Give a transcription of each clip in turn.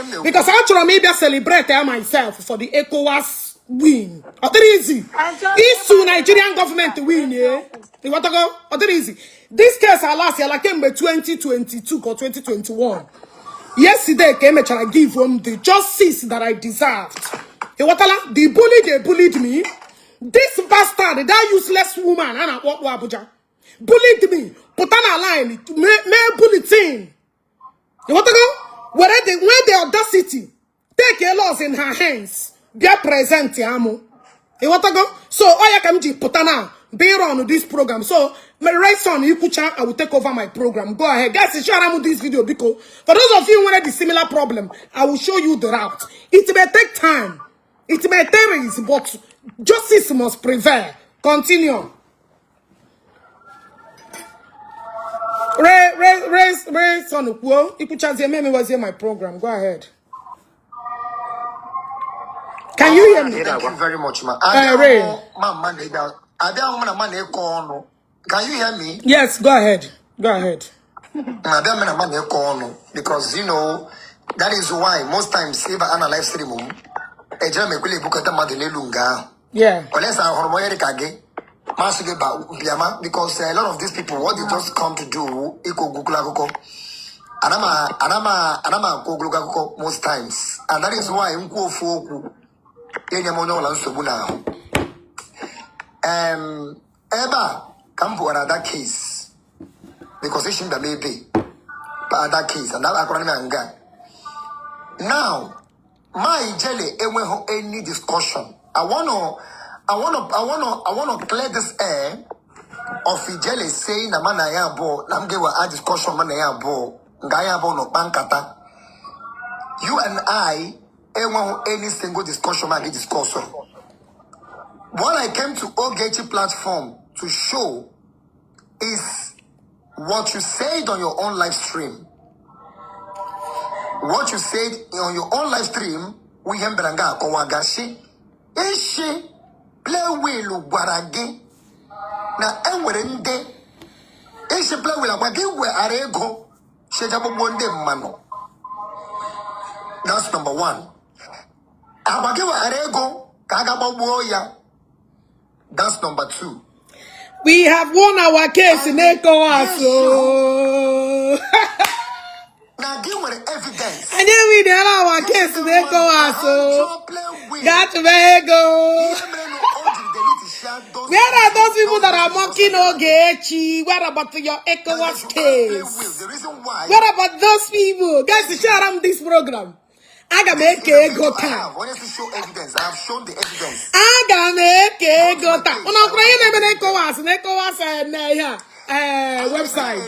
m na-ekwu. Because achọrọ m ịbịa celebrate ya myself for the ECOWAS win. Ọ dịrị easy isu Nigerian government win eh. Ịghọtago? Ọ dịrị easy. This case alasịala kemgbe 2022 ka 2021. Yesterday ka emechara give m the justice that I deserved. Ịghọtala? The bully they bullied me, this bastard, that useless woman a na-akpọ ọkpụ Abuja bullied me, pụta na line mee bulletin. Ịghọtago? Were the nwee the audacity take a laws in her hands, bịa present ya mụ. Ịghọtago? So ọ ya ka m ji pụta na be run this program. So my son ikwucha, I will take over my program. Go ahead, guys, share am this video, biko. For those of you nwere the similar problem, I will show you the route. It may take time, it may tarry, but justice must prevail. Continue. Ray, Ray, Ray, Ray, son, kwuo. Ikwuchazie, memewazie my program. Go ahead. Can you hear me? Thank you very much, ma. Ray. Ma na abịa ahụ na ma na-ịkọ ọnụ. Can you hear me? Yes, go ahead. Go ahead. Abịa m na ma na-ịkọ ọnụ because you know that is why most times if I na live stream m ejere m ekwele ebukọta mmadụ n'elu nga ahụ. Unless ahụrụ m onye dị ka gị, masị gị ba bịama, because a lot of these people, what they just come to do, ịkọ ogologo akụkọ. Ana m akọ ogologo akụkọ most times, and that is why m kwuo ofu okwu, enye m onye ọbụla nsogbu n'ahụ. Ebe a ka m bụgara that case because echi m bịa m ebe that case and akọrọ m ya nga. Now, my Ijele enweghị any discussion. I wanna clear this air of Ijele saying na mana ya abụọ na m ga-ewe a discussion mana ya abụọ nga ya abụọ nọ kpa nkata. You and I enweghị any single discussion ma gị discuss. What I came to Ogechi platform to show is what you said on your own live stream. What you said on your own live stream, we ihe mbịara nga akọwa gashi ishi play wheel gwara gị na enwere ndị ishi play wheel agwa gị weghara ego chejagbogbo ndị mmanụ. That's number one. Agwa gị weghara ego ka a ga gbagbuo ya. That's number two. We have won our case in ECOWAS. Oh. Na gị nwere evidence. Anyị win our case in ECOWAS. Oh. Play wheel. Gaa chụba ego. Ihe mere na o jiri delete share those Where are those people that are mocking Ogechi? What about your ECOWAS case? The reason why What about those people? Guys, share am this program. Aga m eke ego I taa. have honestly show evidence. I have shown the evidence. Aga m eke ego taa. Ụnụ ọkwụrụ ihe na-eme na ECOWAS na ECOWAS na ihe a website.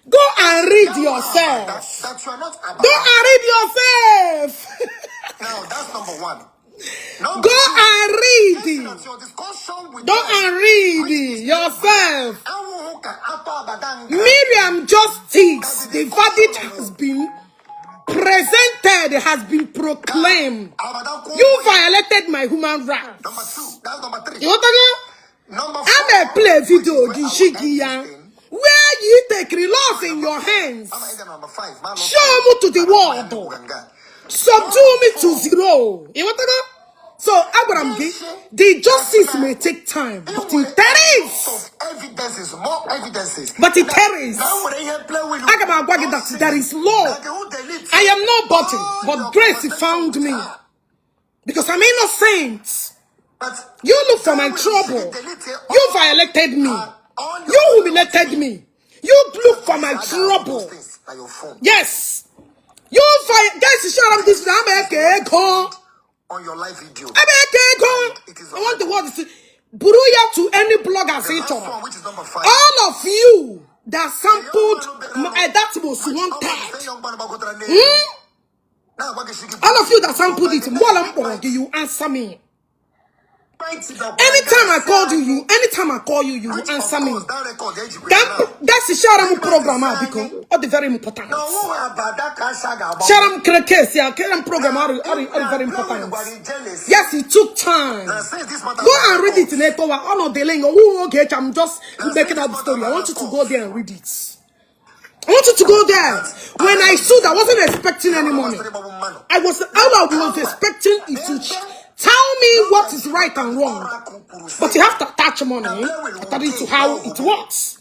Go and read yourself. That you are not about. Go and read yourself. Now that's number one. Number Go two, and read. that your discussion with Go them, and read yourself. Awụhụ ka atọ abada nga. Miriam Justice, the verdict has been presented, has been proclaimed. Abada kwuo You okwu ya. Violated my human rights. Number two. That's number three. You want to go? Number I'm four. a play video Which is where I will end Gishigia this thing. Where you take laws in your hands. I'm end at number five. Man, Show me to the world. Subdue me to zero. You want to go? So, Abraham, the justice may take time, but it is. Of evidences, more evidences. But it is. Now, when I play with Aga m agwa gị that there is law. I am nobody, but grace found me. Because I'm innocent. But You look for my trouble. You violated me. You humiliated me. You look for my trouble. Yes. You guys, share am this. I'm eke ego. On your live video. I'm eke ego. I want the world to see. Buru ya to any bloggers The ị last chọrọ. One, which is number five. All of you that sampled that most wanted. All of you that sampled it, mgbe ọla m kpọrọ gị, you answer me. Anytime I called you, you anytime I call you, you will answer me. Ka guys, share m program a biko. Ọ dị very important. Share m kere case ya, kere m program ọ dị very important. Yes, it took time. Go and read it in ECOWAS. Ọ nọ the link. Oh, okay, I'm just making up the story. I want you to go there and read it. I want you to go there. When I sued, I wasn't expecting any money. I was all I was expecting is to tell me what is right and wrong. But you have to attach money according to how it works.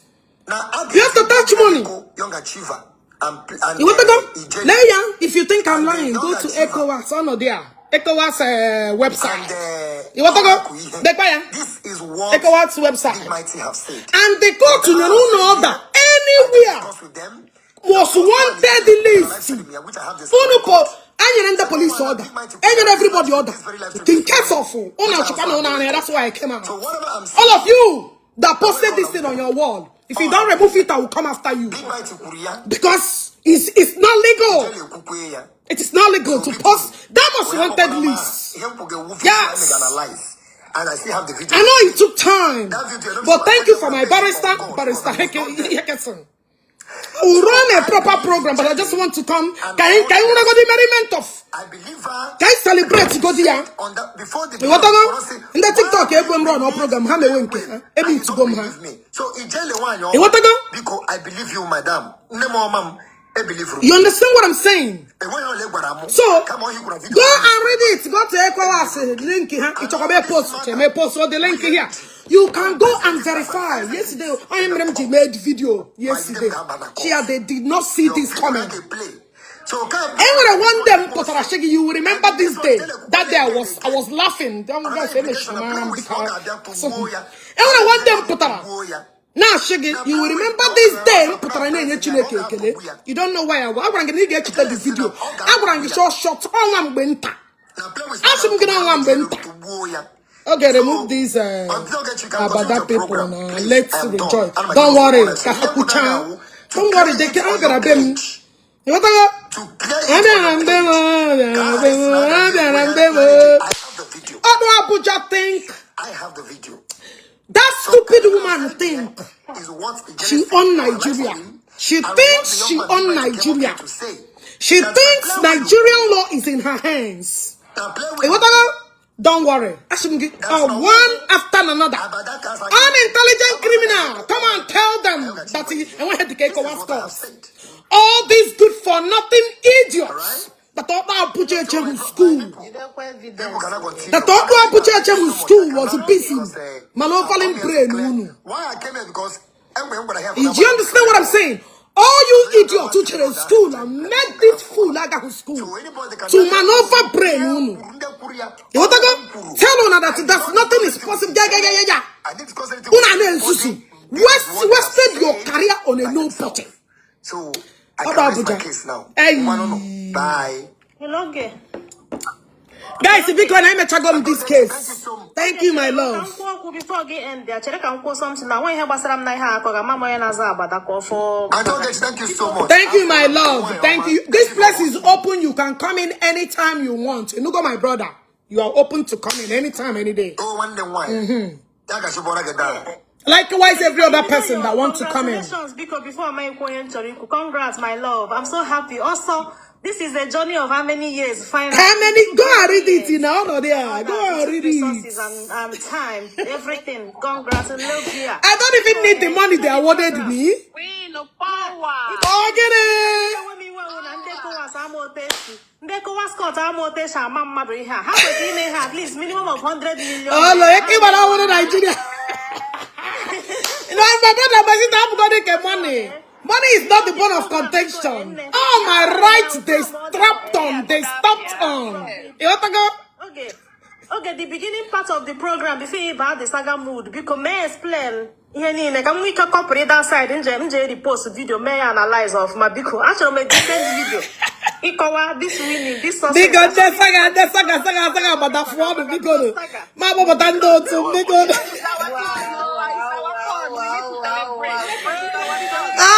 You have to attach money. Young Achiever and You want to go? Leya, if you think I'm lying, go to ECOWAS. Oh no, there. ECOWAS website. You want to go? Dekwa ya. This is what ECOWAS Big website. Mighty have said. And the court nyere unu order anywhere Discuss with them. Was wanted list. Which I have this. Unu po enyere ndị police order. Enyere everybody order. In case of unu achọkwa na unu anya, that's why I came out. So whatever I'm saying, All of you that posted this thing on your wall, if you don't remove it, I will come after you. Big Mighty kwuru ya. Because it's not legal. Ijele ekwukwe ya. It is not legal to post that most wanted list. Ihe m kwuga ewu video Yes. I analyze. And I still have the video. I know it took time, That video, but thank you for my barrister, Barrister Heckerson. I will run a proper program, but I just want to come. Can you go the merriment of? I believe her Can you celebrate go there? on that before the You want to go? In the TikTok, egwe m run program. Ha mewe nke ha. Ebe itugo m ha. So Ijele nwanyị You want to go? Biko, I believe you, madam. Nne m ọma m, e believe You understand what I'm saying? Enweghị ole gwara m. So, Kama ọ hikwara video. go and read it. Go to ECOWAS link here. It's a post. May post all the link here. You can go and verify. Yesterday, I am made video yesterday. Chia, they did not see Your this video coming. dey play. So come. Enwere one day m pụtara sị gị, you will remember this day. That day I was laughing. Don't go say me shimara m dịka. Enwere one day m pụtara na-asị gị, you will remember this day m pụtara na-enye Chineke ekele. You don't know why I agwara m gị na ị ga-echeta the video. Agwara m gị short short ọnwa mgbe nta. Asị m gị na ọnwa mgbe nta. Okay, remove these Abada people now. Let's rejoice. Don't worry. Ka ha kwuchaa. Don't worry, they can gara be m. Ịghọtago? Abịara mgbe m, abịara mgbe m, abịara mgbe m. I have the video. Ọdụ Abuja think I have the video. that stupid woman think Is what she own Nigeria. She thinks she own Nigeria. She thinks Nigerian law is in her hands. Ịghọtago? Don't worry. Asị m gị, one after another. Unintelligent criminal, come and tell them that he enweghị dịka ECOWAS court. All these good for nothing idiots that Ọkpa Abuja echeghị school. Jidekwa evidence. That Ọkpa Abuja echeghị school was busy manoeuvring brain unu. Why I came here because Do you understand what I'm saying? All you idiots who chere school and made this fool agaghị school to maneuver brain unu. Ịghọtago? Tell una that that's nothing is possible. Yeah, yeah, yeah, yeah, yeah. Unu a na-ezuzu. Wasted your career on a no button. So I Ọba can rest my Abuja. case now. Hey. No. Bye. Hello, gị. Guys, biko na emechago m this case. Thank you, my Ka m love. kwuo okwu before gị end ya, chere ka m kwuo something na nwa ihe gbasara m na ihe akọ ga ama m onye na-aza agbada ka ọ fọọ. Ogechi, thank you so much. Thank you, my love. Thank you. This place is open. You can come in anytime you want. You know, my brother, you are open to come in anytime, any day. Oh, one day wine. Ya ga shibora gị down. Likewise, every other person that wants to come in. Congratulations, biko, before m ekwu onye m chọrọ ikwu. Congrats, my love. I'm so happy. Also, this is a journey of how many years? Finally. How many? Go and read it in all there. Go and read it. Resources and time, everything. Congrats, love here. I don't even need the money they awarded me. Queen of power. Oh, get it. Enwe m iwe wụ na ndị ECOWAS ama otu esi ndị ECOWAS court ama otu esi ama mmadụ ihe a ha kwesịrị ime ha at least minimum of 100 million. Oh, look, even I want Nigeria. My brother, my sister, I'm going to get money. Money is not the bone of contention. All my rights they strapped on, they stopped on. You want to go? Okay, the beginning part of the program before you baa the saga mood, biko mee explain ihe niile ka m nwee ike kọpụrụ that side nje m jee repost video mee ya analyze ọfụma. Biko, achọrọ m a decent video ịkọwa this winning, this success. Biko, ndị saga, ndị saga, saga, saga, gbada fụọ ọnụ, biko nụ. Ma kpọpụta ndị otu m, biko nụ. It's our turn. Oh, it's our turn. We need to celebrate. It's our turn.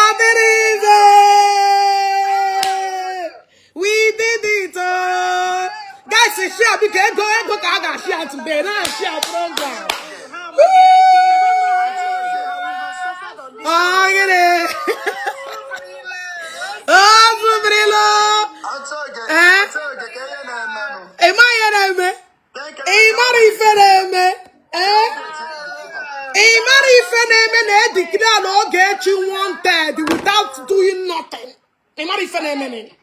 Adịrịze! We did it! Oh. Guys, share, biko, ego, ego ka a ga-share today. Na share program. Woo! Oh, gịnị? Oh, Zubrilo! Eh? Ị ma ihe na-eme? Ị mara ife na-eme? Eh? Ị mara ife na-eme na e declare na Ogechi wanted without doing nothing. mara ife na-emeni.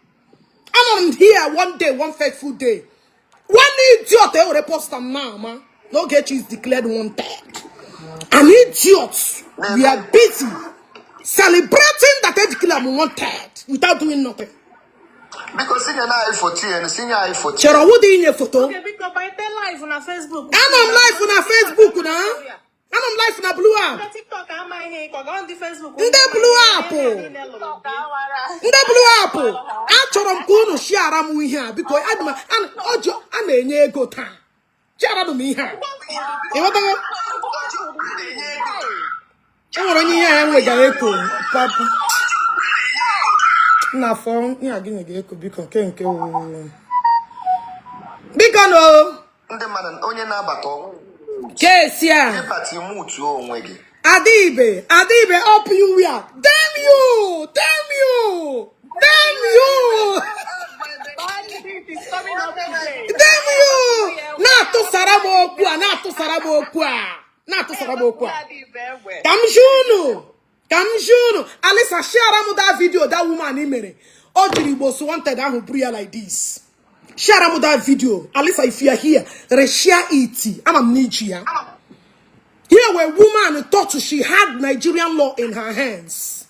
Anọ m here one day, one fateful day, one idiot ewere poster m na-ama na Ogechi is declared wanted. An idiot. We are busy celebrating that they declare m wanted without doing nothing. Biko, sinye na anyị foto ya, sinye anyị foto. Chere, ọwụ dị inye foto. Okay, biko banyete live na Facebook. Anọ m live na Facebook, na anọ m live na Blue App. Ndị TikTok amaghị ihe ịkọ, gaa ndị Facebook. Ndị Blue App. Ndị Blue App, achọrọ m ka unu shiara m ihe a, biko. Adị m ọjọ a na-enye ego taa. Shiara m ihe a, ịghọtago? E nwere onye ihe a ya nwegara eko papa nna afọ ihe a. Gịnị ga-eko, biko, nke oo. Biko no. Ndị mmadụ, onye na-abata ọnwụ Kesi a. ịbata ime utuo onwe gị. Adibe, Adibe, up you where? Damn you! Damn you! Damn you! Bandit is coming up today. Damn you! Na-atụsara m okwu a, na-atụsara m okwu a, na-atụsara m okwu a. Ka m jụ unu, ka m jụ unu. Alisa, share m that video that woman mere. O jiri Igbo wanted ahụ buru ya like this. Share m that video. Alisa, if you are here, reshare it. Ama m n'iji ya. Here where woman thought she had Nigerian law in her hands.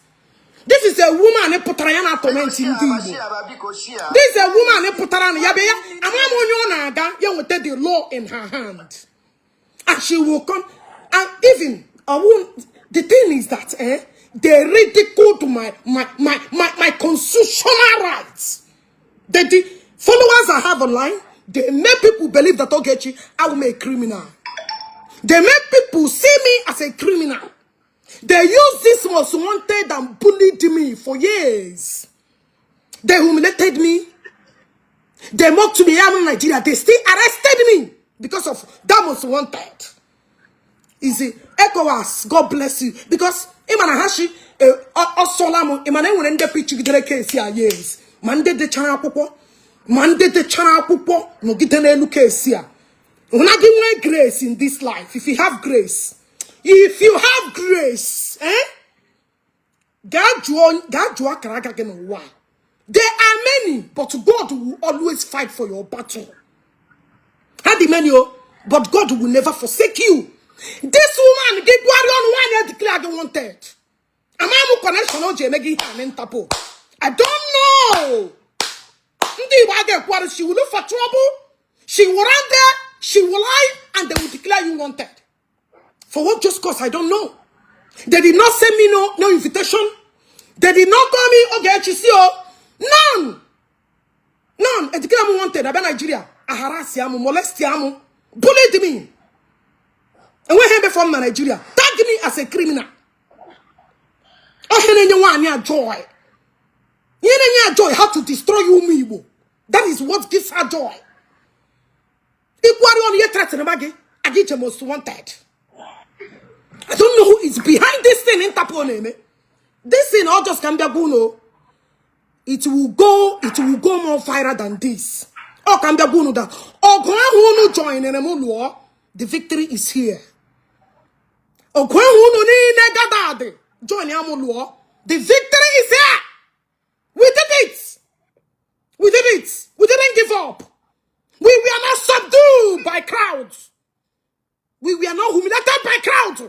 This is a woman pụtara ya na torment ndị Igbo. Share, biko, share. This is a woman pụtara na ya bịa ya ama m onye ọ na-aga ya nweta the law in her hand. And she will come and even I won't, the thing is that they ridiculed my constitutional rights. The followers I have online, they make people believe that, Ogechi, I am a criminal. They make people see me as a criminal. They use this most wanted and bullied me for years. They humiliated me. They mocked me. I'm in Nigeria. They still arrested me because of that most wanted. Easy. ECOWAS, God bless you. Because ịma na ha shi ọsọla m, ịma na enwere ndị pichigidere case a years, ma ndị dechara akwụkwọ, ma ndị dechara akwụkwọ nọgide n'elu case a. Una gị nwee grace in this life. If you have grace, if you have grace, eh? Gaa jụọ akara aka gị n'ụwa. There are many, but God will always fight for your battle. Ha dị many o, but God will never forsake you. This woman gị gwarịa ọnụ nwaanyị declare gị wanted. Ama m connection o ji eme gị ihe a n'Interpol. I don't know. Ndị Igbo a ga-ekwuarị, she will look for trouble. She will run there, she will lie, and they will declare you wanted. For what just cause, I don't know. They did not send me no invitation. They did not call me, okay, HCO. None. None. E declare m wanted, abịa Nigeria. A harass ya m, molest ya m, bullied me. Enweghị ebe from na Nigeria. Tag me as a criminal. Ọhịa na-enye nwaanyị a joy. Ihe na-enye ya joy, how to destroy ụmụ Igbo. That is what gives her joy. Ikwari ọnụ ihe threaten ma gị, aga ije most wanted. I don't know who is behind this thing Interpol na-eme. This thing, all just ka m bịa gwa unu. It will go more viral than this. Ọ ka m bịa gwa unu that ọgụ ahụ unu joinere m lụọ, the victory is here. Ọgụ ahụ unu niile gathered join ya m lụọ, the victory is here. We did it. We did it. We didn't give up. We were not subdued by crowds. We were not humiliated by crowds.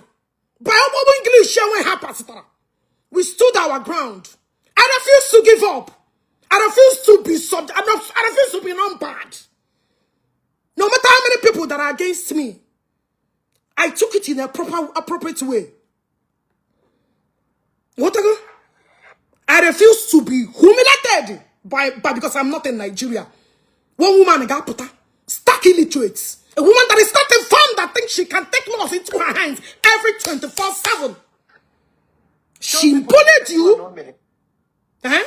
By ọgbọgbọ English enwe ha pasitara. We stood our ground. I refuse to give up. I refuse to be sub. I refuse to be numbered. No matter how many people that are against me, I took it in a proper, appropriate way. What again? I refuse to be humiliated by because I'm not in Nigeria. One woman got put stark illiterate. A woman that is not informed, that thinks she can take laws into her hands every 24/7. She bullied you. Eh?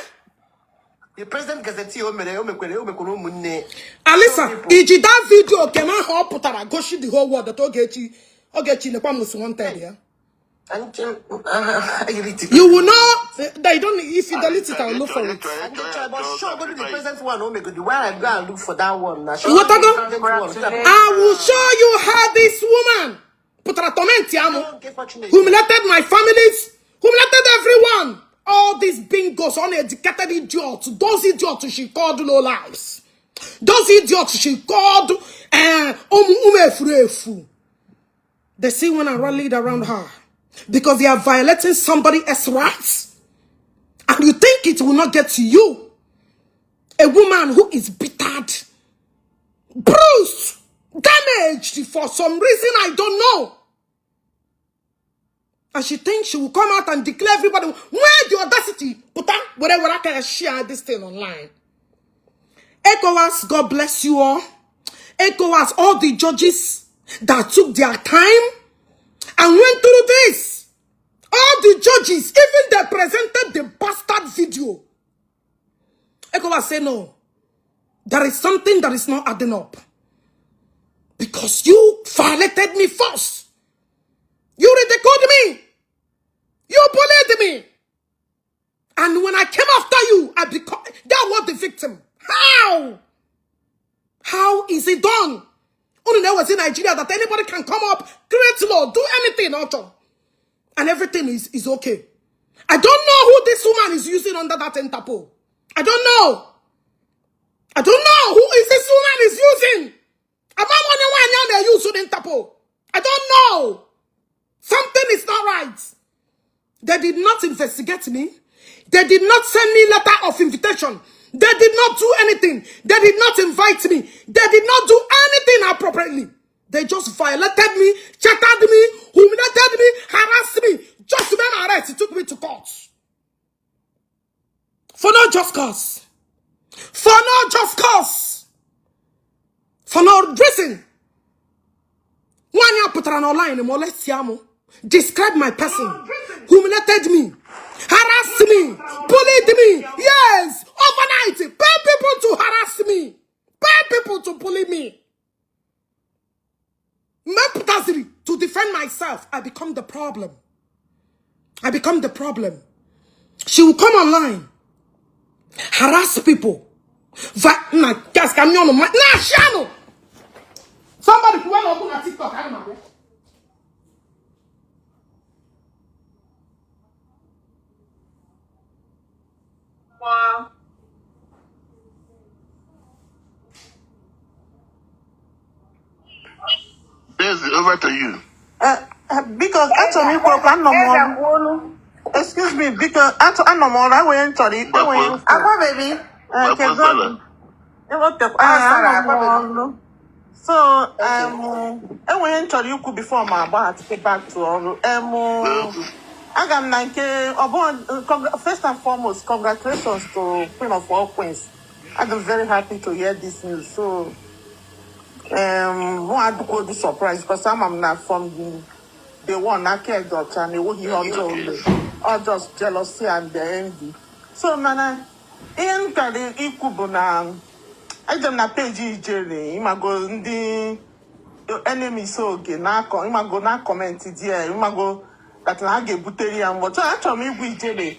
The president gazette o mere, o mekwere, o mekwere ụmụnne. Alisa, iji that video kema ahụ ọ pụtara gosi the whole world that Ogechi lekwa most wanted ya. You will not, they don't, if you delete it, I'll look for it. But sure, go to the present one, o megodi. Why I go and look for that one na? You want to go? I will show you how this woman pụtara torment ya mụ, humiliated my families, humiliated everyone. All these bingos, uneducated idiots, those idiots she called low lives, those idiots she called efurefu. They see when I rallied around her because they are violating somebody else's rights. And you think it will not get to you. A woman who is bittered, bruised, damaged for some reason I don't know. And she thinks she will come out and declare everybody where the audacity put that whatever I can share this thing online. ECOWAS, God bless you all. ECOWAS, all the judges that took their time and went through this. All the judges, even they presented the bastard video. ECOWAS say no. There is something that is not adding up. Because you violated me first. You ridiculed me. You bullied me. And when I came after you, I become that was the victim. How? How is it done? Only there was in Nigeria that anybody can come up, create law, do anything, auto, and everything is okay. I don't know who this woman is using under that Interpol. I don't know. I don't know who is this woman is using. I'm not wondering why they use Interpol. I don't know. Something is not right. They did not investigate me. They did not send me letter of invitation. They did not do anything. They did not invite me. They did not do anything appropriately. They just violated me, chattered me, humiliated me, harassed me. Just to make arrest, it took me to court. For no just cause. For no just cause. For no reason. Nwaanyị a pụtara n'online molestia mụ, describe my person, humiliated me, harassed me, bullied me. Yes, overnight, pay people to harass me, pay people to bully me. Mgbe m pụtaziri to defend myself, I become the problem. I become the problem. She will come online, harass people. Na gas ka m nye ọnụ na ashanụ. Somebody kwuwe na okwu na TikTok, ana m abịa. Wow. Daisy, over to you. Biko, achọrọ m ikwu okwu, anọ m Eze ọrụ. kwuolu. Excuse me, biko, anọ m ọrụ, enweghị m chọrọ enweghị m kwuru. Akwa baby. Nke Gbapụ God, Sarah. ewepụtakwa, Oh, sorry, anọ m akwa baby. ọrụ. So, Okay. Enweghị m chọrọ ikwu before m agbaghachite back to ọrụ. Aga m na nke ọ bụ first and foremost, congratulations to Queen of all Queens. I'm very happy to hear this news. So, mụ adịkwa surprised because ama m na from the one aka dị ọcha na enweghị ihe ọjọọ o mere. All just jealousy and the envy. So mana ihe m kara ikwu bụ na eje m na page Ijele, ịmago ndị enemies oge na-akọ, ịmago na comment there, ịmago that na ha ga-ebutere ya mgbọ. So achọrọ m igwu Ijele.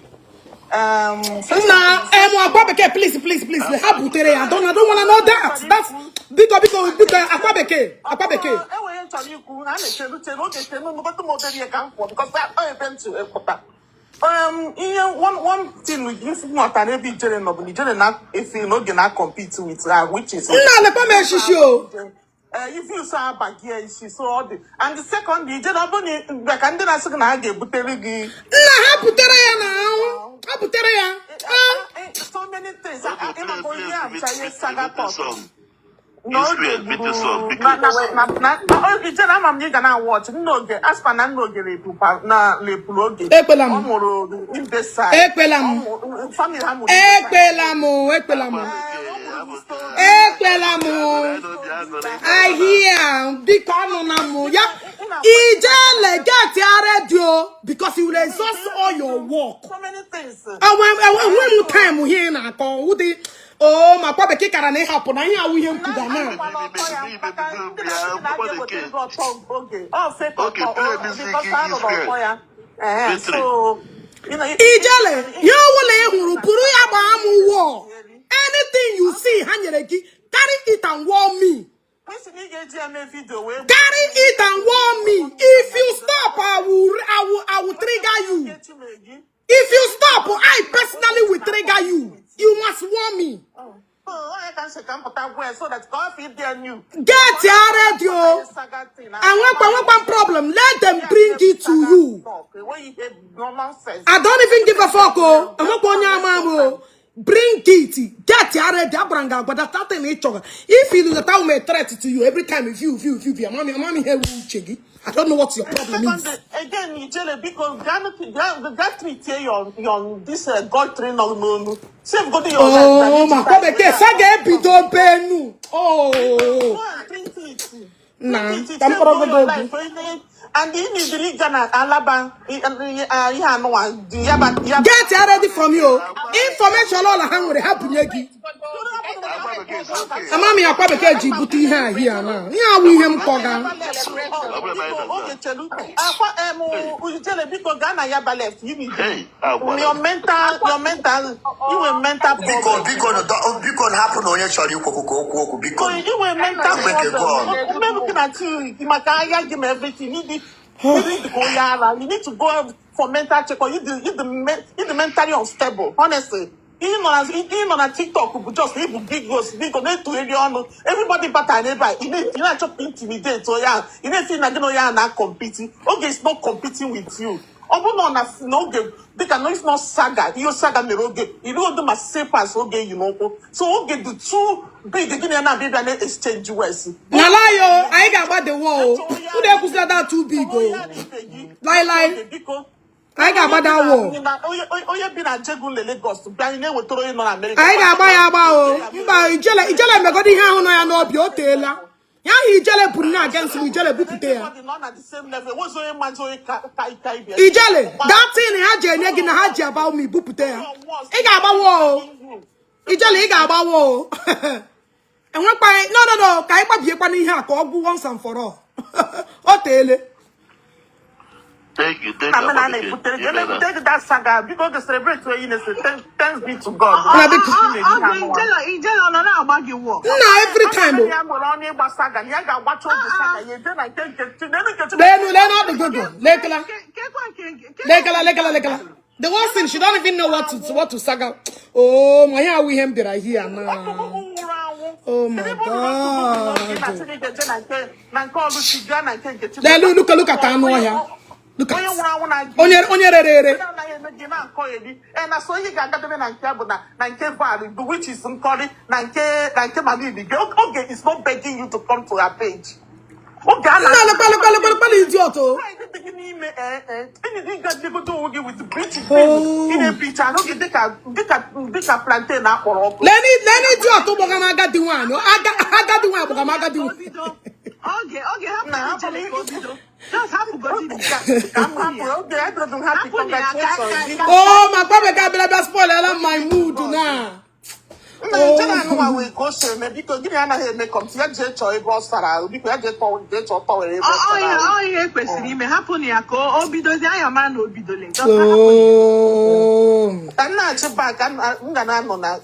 First Nna of emu akwa bekee, please, please, please, ha butere ya. I don't wanna know that. That's biko, biko, biko, akwa bekee, akwa bekee. Enwere m chọrọ ikwu, ha na-echeru chere oge chere nụgọtụ m obere ihe ka m kwuo because ọ ebe m si pụta. Ihe one thing m ghọtara ebe Ijele nọ bụ na Ijele na-efe n'oge na compete with her, which is Nna, lekwa m eshishi o. If you saw abaghị ya isi, so ọ dị. And the second, Ijele, ọ bụrụ na mgbe ka ndị na-asị gị na ha ga-ebutere gị Nna, ha butere ya na ahụ ha butere ya. Ah. So many things. Okay, play, Ịmaka play, onye a bụcha ihe saga with the talk song. na oge Israel, with the song. gburu na Biko. na na na na Ijele, ama m na ị ga na-watch nna oge aspa na nna oge na lepụrụ oge Ekpela ọ m. mụrụ imbecile. Ekpela Ọ m. mụrụ family ha mụrụ imbecile. Ekpela m, ekpela m. Akwa Ee, ọ bekee, mụrụ abụ story. Ekpela m. aṅụrị, aṅụrị, Ahịa biko, anụ na mụ ya. Ị na-akwa Ijele, get ya ready o, because you will exhaust all your work. so many things. Enwe m time ihe ị na-akọ ụdị o ma akwa bekee kara na ịhapụ na ihe awụ ihe m kwuga na. Anụkwala ọtọ ya maka ndị na-asị na a ga-egote gị ọtọ oge ọ fake Okay, ọtọ play music, because a rụrụ Israel. ọtọ ya. Ee, Victory. so you know, Ijele, ihe ọbụla ị hụrụ buru ya gbaa m wụọ. Anything you see ha nyere gị, carry it and warn me. Kwesị na ị ga-eji ya mee video wee Carry it and warn me. If you stop, I will trigger you. Ogechi mere gị. If you stop, I personally will trigger you. You must warn me. Oh, I can say ka m pụta gwa ya so that ka ọ fi dị new. Get ya ready o. Enwekwa nwekwa problem. Let them bring it to you. Enweghị ihe no nonsense. I don't even give a fuck o. Enwekwa onye ama ama o. Bring it. Get ya ready. Agwara m gị agwa that that thing ị chọrọ. If you that will a threat to you every time if you if you if you amami amami ihe wu uche gị. I don't know what your problem is. Secondly, again, Ijele, biko gaa treat your this God tree nọ n'onu. Save go your life. Oh, ma kwa bekee sa ga-ebido benu. Oh. Go and treat it. Na, Treat it. ka m Save kpọrọ go gị your egwu. life. And ị nidiri ịga na alaba ihe anụnwa dị yaba yaba. Get ya ready from you. Information ọla ha nwere ha bunye gị. Akwa bekee is okay. Ama m ya akwa bekee ji bute ihe a hia na. Ihe awụ ihe m kọga. Oge chelu akwa em Ijele, biko gaa na yaba left. You need Hey, agwara your mental inwe mental Biko, problem. biko, biko, hapụ na onye chọrọ ikwu okwu ka o kwuo okwu, biko. So inwe mental Bekee, go on. problem. Maybe na chi maka anya gị ma everything. You need to go yara. You need to go for mental check or you the mentally unstable. Honestly. Ị nọ na TikTok bụ just ịbụ big ghost, biko na-etugharị ọnụ. Everybody bata n'ebe a, ị na-achọ ka intimidate onye ahụ. Ị na-efi na gị na onye ahụ na-compete. Oge is not competing with you. Ọ bụrụ na ọ na n'oge dịka na if not saga, ihe saga mere oge iri odu ma slippers oge yi n'ụkwụ, so oge dị too big gị na ya na-abịa bịa na exchange words. Na lie o, anyị ga-agba the war o. Unu ekwusila that too big o. Lie lie. Biko. Anyị ga-agba that war. Onye bi na Jegunle, Lagos, bịa anyị na-ewetara onye nọ na Amerịka. Anyị ga-agba ya agba o. Mba, ijele ijele megodo ihe ahụ nọ ya n'obi o teela. Ya ahụ ijele buru na against m, ijele bupute ya. Everybody nọ na the same level. Enwezi onye mazi onye ka ibe ya. Ijele, that thing ha ji enye gị na ha ji about me, bupute ya. Ị ga-agba war o. Ijele, ị ga-agba war o. Enwekwa no no no ka anyị gbabiekwana ihe a ka ọ gwụ once and for all. O teele. Thank you, thank Na you, m na Akwa Bekee. na-ebutere gị Imela. na-ebutere gị that saga. Biko, oge celebrate onye na-ese. Thanks be to God. Na biko. Oge ijele ọ nọ na-agba gị wọ. Nna, every time o. Ya nwere ọnụ ịgba saga, ya ga-agbacha oge saga ya eje na nke Chineke nke Chineke. Lenu lenu ọ dị good. Lekala. Kekwa nke Lekala lekala lekala. The worst thing, she don't even know what to saga. Oh, my here we him bịara here now. Ọtụtụ nwụrụ anwụ. Oh my Kedu ebe ọ nọ n'ọtụtụ God. n'oge na Chineke je na nke Ọlụchi gaa na nke nke Chineke. Lelu, look at anụ ọhịa. Look at. Onye nwụrụ anwụ na Onye rere ere. Onye anaghị eme gị na-akọ eri e na so ihe ga-agadebe na nke bụ na nke val, which is nkọrị na nke mamili gị. Oge is not begging you to come to her page. Oge a Nna, lekwa lekwa lekwa lekwa idiot o. Pride dị gị n'ime ee enyi gị ga-egodo onwe gị with bleach. Oh. Ị na-epicha ahụ gị dịka plantain akpọrọ ọkụ. Leni leni idiot gbọga m agadi nwaanyị. Agadi nwaanyị gbọga m agadi Ka o nwaanyị. bido. Oge hapụ Na, hapụ ijele ka o bido. Just hapụgodi. Ka m hapụ oge adịrị m happy. Hapụ na ya Congratulations. Oh, ma kwa bekee abịara bịa spoil ala my mood na. Nna, nche na anụnwa wee ka o si eme. Biko, gịnị anaghị eme kọmti ya jee chọọ ebe ọ sara ahụ. Biko, ya jee chọọ towel ebe ọ sara ahụ. Ọ ihe kwesịrị ime, hapụ na ya ka o bidozie anya mara na o bidole. Just hapụ na ya. Oh. Ka m na-achị back, m ga na-anọ na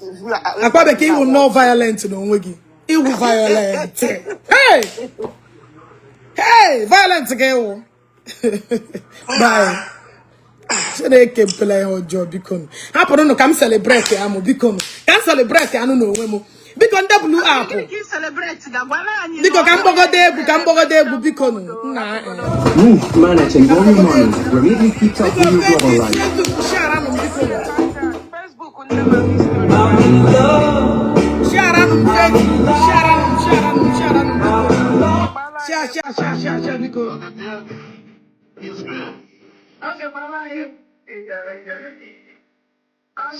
Akwa bekee, iwu nnọọ violent n'onwe gị. Iwu violent. Hey! Hey, violent ka ịwụ. Bye. Chineke mpela ihe ọjọọ, biko nụ. Hapụrụnụ ka m celebrate amụ, biko nụ. Ka m celebrate anụ n'onwe m. Biko, ndị blue app. Gịnị ka ị celebrate ga-agwara anyị? Biko, ka m kpọgodo egwu, ka m kpọgodo egwu, biko nụ. Nna. Move, manage, and grow your money. Remitly keeps up with your global life. Facebook, share anụ m, biko nụ. Facebook nne m story. Share anụ m Facebook, share anụ m, share anụ m, share anụ m, biko. Share, share, share, share, share, biko. It's good.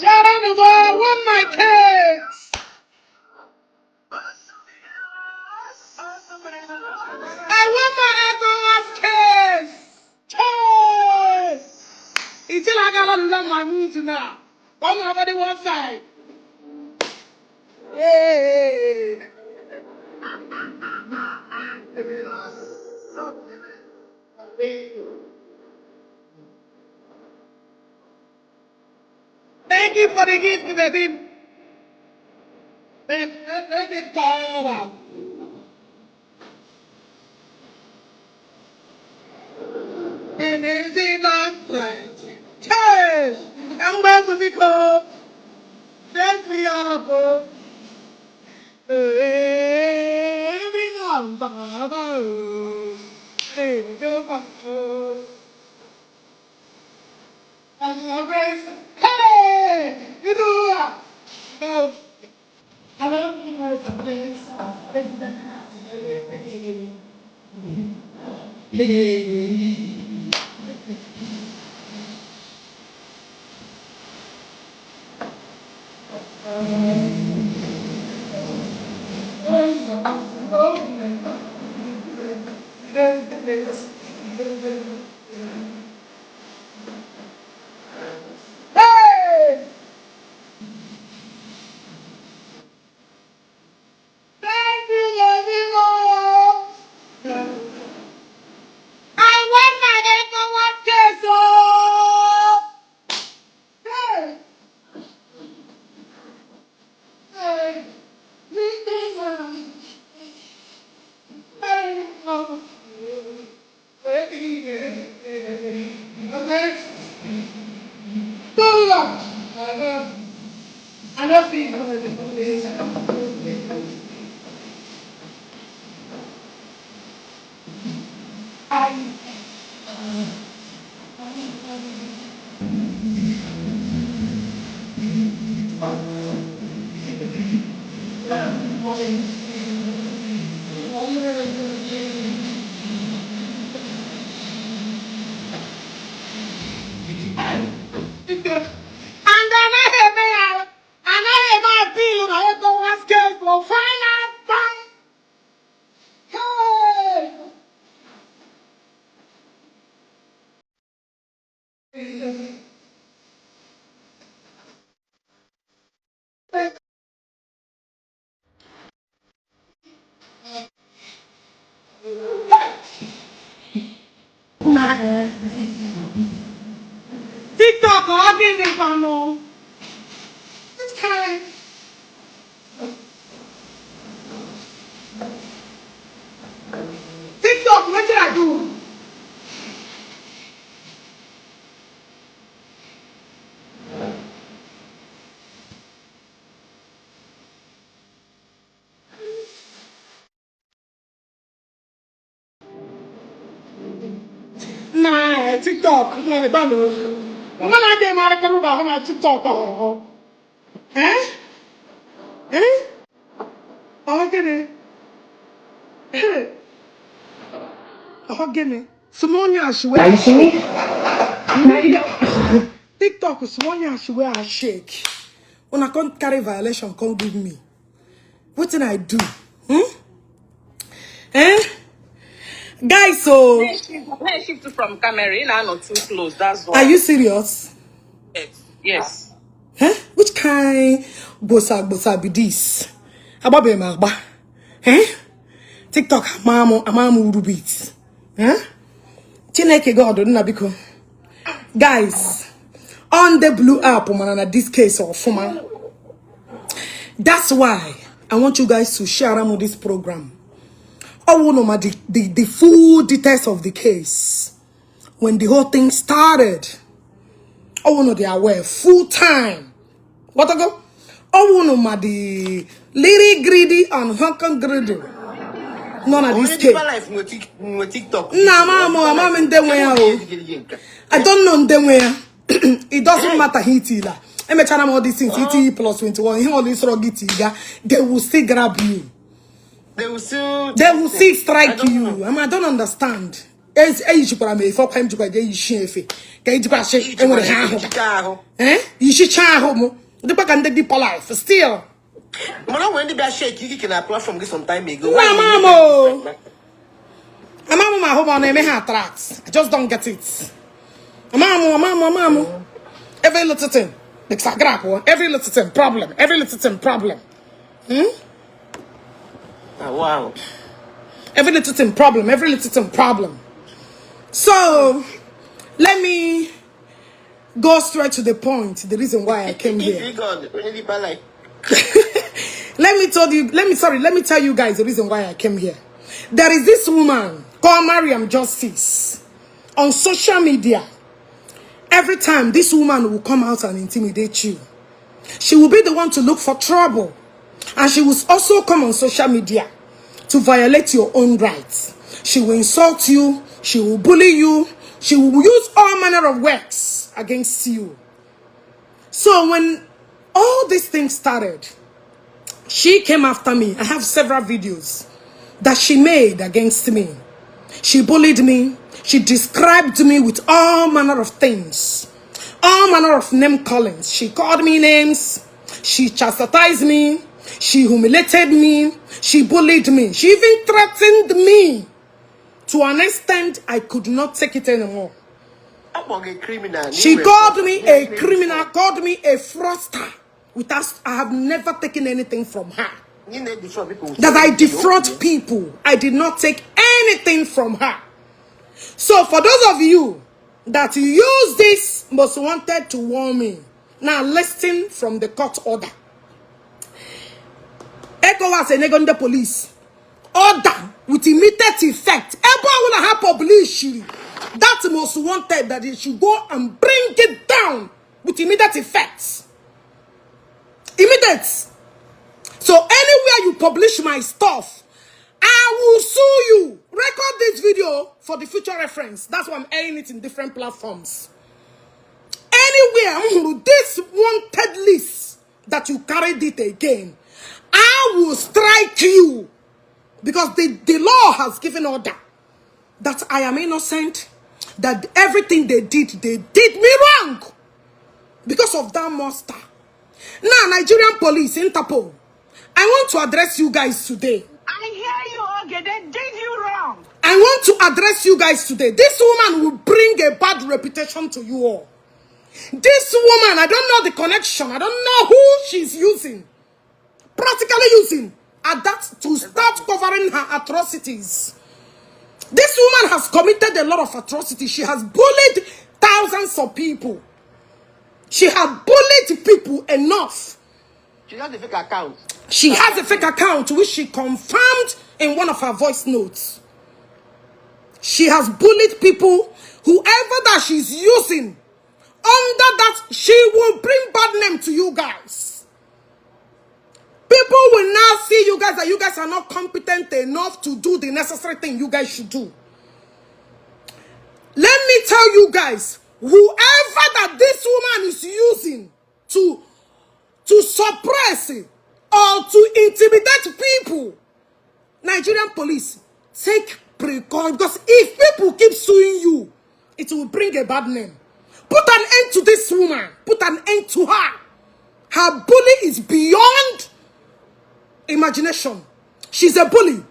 Share anụ m, I won my case. I won my ECOWAS case. Case. Until I got to my mood now. Come over the one side. Hey. Thank you for the gift, baby. Let it go. And it's in my friend. Cheers. Ka m gbaa egwu biko. Take me up, oh. Hey, baba, oh. Hey, oh. Hey, you do that. Oh. I love you. Hey! Thank you, everyone. I want my ECOWAS case, oh! Hey! Hey! Hey! Oh. Hey! Okay. I don't feel And anaghị eme appeal na ECOWAS case bụ final time. Hey! Na TikTok ọ gịnị kwanụ? This kind. TikTok, wetin I do? Na TikTok, na ebe a na nwa na-adịghị m aka n'ụlọ ahụ na TikTok ọhụhụ. Eh? Eh? Ọ gịnị? Eh? Ọ gịnị? Small nyash wey Now I you see me? shake. Now you don't. TikTok, small nyash wey I shake. Una come carry violation come give me. Wetin I do? Hmm? Eh? Guys, so Hey, shift from camera. You know, not too close. That's are why. you serious? Yes. Eh? Which kind gbosa gbosa be this? Agbabe m agba. Eh? TikTok ama m uru bit. Eh? Chineke God nna biko. Guys, on the blue app mana na this case ọfụma. That's why I want you guys to share am this program. Oh no, ma the full details of the case when the whole thing started. Oh no, they are aware full time. What I go? Oh no, ma the little greedy and Hong Kong greedy. None of this Onye case. Deeper Life nwe TikTok. Nna ama m ndị nwe ya o. I don't know ndị nwe ya. It doesn't matter ha itila. Emechara m all these things, ETE plus 21, ihe ọla isoro gị tiga, they will still grab you. They will still They will still strike I don't you. know. I don't understand. Eyichikwara m efe ọkwa m jikwa je yishi efe ka ejikwa asị enwere ha ahụ. Ijikọ ahụ. Eh? Yishicha ahụ m dịkwa ka ndị Deeper Life still. Mana o nwere ndị bịa shake ikike na platform gị some time ago. Nna ama m o. Ama m ahụ ma ọ na-eme ha attract. I just don't get it. Ama m ama m ama m. Every little thing. It's a grab. Every little thing problem. Every little thing problem. Ah, wow. Every little thing problem. Every little thing problem. So let me go straight to the point. The reason why I came here. If God, onye Deeper Life. Let me tell you, let me sorry, let me tell you guys the reason why I came here. There is this woman called Mariam Justice on social media. Every time this woman will come out and intimidate you. She will be the one to look for trouble. And she will also come on social media to violate your own rights. She will insult you. She will bully you. She will use all manner of words against you. So when all these things started, she came after me. I have several videos that she made against me. She bullied me. She described me with all manner of things, all manner of name callings. She called me names. She chastised me. She humiliated me. She bullied me. She even threatened me to an extent I could not take it anymore. Akpọ gị criminal. She called me a criminal, called me a fraudster. Without, I have never taken anything from her. Ị na-edefraud people. That I defraud people. I did not take anything from her. So for those of you that use this most wanted to warn me, now listen from the court order. ECOWAS enyego ndị police order with immediate effect. Ebe ọbụla ha publish that most wanted, that they should go and bring it down with immediate effect. Immediate. So anywhere you publish my stuff, I will sue you. Record this video for the future reference. That's why I'm airing it in different platforms. Anywhere m hụrụ this wanted list that you carried it again, I will strike you, because the law has given order that I am innocent, that everything they did me wrong because of that monster. Now, Nigerian police, Interpol, I want to address you guys today. I hear you, okay. They did you wrong. I want to address you guys today. This woman will bring a bad reputation to you all. This woman, I don't know the connection. I don't know who she's using. Practically using at that to start covering her atrocities. This woman has committed a lot of atrocities. She has bullied thousands of people. She has bullied people enough. She has a fake account. She has a fake account which she confirmed in one of her voice notes. She has bullied people. Whoever that she's using under that, she will bring bad name to you guys. People will now see you guys that you guys are not competent enough to do the necessary thing you guys should do. Let me tell you guys, whoever that this woman is using to suppress or to intimidate people, Nigerian police, take precaution, because if people keep suing you, it will bring a bad name. Put an end to this woman. Put an end to her. Her bully is beyond imagination. She's a bully.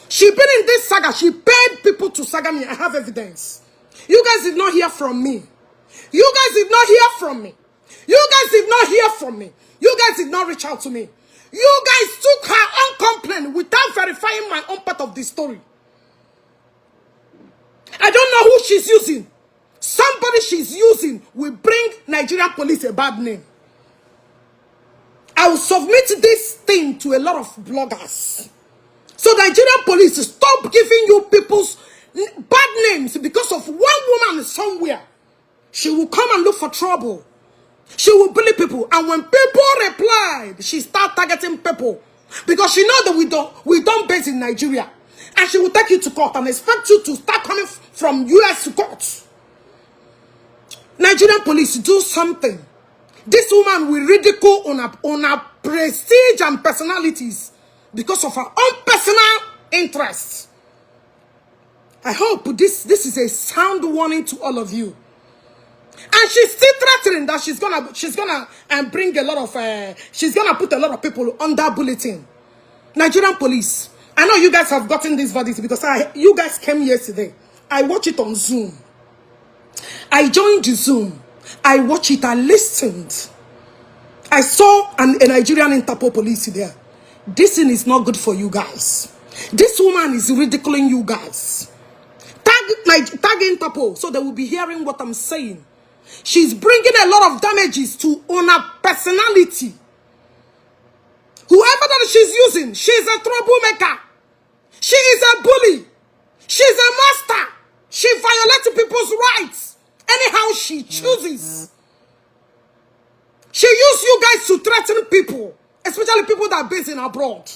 She's been in this saga. She paid people to saga me. I have evidence. You guys did not hear from me. You guys did not hear from me. You guys did not hear from me. You guys did not reach out to me. You guys took her own complaint without verifying my own part of the story. I don't know who she's using. Somebody she's using will bring Nigerian police a bad name. I will submit this thing to a lot of bloggers. So Nigerian police, stop giving you people's bad names because of one woman somewhere. She will come and look for trouble. She will bully people. And when people replied, she start targeting people. Because she know that we don't base in Nigeria. And she will take you to court and expect you to start coming from US to court. Nigerian police, do something. This woman will ridicule on her prestige and personalities because of her own personal interests. I hope this is a sound warning to all of you. And she's still threatening that she's gonna and bring a lot of she's gonna put a lot of people under bulletin. Nigerian police, I know you guys have gotten this verdict because I you guys came yesterday. I watch it on Zoom. I joined the Zoom. I watched it. I listened. I saw a Nigerian Interpol police there. This thing is not good for you guys. This woman is ridiculing you guys. Tag Interpol so they will be hearing what I'm saying. She's bringing a lot of damages to on her personality. Whoever that she's using, she's a troublemaker. She is a bully. She's a master. She violates people's rights. Anyhow she she chooses. She used you guys to threaten people, especially people that are based in abroad.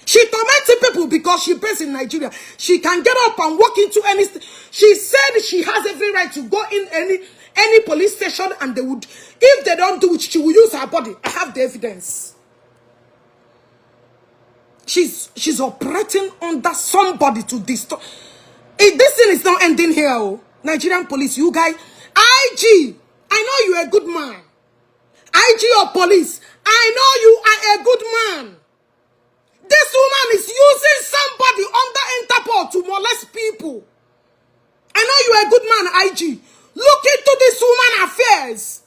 She tormented people because she based in Nigeria. She can get up and walk into any. She said she has every right to go in any police station and they would, if they don't do it, she will use her body. I have the evidence. She's operating under somebody to destroy. If this thing is not ending here, oh, Nigerian police, you guys, IG, I know you're a good man. IG or police, I know you are a good man. This woman is using somebody under Interpol to molest people. I know you're a good man, IG. Look into this woman affairs.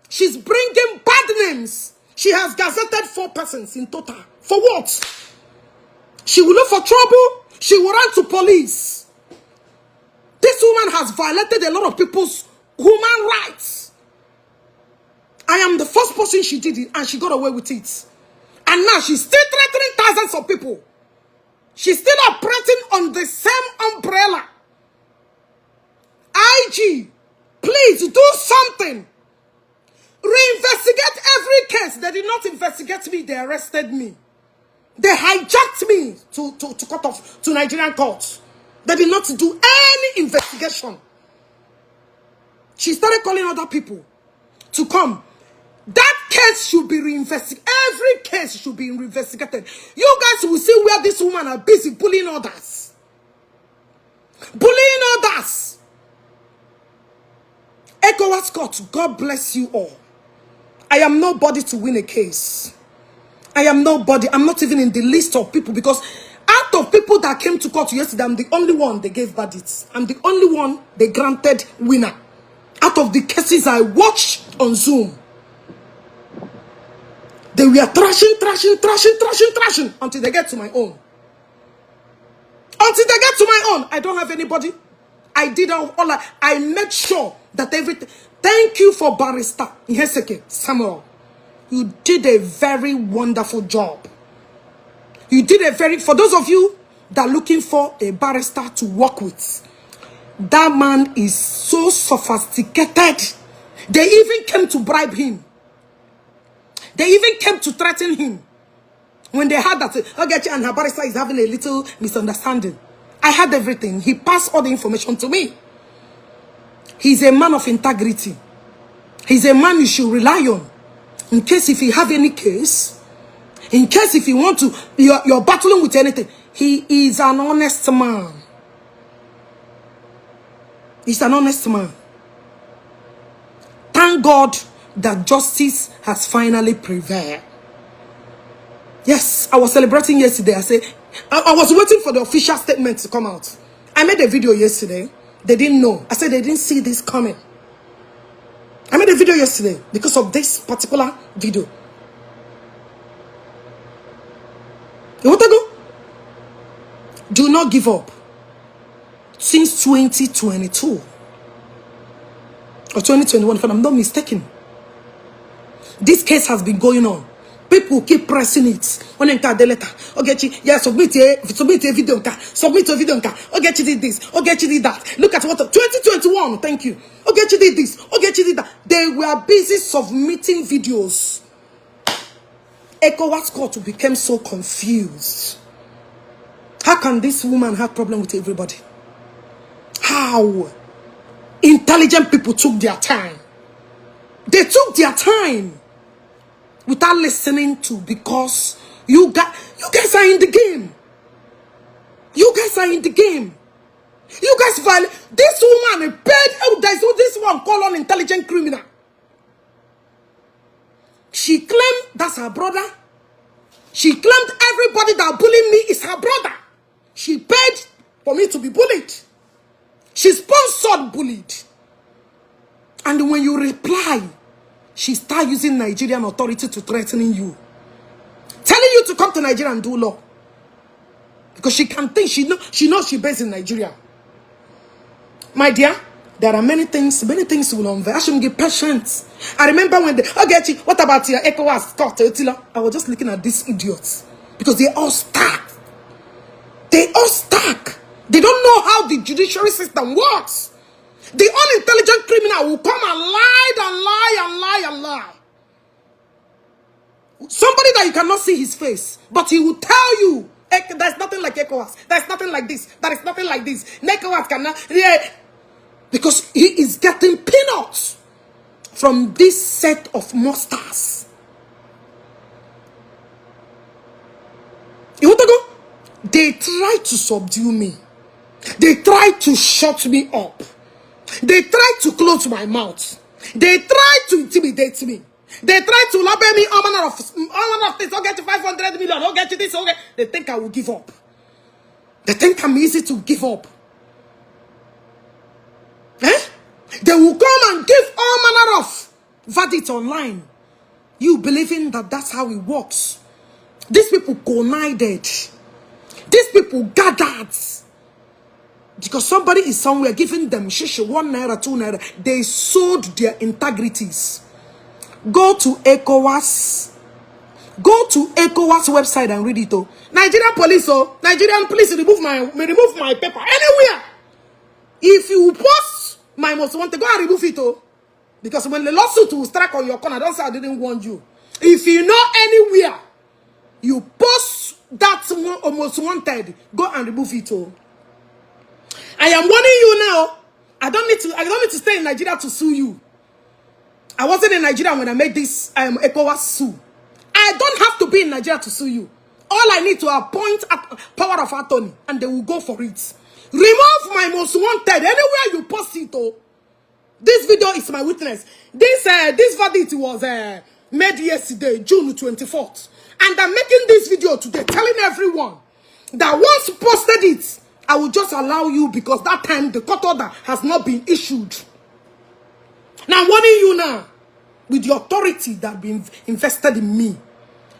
She's bringing bad names. She has gazetted 4 persons in total. For what? She will look for trouble. She will run to police. This woman has violated a lot of people's human rights. I am the first person she did it, and she got away with it. And now she's still threatening thousands of people. She's still operating on the same umbrella. IG, please do something. Reinvestigate every case. They did not investigate me. They arrested me. They hijacked me to cut off to Nigerian courts. They did not do any investigation. She started calling other people to come. That case should be reinvestigated. Every case should be reinvestigated. You guys will see where this woman are busy bullying others. Bullying others. ECOWAS Court, God bless you all. I am nobody to win a case. I am nobody. I'm not even in the list of people, because out of people that came to court yesterday, I'm the only one they gave verdicts. I'm the only one they granted winner. Out of the cases I watched on Zoom, they were trashing, trashing, trashing, trashing, trashing until they get to my own. Until they get to my own. I don't have anybody. I did all I made sure that everything. Thank you for Barrister Iheseke Samuel. You did a very wonderful job. You did a very, for those of you that are looking for a barrister to work with, that man is so sophisticated. They even came to bribe him. They even came to threaten him. When they heard that Ogechi and her barrister is having a little misunderstanding. I had everything. He passed all the information to me. He's a man of integrity. He's a man you should rely on. In case if you have any case, in case if you want to, you're battling with anything. He is an honest man. He's an honest man. Thank God that justice has finally prevailed. Yes, I was celebrating yesterday. I said, I was waiting for the official statement to come out. I made a video yesterday. They didn't know. I said they didn't see this coming. I made a video yesterday because of this particular video. You want to go? Do not give up. Since 2022 or 2021, if I'm not mistaken, this case has been going on. People keep pressing it. When they the letter, Ogechi, yeah, submit a video, submit a video. Ogechi did this, Ogechi did that. Look at what 2021. Thank you. Ogechi did this, Ogechi did that. They were busy submitting videos. ECOWAS court became so confused. How can this woman have problem with everybody? How? Intelligent people took their time. They took their time without listening to, because you guys are in the game. You guys are in the game. You guys violate this woman paid. Oh, there's this one called on intelligent criminal. She claimed that's her brother. She claimed everybody that bullied me is her brother. She paid for me to be bullied. She sponsored bullied. And when you reply, she start using Nigerian authority to threatening you. Telling you to come to Nigeria and do law. Because she can think, she knows she's based in Nigeria. My dear, there are many things will unveil. I shouldn't get patient. I remember when they, okay, what about your ECOWAS court? I was just looking at these idiots. Because they all stuck. They all stuck. They don't know how the judiciary system works. The unintelligent criminal will come and lie and lie and lie and lie. Somebody that you cannot see his face, but he will tell you, there's nothing like ECOWAS. There's nothing like this. There is nothing like this. ECOWAS cannot. Yeah. Because he is getting peanuts from this set of monsters. You want to go? They try to subdue me. They try to shut me up. They try to close my mouth. They try to intimidate me. They try to label me all manner of things. I'll get you 500 million. I'll get you this. Okay. They think I will give up. They think I'm easy to give up. Eh? They will come and give all manner of verdict online. You believing that that's how it works. These people connived. These people gathered. Because somebody is somewhere giving them shishi, ₦1, ₦2. They sold their integrities. Go to ECOWAS. Go to ECOWAS website and read it. Oh. Nigerian police, oh, Nigerian police, remove my paper anywhere. If you post my most wanted, go and remove it. Oh. Because when the lawsuit will strike on your corner, don't say I didn't warn you. If you know anywhere you post that one most wanted, go and remove it. Oh. I am warning you now. I don't need to stay in Nigeria to sue you. I wasn't in Nigeria when I made this ECOWAS sue. I don't have to be in Nigeria to sue you. All I need to appoint a power of attorney and they will go for it. Remove my most wanted anywhere you post it. Oh. This video is my witness. This verdict was made yesterday, June 24th. And I'm making this video today, telling everyone that once posted it, I will just allow you because that time the court order has not been issued. Now I'm warning you now, with the authority that been invested in me,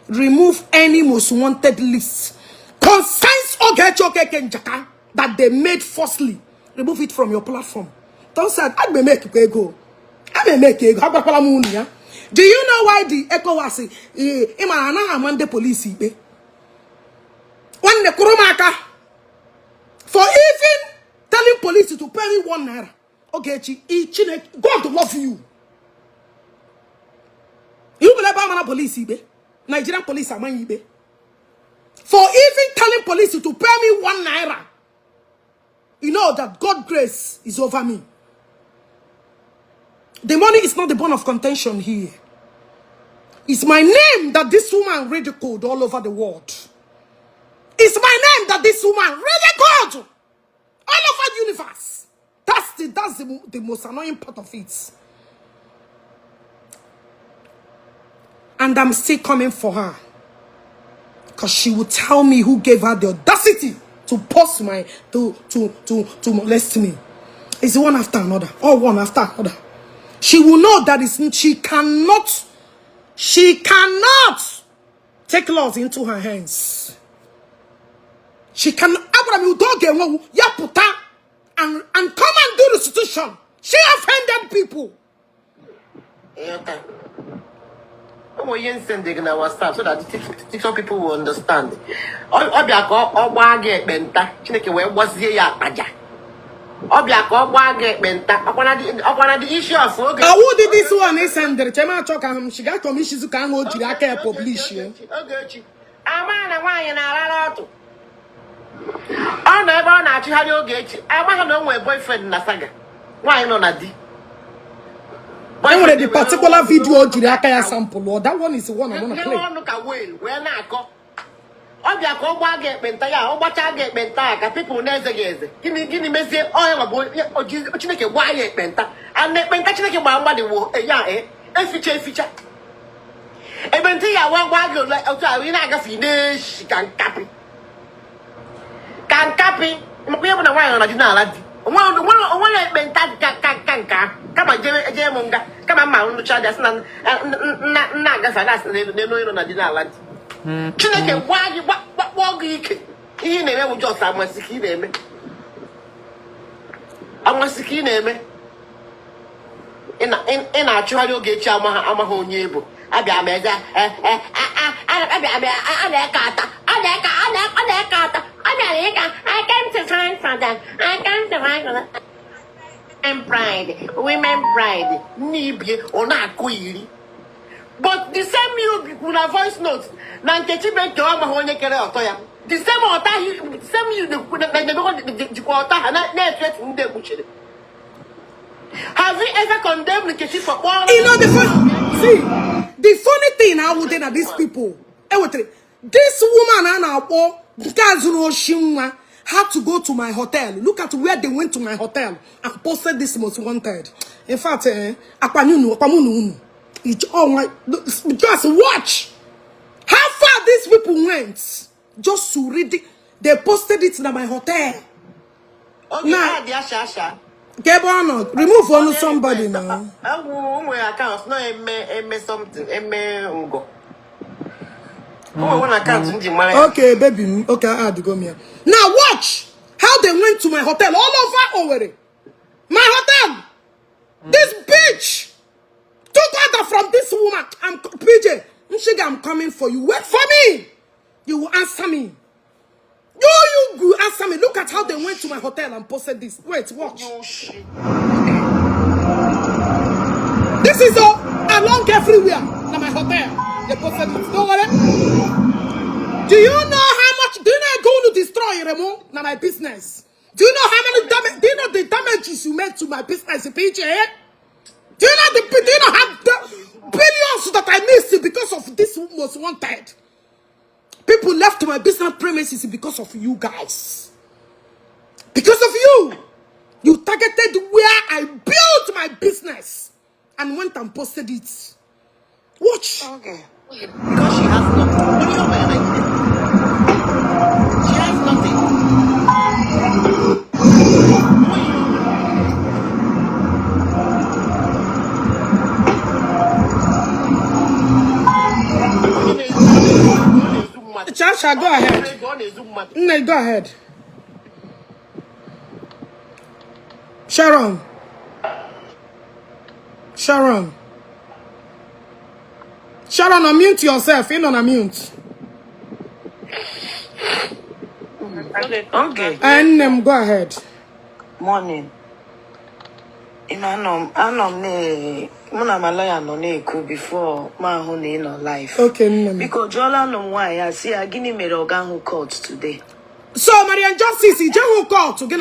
remove any most wanted list concerns Ogechi Okeke Njaka that they made falsely. Remove it from your platform. Don't say, I may make ego. I may make ego. Agwakwala m unu ya. Do you know why the ECOWAS ị mara anaghị ama ndị polisi ikpe? Nwanne kụrụ m aka for even telling police to pay me ₦1. Ogechi, Chineke, God love you. You believe amara police ikpe? Nigerian police amaghị ikpe. For even telling police to pay me ₦1. You know that God grace is over me. The money is not the bone of contention here. It's my name that this woman ridiculed all over the world. It's my name that this woman ridiculed all over the universe. That's the most annoying part of it. And I'm still coming for her. Because she will tell me who gave her the audacity to post my, to molest me. It's one after another. Or one after another. She will know that it's, she cannot take laws into her hands. She can, Abraham, you don't get one, ya puta, and come and do restitution. She offended people. Ịghọta? Ụmụ ihe nsend gị na WhatsApp so that the TikTok people will understand. Ọ bịa ka ọ gbaa gị ekpenta, Chineke wee gbazie ya akpaja. Ọ bịa ka ọ gbaa gị ekpenta, ọkwana the issue of oge. Awụ dị this one is sendere chema achọ ka m shiga achọ m ishizu ka ahụ o jiri aka ya publish ya. Ogechi, ama na nwaanyị na-arara ọtụ. Ọ nọ ebe ọ na-achụgharị Ogechi, amaghị na o nwere boyfriend na saga. Nwaanyị nọ na di. E nwere the particular video o jiri aka ya sample. That one is the one I'm gonna Nyewe play. ọnụ ka whale wee na-akọ. Ọ bịa ka ọ gbaa gị ekpenta ya, ọ gbachaa gị ekpenta ya ka people na-eze gị eze. Gịnị mezie ọ ya bụ Chineke gbaa ya ekpenta. And ekpenta Chineke gbaa mmadụ wo ya eficha eficha. Ekpenta ya wa gbaa gị ole otu ahụ ị na-agafe ị na-eshi ka nkapị. Ka nkapị maka ihe bụ na nwaanyị nọ na di n'ala di. Onwere ekpenta ka nke ahụ. Kama jee m nga kama mma nrụcha dị asị na nna nna agafe aga asị n'elu onye nọ na di n'ala di. Chineke gbaa gị gbakpọọ gị ike. Ihe ị na-eme bụ just amasị ka ị na-eme. Amasị ka ị na-eme. Ị na-achụgharị Ogechi amaghị onye ị bụ. Abịa m eze abịa m a na-eke ata a na-eke a na-eke ata abịara ịga. I came to find for them. I came to find for them. Women pride, women pride, nne ibie ọ na-akụ iri. But the same you kwuru na voice note na Nkechi Bekee ọ amaghị onye kere ọtọ ya. The same ọta the same you na-ekwu na jikwa ọta ha na-etu etu ndị ekpuchiri. Have you ever condemned Nkechi for kpọrọ? You know the funny, see, the funny thing awụdị na these people ewetara this woman a na-akpọ nke a zuru oshi nwa had to go to my hotel. Look at where they went to my hotel and posted this most wanted. In fact, akwanyunu, akwamunu unu. It's all my, just watch how far these people went just to read it. They posted it in my hotel. Okay, Now, add asha asha. Ka ebe ọ nọ, remove ọnụ somebody now. Agwụ nwere account na eme eme something eme ngo. O nwere one account m ji mara ya. Okay, baby m. Okay, add go m ya. Now watch how they went to my hotel all over Owerri. My hotel. This bitch took order from this woman. I'm PJ. Nshiga, I'm coming for you. Wait for me. You will answer me. You go answer me. Look at how they went to my hotel and posted this. Wait, watch. This is all along everywhere. Now my hotel. They posted it. Don't worry. Do you know how much? Do you know I'm going to destroy Remo? Now my business. Do you know how many damage? Do you know the damages you made to my business, PJ? Do you know the? Do you know how the billions that I missed because of this most wanted? People left my business premises because of you guys. Because of you. You targeted where I built my business and went and posted it. Watch. Okay. Because she has nothing. What do you mean, Nigeria? She has nothing. Chacha, go ahead. Nne, go ahead. Sharon. Sharon. Sharon, unmute yourself. Ị nọ na mute. Okay. Nne m, go ahead. Morning. Ị ma anọ m na mụ na my lawyer nọ na-ekwu before m ahụ na ị nọ live. Okay, nne m. Biko jụọla nụ m nwaanyị a sị ya gịnị mere ọ gahụ court today? So, Marian Justice, ijehu court gị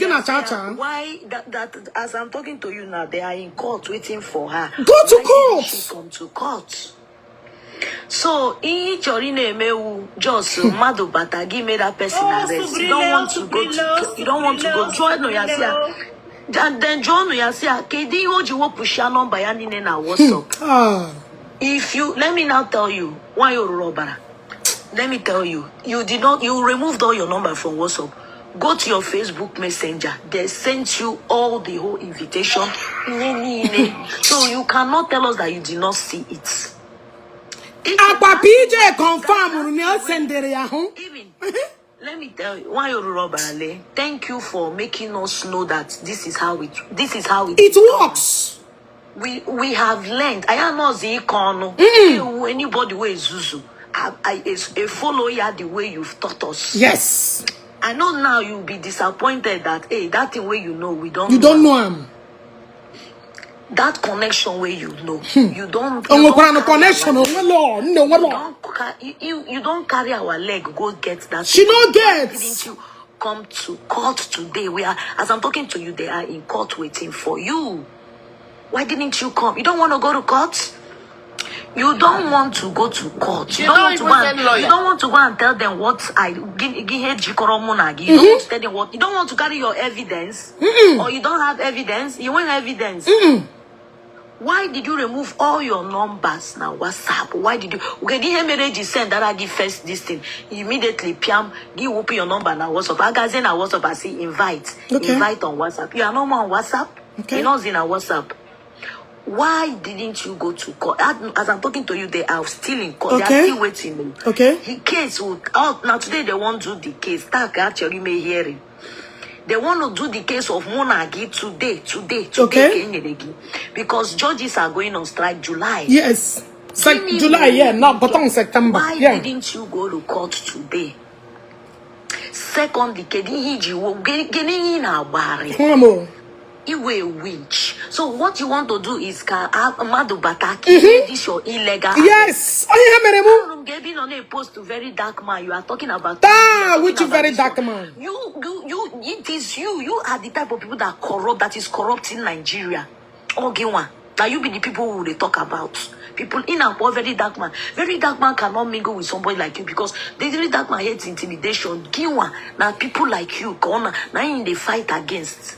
na Chacha. Why that as I'm talking to you now, they are in court waiting for her. Go to Why didn't court. she come to court? So ihe ị chọrọ ị na-emewu just mmadụ bata gị mee that person Oh, arrest. You don't Subrilo, want to go to Subrilo, you don't want to go Subrilo, jụọ nụ ya sị ya Subrilo. and then jụọ nụ ya sị ya kedu ihe o ji wepụsịa nọmba ya niile na WhatsApp. If you let me now tell you why you rụrụ ọbara. Let me tell you, you did not, you removed all your number from WhatsApp. Go to your Facebook Messenger. They sent you all the whole invitation. So you cannot tell us that you did not see it. Akwa PJ confirm na o sendere ya hụ. Even, let me tell you, why you rụrụ ọbara lee? Thank you for making us know that this is how it, this is how it It works. We have learned. I am not the icon. Anybody wey zuzu. I follow ya the way you've taught us. Yes. I know now you'll be disappointed that hey, that thing where you know we don't. You don't know him. That connection where you know you don't. O You nwekwara don't no carry connection, our o nwere law, nne, o nwere You law. don't carry our leg. Go get that. She thing. no get. Didn't you come to court today? We are, as I'm talking to you, they are in court waiting for you. Why didn't you come? You don't want to go to court? You don't want to go to court. You You don't don't want to even go and, send lawyer. you don't want to go and tell them what I give jikọrọ mụ na gị. You don't want to tell them what you don't want to carry your evidence. Or you don't have evidence. You want evidence. Why did you remove all your numbers now? WhatsApp? Why did you? Okay, the mere ji send that I give first this thing immediately. Piam, give open your number now. WhatsApp. I guys in WhatsApp. I see invite. Okay. Invite on WhatsApp. You are no more on WhatsApp. Okay. You're not in a WhatsApp. Why didn't you go to court? As I'm talking to you, they are still in court. They are Okay. still waiting. Okay. The case will out now. Today they won't do the case. Start actually may hearing. They want to do the case of Monagi today, today, today. Okay. Kenyeregi. Because judges are going on strike July. Yes. Gịnị July, mere yeah, no, but on September. Why Yeah. didn't you go to court today? Secondly, kedu ihe iji gịnị ihe ị na-agbagharị? Nwa m o. Ị wụ a winch. So what you want to do is ka mmadụ bata ka ime this your illegal Yes, ọ ihe mere mụ. Ahụrụ m gị ebe ị nọ na-epost very dark man. You are talking about Taa, you are talking which about very this dark one. man? You, it is you. You are the type of people that corrupt, that is corrupting Nigeria. Ọ gị nwa. Now you be the people who they talk about. People in and very dark man. Very dark man cannot mingle with somebody like you because the very dark man hates intimidation. Gị nwa. Now people like you, corner. Now in they fight against.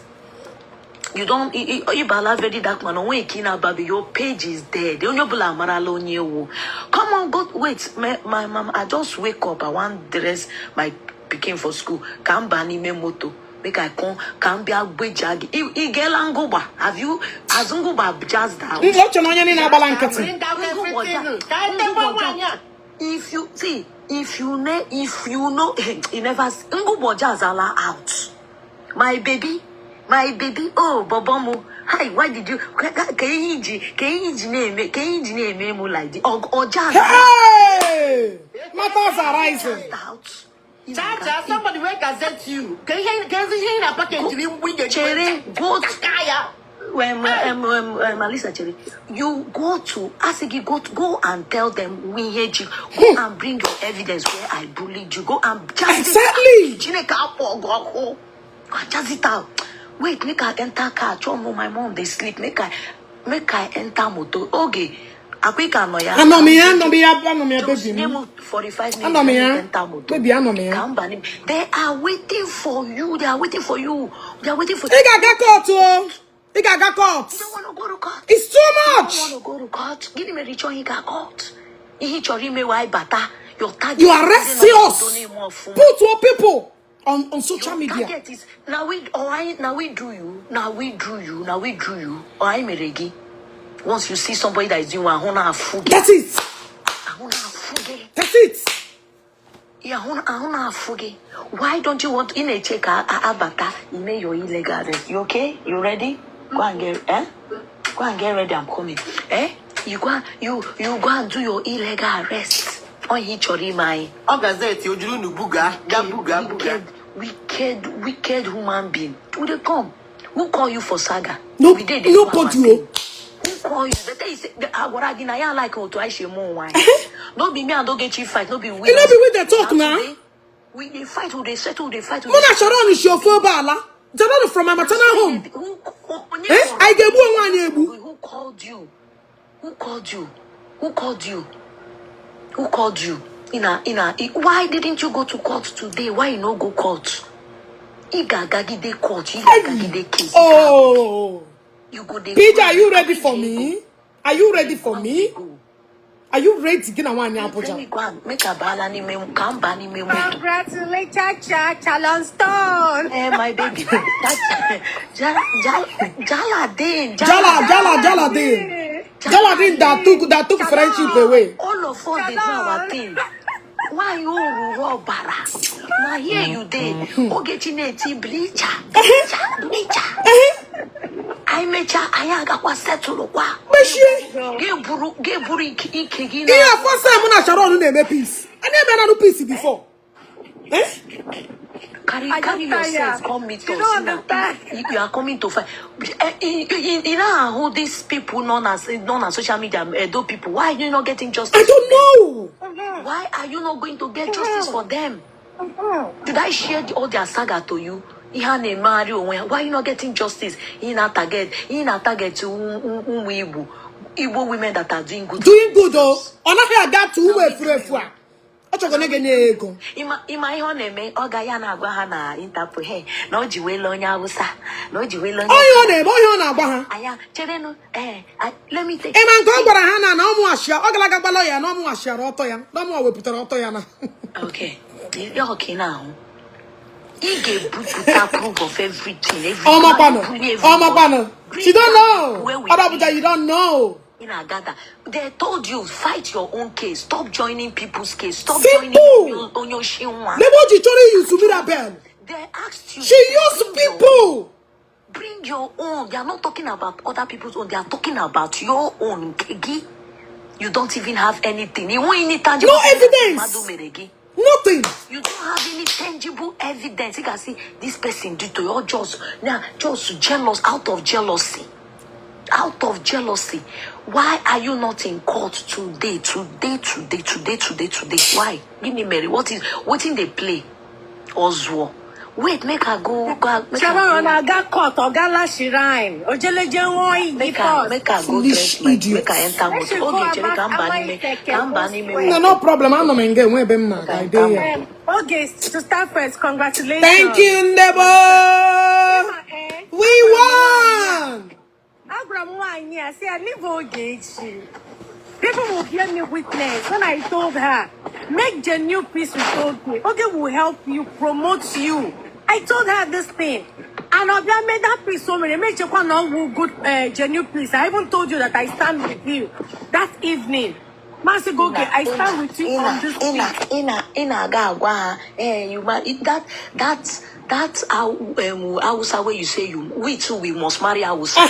You don't ịbala very dark man onwe ike na-ababi your page is dead. Onye ọbụla amarala onye ewu. Come on, go wait. My mama, I just wake up. I want dress my pikin for school. Ka m baa n'ime moto. Make I come, ka m bịa gbeja gị. Ị geela ngụgba? Have you has ngụgba jazzed out? Ọ chọrọ onye niile agbala nkịtị. Bring out Ngụgba everything. Ka anyị tekwa nwaanyị a. If you see, if you ne, if you know, you never ngụgba jazzala out. My baby, my baby, oh, bobomu. Hi, why did you? Ka ihe iji, ka ihe iji na-eme, ka ihe iji na-eme mụ like this? Ọ jazz Hey! Matters arising. out. Chacha, somebody wey gazette you. Ka ihe ka ezi ihe ị na package ri mgbe ị ga-eji Chere, go to ka ya. Alisa Chere, you go to Asigi, go to, go and tell them we hate you. Go and bring your evidence where I bullied you. Go and jazz it Exactly. out. Chineke akpọ gị ọkụ. Go and jazz it out. Wait, make I enter car. Chomo, my mom, they sleep. Make I enter motor. Okay. Akwika nọ ya. Anọ m ya, anọ m ya, anọ m ya, Just baby nye m. m 45 minutes. Anọ m Let me ya. enter motor. Baby, anọ m ya. Ka m banye. They are waiting for you. They are waiting for you. They are waiting for Ị ga-aga court o. Ị ga-aga court. You don't want to go to court. It's too You much. don't want to go to court. Gịnị mere ị chọghị ịga court? Ihe ị chọrọ ime wa bata. Your target You is arrest ndị nọ us. n'obodo na-eme ọfụma. Put your people on social Your media. target is na we or I na we do you, na we do you, na we do you. Or I mere gị. Once you see somebody that is doing well, ahụ na-afụ gị. That's it. Ahụ na-afụ gị. That's it. Ya ahụ na-afụ gị. Why don't you want ị na-eche ka abata ime your illegal arrest? You okay? You ready? Go and get eh? Go and get ready. I'm coming. Eh? You go and, you go and do your illegal arrest. Onye ị chọrọ ime anyị. Ọ gazette o jiri unu buga, ga buga buga. Wicked, wicked, wicked human being. Who dey come? Who call you for saga? No, We dey dey do our nobody. thing. O. Who call you? They tell you say agwara gị na ya like otu anyị si eme onwe anyị. No be me and Ogechi fight, no be we. E no be we dey talk Na na. today, we dey fight, we dey settle, we dey fight. We Mụ dey na Sharon si ofu ebe ala. Sharon from my maternal home. Who, onye Eh? kpọrọ Anyị ga-egbu onwe anyị egbu. Who called you? Who called you? Who called you? Who called you? Why didn't you go to court today? Why you no go court? Ị ga-agagide court, ị ga-agagide case. Oh. You go dey PJ, are you ready for me? Are you ready for me? Are you ready? Gị na nwaanyị Let Abuja. me go and make a bala n'ime ka m baa n'ime moto. Congratulations, Cha Chalon Stone. Eh, my baby. That, Jala, Jala, Jaladin. Jala, Jala, Jaladin. Jaladin that took friendship away. All of us dey do our thing. Nwaanyị oruru ọbara. Na here you dey. Ogechi na-eti bleacher, bleacher, bleacher. Anyị mechaa, anyị agakwa settle kwa. Mechie. Ga-eburu ike gị Ihe a first time mụ na Sharon na-eme peace. Anyị emela peace before. Eh? Carry I carry don tire. yourself come meet You us don't now. understand. You are coming to fight. Ị na-ahụ these people nọ na social media, Edo people. Why are you not getting justice I don't know. Why are you not going to get justice for them? Did I share all their saga to you? Ihe a na-emegharị onwe ya. Why are you not getting justice? Ihe na-target ụmụ Igbo, Igbo women that are doing good. Doing good o. Ọ naghị aga tụ ụmụ efu efu a. Ọ chọrọ na ga-enye ya ego. Ịma ihe ọ na-eme, ọ ga ya na-agwa ha na Interpol, hey, na o ji wele onye Hausa, na o ji wele onye Onye ọ na-eme, onye ọ na-agwa ha. Anya cherenụ, ee, let me take Ịma nke ọ gwara ha na ọmụ ashia, ọ gara aga gbalọ ya na ọmụ ashiara ọtọ ya, na ọmụ wepụtara ọtọ ya na. Okay, ya ọka ị na-ahụ, ị ga-ebupụta proof of everything, everything. Ọmakwanụ, Bunye everybody. ọmakwanụ. Bring She don't down know. where we Ọrụ Abuja, you don't know. ị na-agada. They told you, fight your own case, stop joining people's case, stop Simple. joining onye oshi nwa. N'ebe o ji chọrọ iyuzu Mirabel. They asked you She used bring your people. Bring your own. They are not talking about other people's own. They are talking about your own. Nke gị. You don't even have anything. You want any tangible No thing that evidence. mmadụ mere gị. Nothing. You don't have any tangible evidence. You can see this person did to you just now, just jealous, out of jealousy. Out of jealousy. Why are you not in court today? Today, today, today, today, today. Why? Give Mary, what is what in they play? Oswo. Wait, make her go, go make Sharon her go. na-aga court, ọ gala shrine, o jeleje ṅụọ iyi Make her first. make her go Foolish dress my make her idiots. enter Make she motor. go Okay, chere ka mba ama n'ime Iteke ka mba n'ime No, moto. no problem. Anọ m nga enwe ebe m Make na-aga. her I enter dey here. moto. Okay, to start first, congratulations. Thank you, Ndebo. Ịma, eh, We won. Agwara m nwaanyị a sị ya leave Ogechi. People will bear me witness when I told her, make genuine peace with Oge. Oge will help you, promote you. I told her this thing. And Obia made that peace so many. Make sure no good genuine peace. I even told you that I stand with you that evening. Master Goge, Ina, I ina, stand with you ina, on this ina, peace. ina, ina aga agwa ha. Eh, you ma that Hausa wey you say you we too we must marry Hausa.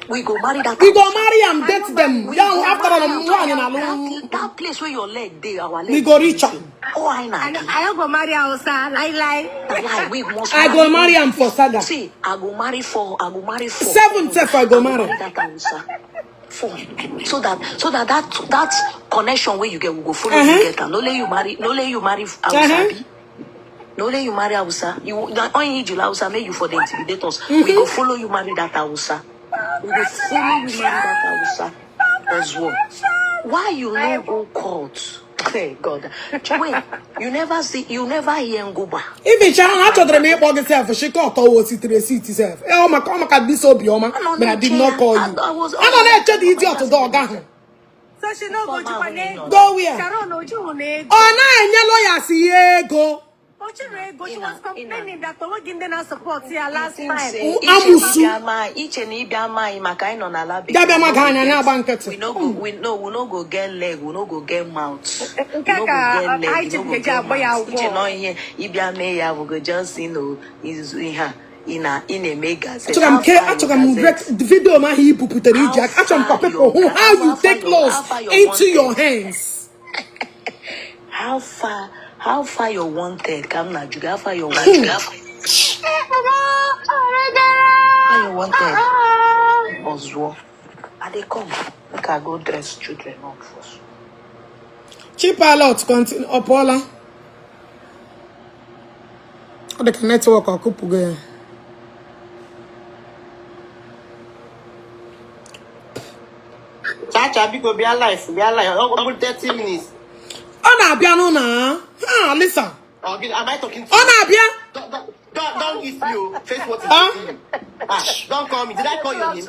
We go marry that We go Hausa. marry am, I date know them. We Ya go after all, marry am. nwaanyị na-alụ. That place where your leg dey, our We leg go dey reach there. am. Oh, I na I gị. I go marry Hausa. Lie, lie. Lie, we must I marry. go marry am for saga. See, I go marry four. I go marry four. Seven sef I I go go marry. marry that Hausa. Four. So that connection where you get, we go follow you get am. No let you marry, no let you marry Hausa bi. No let you marry Hausa. You na only you Hausa make you for the intimidate us. We go follow you marry that Hausa. We go follow you marry that Hausa as well. Why you no go court? Hey God. Wait, you never see, you never hear Nguba. Even Sharon, achọtara m ịkpọ gị sef shikọ ọtọ wo sitere sit sef. Eh, ọ maka this obiọma Anọ but I did na-eche not ya. call you. I was Anọ na-eche the idiot dog ahụ. So she no go Before ma jikwane. ahụ Go where? Sharon ojiwu na ego. Ọ na-enye lawyers ya ego. Ochiri ego. She Ina, was ina. complaining that onweghị ndị na-support ya last Think time. say, Amusu. iche na ịbịa ama anyị maka anyị nọ n'ala Ya bịa we ma no ga go anya get- na-agba nkịtị. we no go get leg, we no go get mouth. Nke We no go ka get leg, anyị we ji no go nkeji get agba ya mouth. Iche ụgwọ. na ihe ịbịa mee ya we go just you know, izu ihe a ị na-eme gazette. Achọrọ m How ke far your achọrọ m gazette? rec video m ahụ i bupụtara iji How aka. Achọrọ m ka far people your hụ how you how far take your laws how far your into your wanted? hands. How far your wanted? Ka m na-ajụ gị, how far your wanted? How far your wanted? Ozuo. I dey come. Make I go dress children up first. Chi pilot continue ọ pụọla. Ọ dị ka network ọkụpụgo ya. Chacha, biko bịa live, bịa live. Ọ bụrụ 30 minutes. Ọ na-abịa nụ na ha Lisa. Am I talking to Ọ you? na-abịa. Don't eat me, oh. Face what is Huh? eating you. Ah, don't call me. Did I call your name?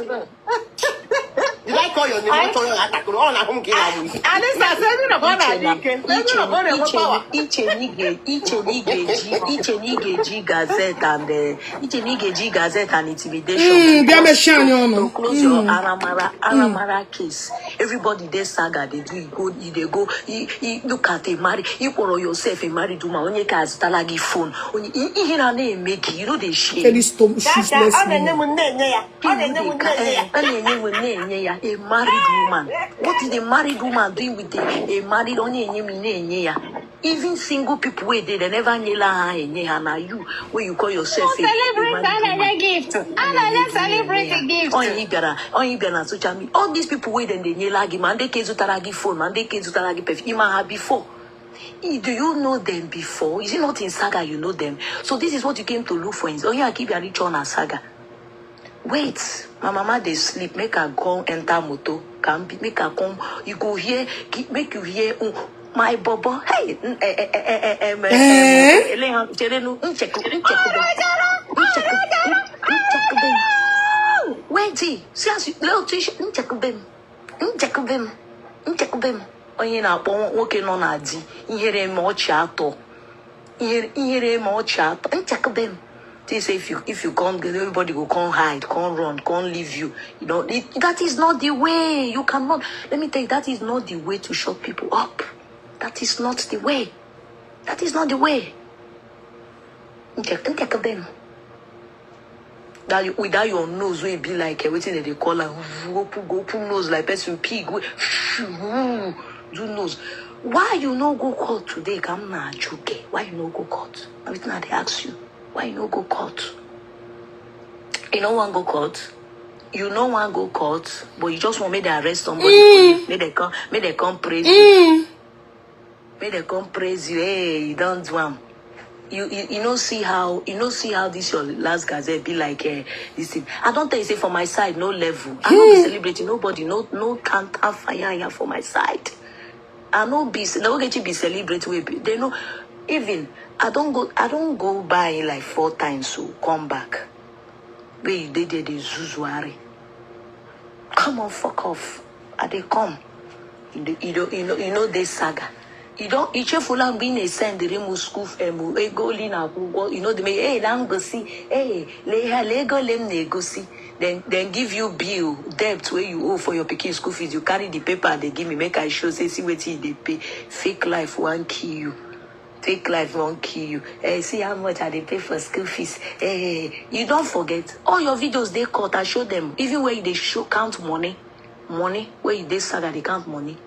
Did I call your name? Ọ chọrọ ya atakụrụ. Ọ na-ahụ m ka ị na-amụ isi. Alisa, sị ebe na ọ na-adị ike. Ebe na ọ na-enwe power. Iche na ị ga-eji gazette and iche na ị ga-eji gazette and intimidation Bịa mechie anyị to ọnụ. close your aramara case. Everybody dey saga dey do you go you dey go you, you look at a married you kpọrọ yourself a married woman onye ka azụtala gị phone onye ihe na na-eme gị you no dey shame. Very Chacha, useless ọ na-enye woman. m na-enye ya. Ọ na-enye m na-enye ya. A na-enye m na-enye ya a married woman. What is a married woman doing with a married onye enye m na-enye ya? Even single people wey dey, they never nyela ha enye ha na you wey you call yourself a Celebrity, married a woman. na-enye gift. A na-enye celebrity gift. Onye ị bịara na social media, all these people wey dem dey nyela gị ma ndị ka zụtara gị phone ma ndị ka zụtara gị perfume ịma ha before. Do you know them before? Is it not in saga you know them? So this is what you came to look for in onye a ka ị bịara ịchọ na saga. Wait, my mama dey sleep. Make her go enter motor. Can be make her come. You go hear, make you hear. My bobo. Hey, Eh? chere nu, nchekube, nchekube. Wait, see as you little Trish, nchekube m, nchekube m, nchekube m. Onye na-akpọ nwoke nọ na di ihere eme ọchị atọ. Ihere eme ọchị atọ. Nchekube m. They say if you come, everybody go come hide, come run, come leave you. You know that is not the way. You cannot. Let me tell you, that is not the way to shut people up. That is not the way. That is not the way. Nchekube m. That you, without your nose, will be like wetin they call am open go open nose like person pig. Wey do nose. Why you no go court today? Ka m na-ajụ gị. Why you no go court? Na wetin I dey ask you. Why you no go court? You no wan go court? You no wan go court, but you just want make they arrest somebody for you. Make they come praise you. Make they come praise you. Hey, you don do am. You no see how this your last gazette be like this thing. I don tell you say for my side no level. I no be celebrating nobody, no counter fire here for my side. I no be no get you be celebrate wey be they no even I don go buy like 4 times, so come back. Where you dey there, dey zuzuari. Come on, fuck off. I dey come. You know this saga. You don't, ichefula mgbe ị na-esend rimu school ego ole ị na-akwụ ụgwọ, you know the hey, na m gosi, hey, lee ha, lee ego ole m na-egosi. Then give you bill, debt where you owe for your pikin school fees. You carry the paper they give me, make I show, say, see wetin you dey pay. Fake life won't kill you. Fake life won't kill you. Hey, see how much I dey pay for school fees. Hey, you don't forget. All your videos they cut, I show them. Even where they show count money, money, where you dey saga, they count money.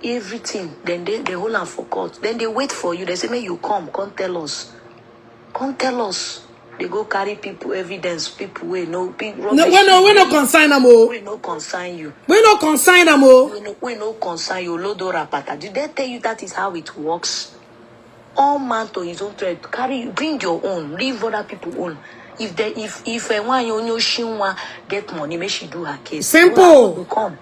Everything. Then they hold on for court. Then they wait for you. They say, may you come, come tell us. Come tell us. They go carry people, evidence, people we no big No, we no consign them, oh. We no consign you. We no consign them, oh. We no consign you. Lodo rapata. Did they tell you that is how it works? All man to his own thread. Carry, bring your own. Leave other people own. If they, if one you know she want get money, make she do her case. Simple. Come.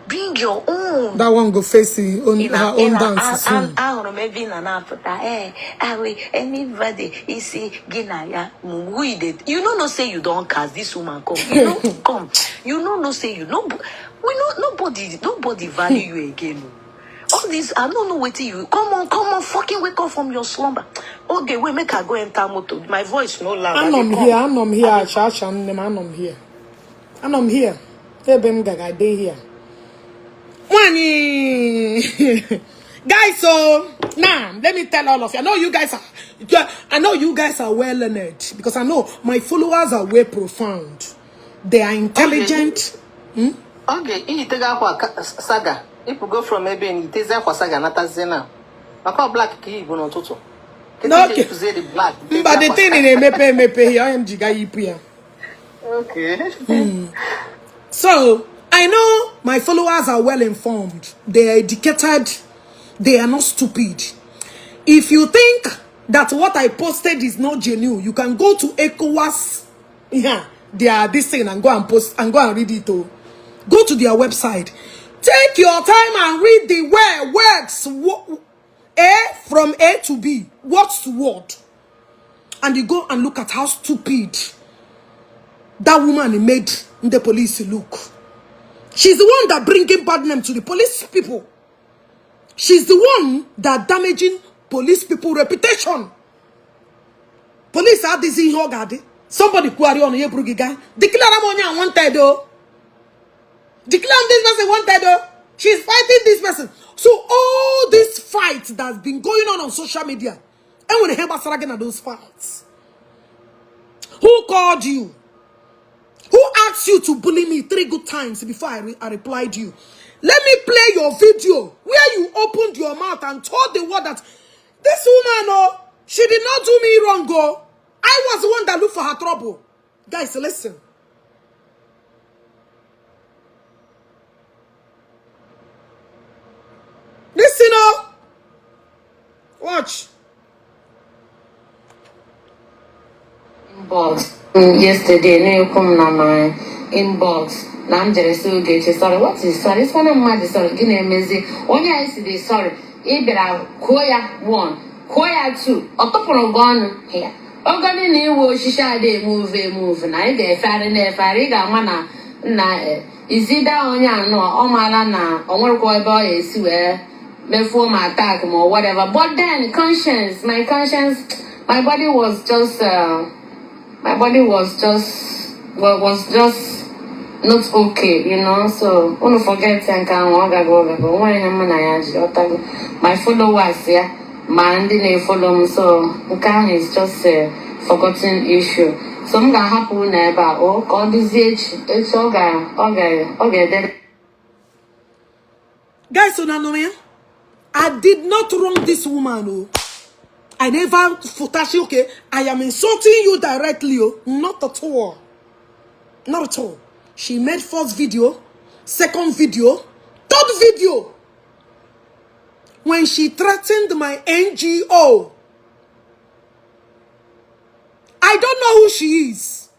Bring your own. That one go face her own, her own dance soon. I don't maybe na na put I will anybody you see gina ya we did. You no say you don't cast this woman come. You no come. You no say you no we no nobody value you again. All this I don't know what you come on, fucking wake up from your slumber. Okay, wait, make I go enter motor. My voice no loud. I'm here, I'm here. Ebem gaga dey here. Money. Guys, so now let me tell all of you. I know you guys are well learned, because I know my followers are way profound. They are intelligent. Okay, you take saga. If you go from ebe and you take saga, not as now. Black key, no toto. No, okay. But the thing in mepe here, I am jiga here. Okay. So I know my followers are well informed. They are educated. They are not stupid. If you think that what I posted is not genuine, you can go to ECOWAS. Yeah, they are this thing and go and post and go and read it. Oh. Go to their website. Take your time and read the words A from A to B, word to word. And you go and look at how stupid that woman made the police look. She's the one that bringing bad name to the police people. She's the one that damaging police people reputation. Police are this in your garden. Somebody quarry on your guy. Declare am on wanted though. Declare this person wanted though. She's fighting this person. So all this fight that's been going on social media, and when the hear about those fights, who called you? Who asked you to bully me 3 good times before I replied you? Let me play your video where you opened your mouth and told the world that this woman, oh, she did not do me wrong, oh. I was the one that looked for her trouble. Guys, listen. Listen, oh. Watch. Inbox yesterday, no, come na my inbox. Now I'm just so good. Sorry, what is sorry? It's one of my sorry. Give me a message. Only I see the sorry. Ibera koya 1, koya 2. Otoporo gone here. Ogani ni wo shisha dey move. Na I get fare na fare ga ma na na izida onye no o mala na onwerko ebe o esi we me form attack or whatever. But then conscience, my conscience, my body was just my body was just not okay, you know. So don't forget and can go my followers, yeah, man didn't follow me, so okay, is just a forgotten issue. So I'm gonna happen about oh God this age, it's okay. Guys, so now no man. I did not wrong this woman. Oh. I never futashi, okay, I am insulting you directly. Oh. Not at all. Not at all. She made first video, second video, third video. When she threatened my NGO. I don't know who she is.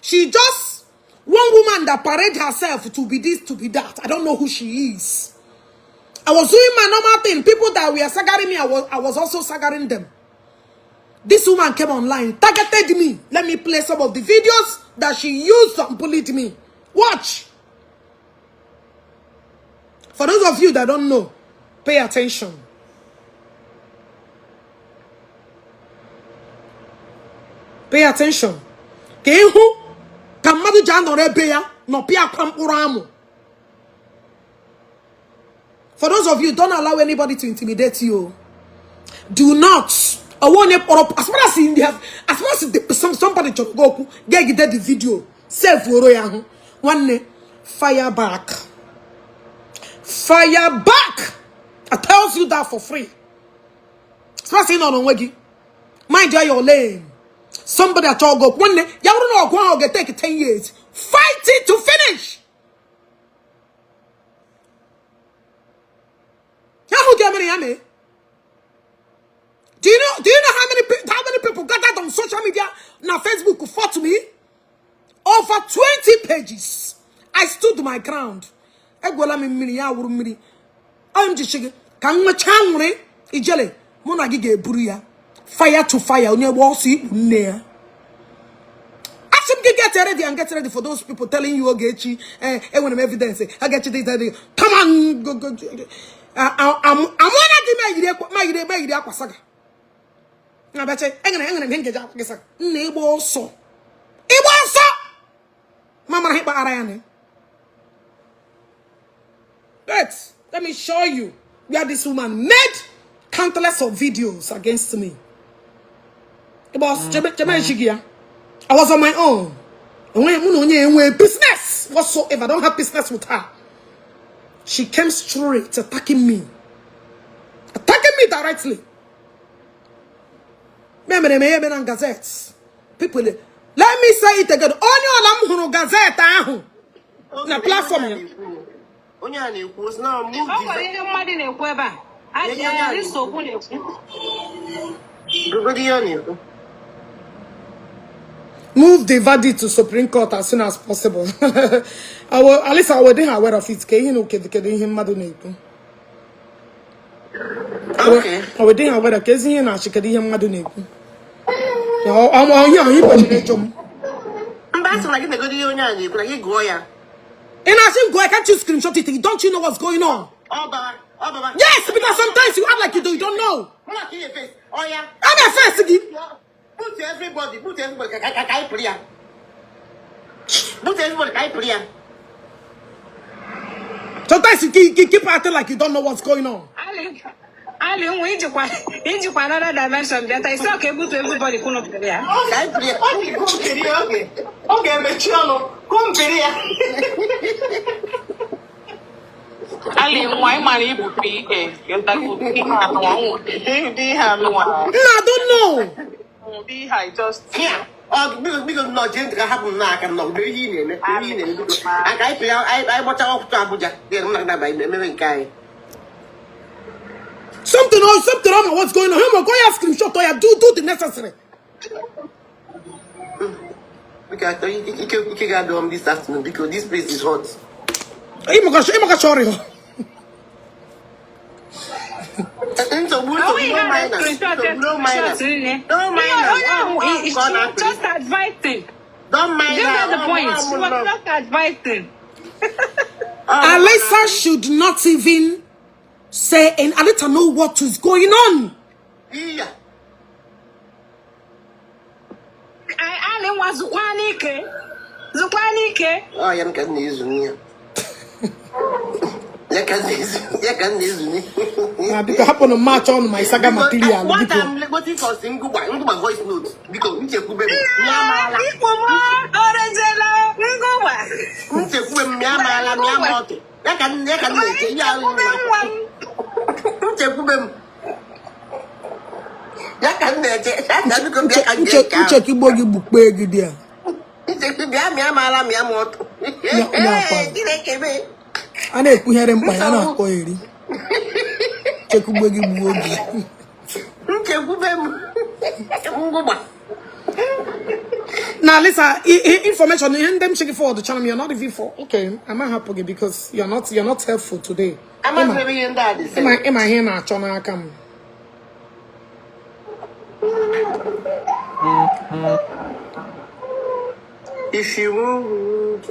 She just one woman that parade herself to be this, to be that. I don't know who she is. I was doing my normal thing. People that were sagaring me, I was also sagaring them. This woman came online, targeted me. Let me play some of the videos that she used and bullied me. Watch. For those of you that don't know, pay attention. Pay attention. Ka ịhụ ka mmadụ ji anọrọ ebe ya nọpịa akwa mkpụrụ amụ. For those of you, don't allow anybody to intimidate you. Do not. As far as in the, as far as the, somebody chọrọ gị okwu, ga-egide the video. Save woro ya ahụ. Nwanne, fire back. Fire back. I tells you that for free. As far as ị nọ n'onwe gị, mind your lane. Somebody achọ gị okwu. Nwanne, ya bụrụ na ọgụ ahụ ga-take 10 years. Fight it to finish. Ya hụ ga-emere ya mee. Do you know how many people gathered on social media na Facebook fought me? Over 20 pages. I stood my ground. Egwela m mmiri ya wuru mmiri. Ọ m ji chi gị ka m nwechaa nwụrị ijele mụ na gị ga-eburu ya. Fire to fire onye gba ọsọ ikpu nne ya. Asị m gị get ready and get ready for those people telling you Ogechi, enwere m evidence. Ogechi this, that, come on go, go. Amụọna gị ma yiri akwa saga. Na bache enwere m ihe nkeji akwa gị saga. Nna ịgba ọsọ. Ịgba ọsọ. Ma mara ịkpa ara ya na. But let me show you where this woman made countless of videos against me. Boss, I was on my own. Business whatsoever. I don't have business with her. She came straight attacking me. Attacking me directly. Gazette. People, let me say it again. Only all I'm Gazette ahụ na platform ya. Onye a na-ekwu sị na move Ọ nwere ihe mmadụ na-ekwu ebe a. Nsogbu na-ekwu. Gụgodi ihe ọ na-ekwu. Move the verdict to Supreme Court as soon as possible. I will, at least I will aware of it. Ke ihe na kedu ihe mmadụ na-ekwu. Okay. I will aware of kezi ihe na-achị kedu ihe mmadụ na-ekwu. Ihe ahụ ị kwesịrị ịjụ m. Mba, asị na gị na-egodo ihe onye a na-ekwu na gị gụọ ya. And I think, go, can't you screenshot it? Don't you know what's going on? Ọ baba, ọ baba. Yes, because sometimes you act like you don't know. Mụ na ka ị na-efe. Ọ ya. I'm a first gị. Put everybody, ka anyị pụrụ ya. Put everybody ka anyị pụrụ ya. Sometimes you keep acting like you don't know what's going on. Ali nwa ijikwa another dimension bịa isi ọka ebutu everybody kwunu pụrụ ya. Ka anyị pụrụ ya. Oge kumpiri ya oge. Ọ ga-emechi ọnụ kumpiri ya. Ali nwa ị mara ibu PA ụdị ihe anụnwa. Nna, I don't know. Ụdị ihe a just Ya. Ọ biko nọ jee ntị ka hapụ m n'aka nọ mgbe ihe ị na-eme ihe ị na-eme biko. Aka anyị pụrụ ya anyị gbachaa ọkụtụ Abuja. Then m na-adaba ememe nke anyị. Something on what's going on. Him go ya screenshot or ya do the necessary. Biko ike ga-adọ m this afternoon because this place is hot. Ịmaka chọrọ ya. Nsogbu no minor. No minor. No minor. Just advising. Don't mind You her. get the point. She was just advising. Alisa should not even say, and Alisa know what is going on. Yeah. Ali nwa zukwa n'ike. Zukwa n'ike. Oh, ya m ka m na-ezu n'ihe. Ya ka m na-ezu n'ihe. Na biko hapụ na mma achọ ọnụ my saga material What biko. I'm waiting for is ngụgba voice note. Biko nchekwube m. Ya amaala. Ikwu m orejela ngụgba. Nchekwube m ya amaala m ya ma ọtụ. Ya ka m na-eche ihe ahụ Nchekwube nwa m. Nchekwube m. Ya ka m na-eche. Ya biko bịa ka m gee nke ahụ. Nchekigbo gị gbukpe gị dị a. Nchekwu bịa mịa m ala mịa m ọtụ. Ya akwa. Chineke mee. A na-ekwughere mkpa ya na-akọ eri. Nchekwube gị gbuo gị. Nchekwube m. Ngụgba. Na Lisa, information ihe ndị m chigi forward channel, you're not even for okay. I'm hapụ gị because you're not helpful today. Amaghị m ihe ndị a dị sị. Ịma ihe na-achọ n'aka m. If you want.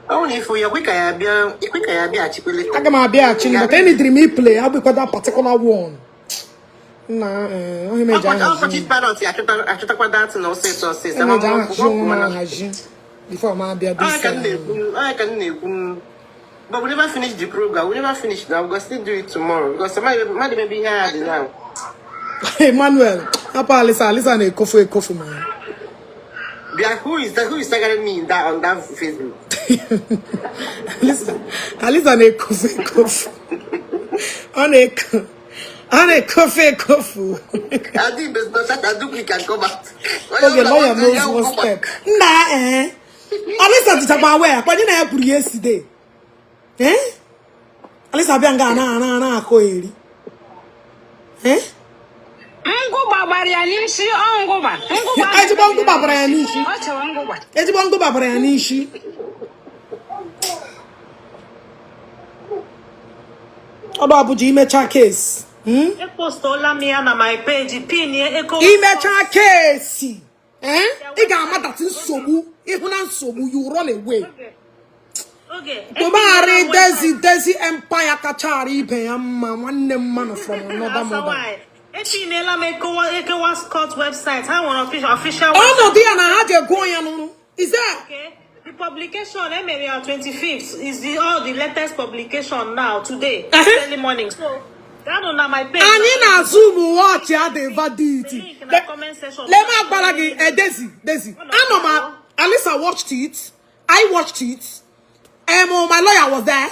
Ọ na ifo ya kwe ka ya bịa ekwe ka ya bịaghachikwa later. Aga m abịaghachi, but enidiri m iplay abụkwa that particular one na onye meji ahazi. Ọkọchị parrot achọtakwa dat na ọsịsọ ọsịsọ. Emeji ahazi onwe m ahazi before m abịa this. Ka m na-ekwu, ka m na-ekwu. But we never finish the program. We never finish now. We go still do it tomorrow because mmadụ maybe ihe a dị now. Emmanuel, hapụ Alisa. Alisa na-ekofu ekofu ma. Bịa, who is tagging me in that on that Facebook? Alisa, Alisa na-ekofu ekofu. Ọ na-ekofu ekofu. Adi no shut do quick and come out. Oge lawyer knows one step. Nna eh. Alisa dịchakwa aware, akwa na ya kwuru yesterday. Eh? Alisa bịa nga na na na akọ eri. Eh? Ngụgba gbara ya n'isi, ọ ngụgba. Ngụgba. Ezigbo ngụgba gbara ya n'isi. Ọ chewe ngụgba. Ezigbo ngụgba gbara ya n'isi. Ọdụ Abuja imecha case. Epostola m ya na my page pin ya eko. Imecha case. Eh? Ị ga-amadata nsogbu. Ịhụ na nsogbu, you run away. Oge. Tobari Dezi Dezi Empire kachara ibe ya mma nwanne mmanụ from another mother. Epinela m ECOWAS court website. Ha nwere official Ọnọdụ ya na ha ji egụọ ya n'ụrụ. Is that? Okay. The publication emere on 25th is the all the latest publication now today, early morning. So that on my page. Anyị na Zoom watch ya the verdict. The link na comment section. Let me agbara gị Dezi Dezi. Anọ m Alisa watched it. I watched it. My lawyer was there.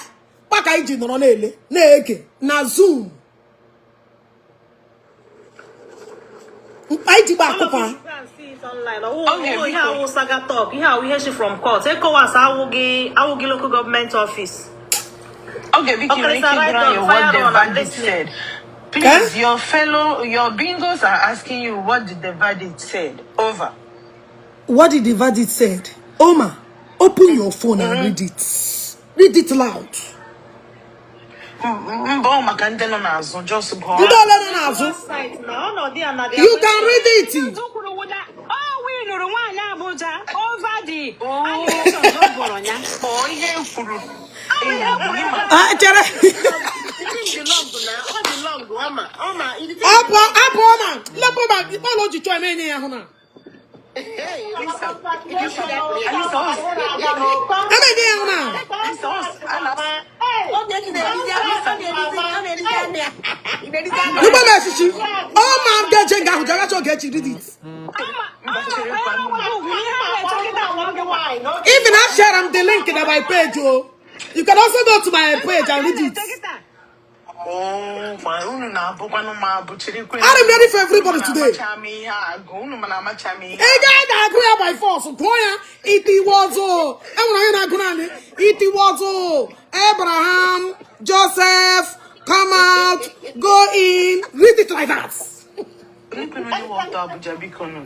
Paka iji nọrọ na-ele na-ege na Zoom. Anyị jikwa akụpa. Ihe awụ saga talk, ihe awụ ihe shi from court. ECOWAS awụghị local government office. Okay, Vicky, Okay, Ricky sir, right Brian, on, what fire the on, I'm verdict listening. said. Please, your fellow, your bingos are asking you what did the verdict said. Over. What did the verdict said? Oma, open your phone and read it. Read it loud. Mba, ọ maka ndị nọ n'azụ, just gụọ. Ndị ole nọ n'azụ? Site na ọnọdụ ya na You can read it. Kwuru wụda ọ winụrụ nwaanyị Abuja over the allegations ọ bụrụ ya. Ọ ihe kwuru. Ah, chere. The long na ọ dị long ọma ọma. Apụ apụ ọma. Lepụ ma ọla o ji chọọ eme enye ya hụ na. Alisa, Alisa, Eme enye ya hụ na. Alisa, Oge na-erizi ọ na-erizi anụ ya. Na-erizi anụ. Igbe m echichi. Ọma ga-eje nga ahụ jagacha Ogechi read it. Mba, cherekwa nụ. Even I share am the link na my page oh. You can also go to my page and read it. Oh, ma unu na-abụkwanụ m abụ cherekwe. I'm ready for everybody today. Amacha m ihe agụ, unu ma na-amacha m ihe. Ị gaghị na-agụ ya by force gụọ ya. It was oh. Enwere onye na-agụ naanị it was oh. Abraham, Joseph, come out, go in. Read it like that. Onye kwuru onye ọtọ Abuja biko nụ.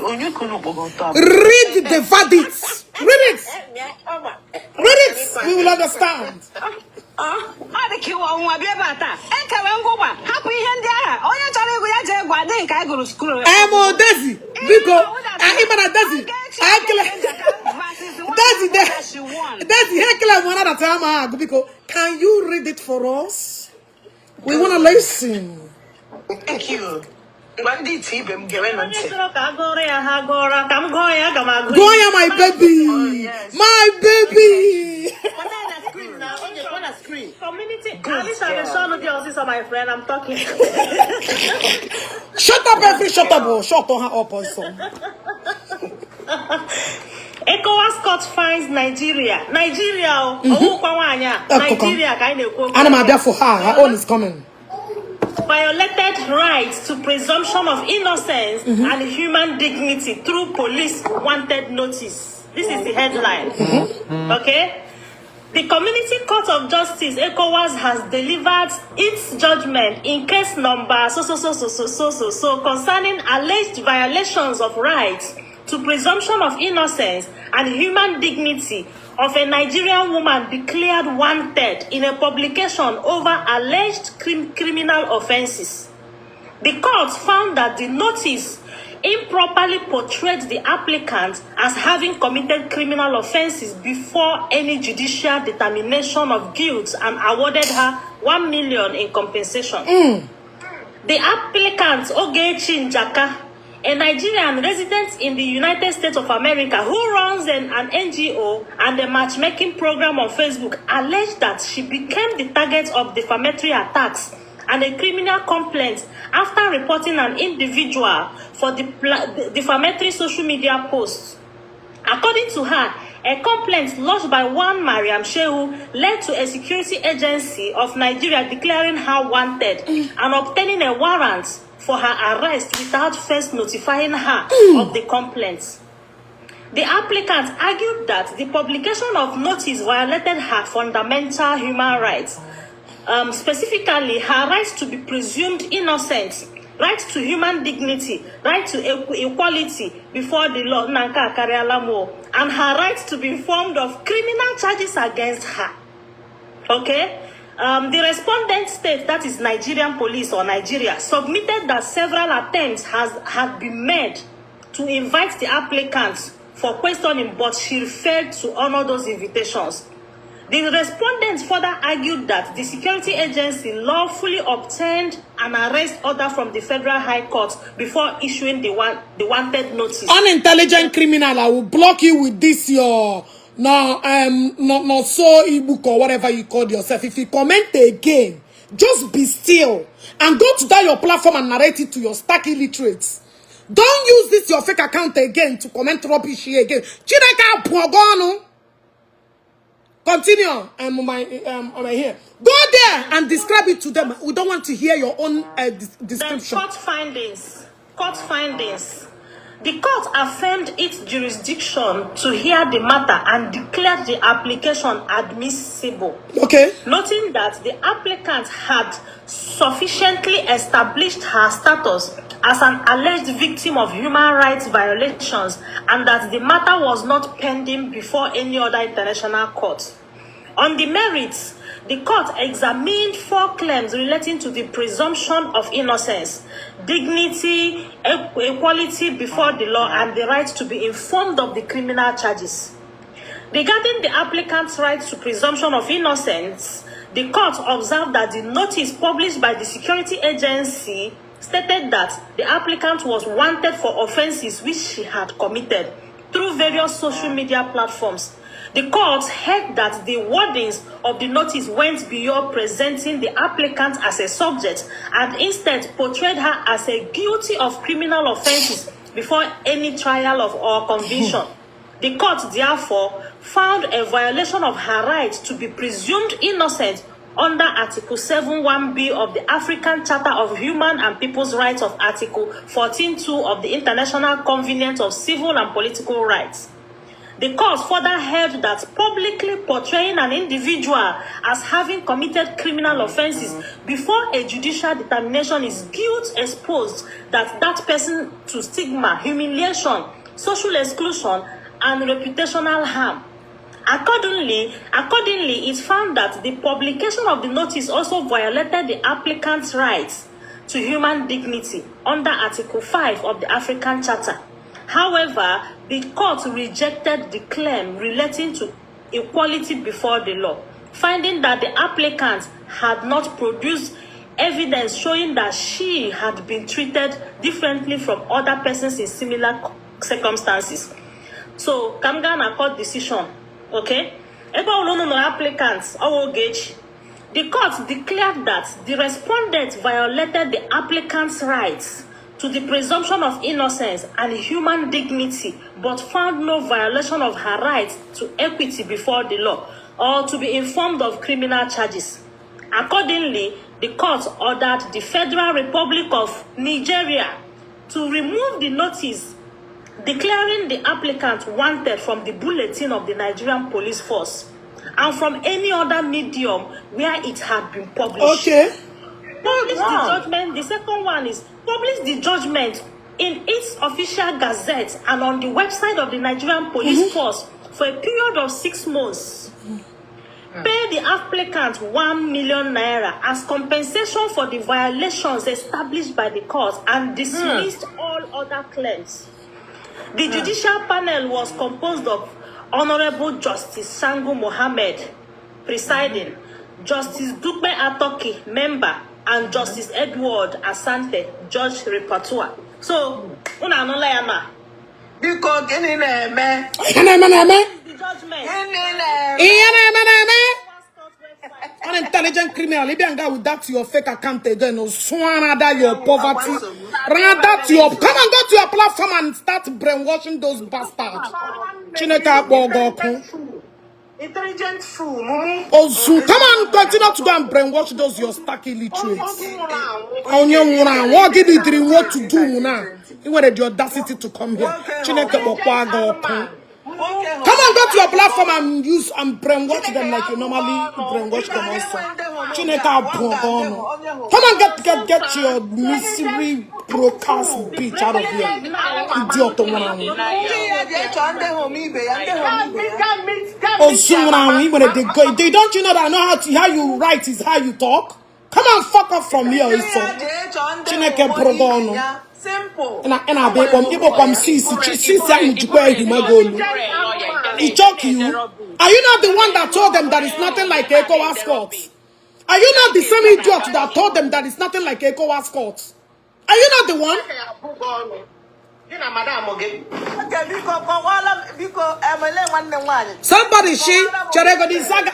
Onye kwuru kpọga ọtọ Abuja. Read the verdict. Read it. Read it. We will understand. Ọ dị ka iwe ọnwụnwa bịa ebe a taa ekewe ngụgba hapụ ihe ndị agha onye chọrọ ịgụ ya jee gwa adịghị nke anyị gụrụ school. Desi, biko, ịma na Desi, ekele. Desi, Desi, ekele m na data ama agụ biko. Can you read it for us? We want to listen. Thank you. Ngwa, ndị iti ibe m, gewenụ Onye ntị. chọrọ ka a gụọrọ ya, ha gụọrọ ka m gụọ ya, aga m agụ. Gụọ ya, my baby. Oh, yes. My baby. Pụta ya na screen na oge, pụta na screen. Community Good Alicia girl. Meshonu dị ọsịsọ, my friend, I'm talking. Shut up, every shut up, oh. Shut her up also. ECOWAS court finds Nigeria, Nigeria o, owukwa nwaanyị a. Akụkọ. Nigeria ka anyị na-ekwu okwu. Ana m abịa for her. Her own is coming. Violated rights to presumption of innocence and human dignity through police wanted notice. This is the headline. Okay? The Community Court of Justice, ECOWAS, has delivered its judgment in case number so so so so so so so so concerning alleged violations of rights to presumption of innocence and human dignity of a Nigerian woman declared wanted in a publication over alleged criminal offenses. The court found that the notice improperly portrayed the applicant as having committed criminal offenses before any judicial determination of guilt and awarded her 1 million in compensation. The applicant, Ogechi Njaka, a Nigerian resident in the United States of America who runs an NGO and a matchmaking program on Facebook, alleged that she became the target of defamatory attacks and a criminal complaint after reporting an individual for the defamatory social media posts. According to her, a complaint lodged by one Mariam Shehu led to a security agency of Nigeria declaring her wanted and obtaining a warrant for her arrest without first notifying her of the complaint. The applicant argued that the publication of notice violated her fundamental human rights, specifically her right to be presumed innocent, right to human dignity, right to equality before the law, na nke a karịala m o, and her right to be informed of criminal charges against her. Okay? The respondent state, that is Nigerian police or Nigeria, submitted that several attempts had been made to invite the applicants for questioning, but she failed to honor those invitations. The respondents further argued that the security agency lawfully obtained an arrest order from the Federal High Court before issuing the wanted notice. Unintelligent criminal, I will block you with this your no no so ebook or whatever you call yourself. If you comment again, just be still and go to that your platform and narrate it to your stark illiterates. Don't use this your fake account again to comment rubbish here again. Chineke abụọ gị ọnụ. Continue my on my here. Go there and describe it to them. We don't want to hear your own The description. court findings. Court findings. The court affirmed its jurisdiction to hear the matter and declared the application admissible, noting that the applicant had sufficiently established her status as an alleged victim of human rights violations and that the matter was not pending before any other international court. On the merits, the court examined four claims relating to the presumption of innocence, dignity, equality before the law, and the right to be informed of the criminal charges. Regarding the applicant's right to presumption of innocence, the court observed that the notice published by the security agency stated that the applicant was wanted for offenses which she had committed through various social media platforms. The court held that the wordings of the notice went beyond presenting the applicant as a subject and instead portrayed her as a guilty of criminal offenses before any trial of or conviction. The court therefore found a violation of her right to be presumed innocent under Article 7.1b of the African Charter of Human and People's Rights of Article 14.2 of the International Covenant of Civil and Political Rights. The court further held that publicly portraying an individual as having committed criminal offenses before a judicial determination is guilt exposed that person to stigma, humiliation, social exclusion, and reputational harm. Accordingly, it found that the publication of the notice also violated the applicant's rights to human dignity under Article 5 of the African Charter. However, the court rejected the claim relating to equality before the law, finding that the applicant had not produced evidence showing that she had been treated differently from other persons in similar circumstances. So, ka m gaa na court decision, okay? Ebe ọbụla unu nọ applicants, ọ wụ Ogechi. The court declared that the respondent violated the applicant's rights to the presumption of innocence and human dignity, but found no violation of her right to equity before the law or to be informed of criminal charges. Accordingly, the court ordered the Federal Republic of Nigeria to remove the notice declaring the applicant wanted from the bulletin of the Nigerian Police Force and from any other medium where it had been published. Okay. Publish the judgment. The second one is publish the judgment in its official gazette and on the website of the Nigerian Police Force for a period of 6 months. Pay the applicant ₦1 million as compensation for the violations established by the court and dismissed all other claims. The judicial panel was composed of Honorable Justice Sango Mohammed, presiding, Justice Dupe Atoki, member, and Justice Edward Asante, judge rapporteur. So, unu anụla ya na Biko, gịnị na-eme? Ihe na-eme na-eme. The judgment. Gịnị na-eme? Ihe na-eme na-eme. An intelligent criminal, if you go with that your fake account again, or swan rather your poverty, rather to your come and go to your platform and start brainwashing those bastards. Chineke akpọ gị ọkụ. Intelligent fool, mumu. Ozu, come and continue to go and brainwash those your stark illiterates. Ozu nwụrụ anwụ. Onye nwụrụ anwụ, ọ gịnị dịrị what to do now? Ị nwere the audacity to come here. Chineke kpọkwa gị ọkụ. Nwoke. Come and go to your platform and use and brainwash them like you normally brainwash them also. Chineke abụọ gị ọnụ. Come and get your misery broadcast bitch out of here. Idiot nwụrụ anwụ. Ndị ya ji echọ ndị hom ibe ya, ndị hom ibe ya. Ozu nwụrụ anwụ, ị nwere the go. Don't you know that I know how you write is how you talk? Come and fuck off from here, Ndị Ifo. ya ji echọ ndị Chineke hom bụrụ gị ibe ọnụ. ya. Simple. Ị na-abịa ịkpọkwa m sisi sisi ahụ jikwa ehime gị olu. He choke you. Are you not the one that told them that it's nothing like ECOWAS court? Are you not the same idiot that told them that it's nothing like ECOWAS court? Are you not the one? Gị na madam gị. Okay, biko kọwara m, biko emele nwanne m nwaanyị. Somebody she Cheregodi Zaga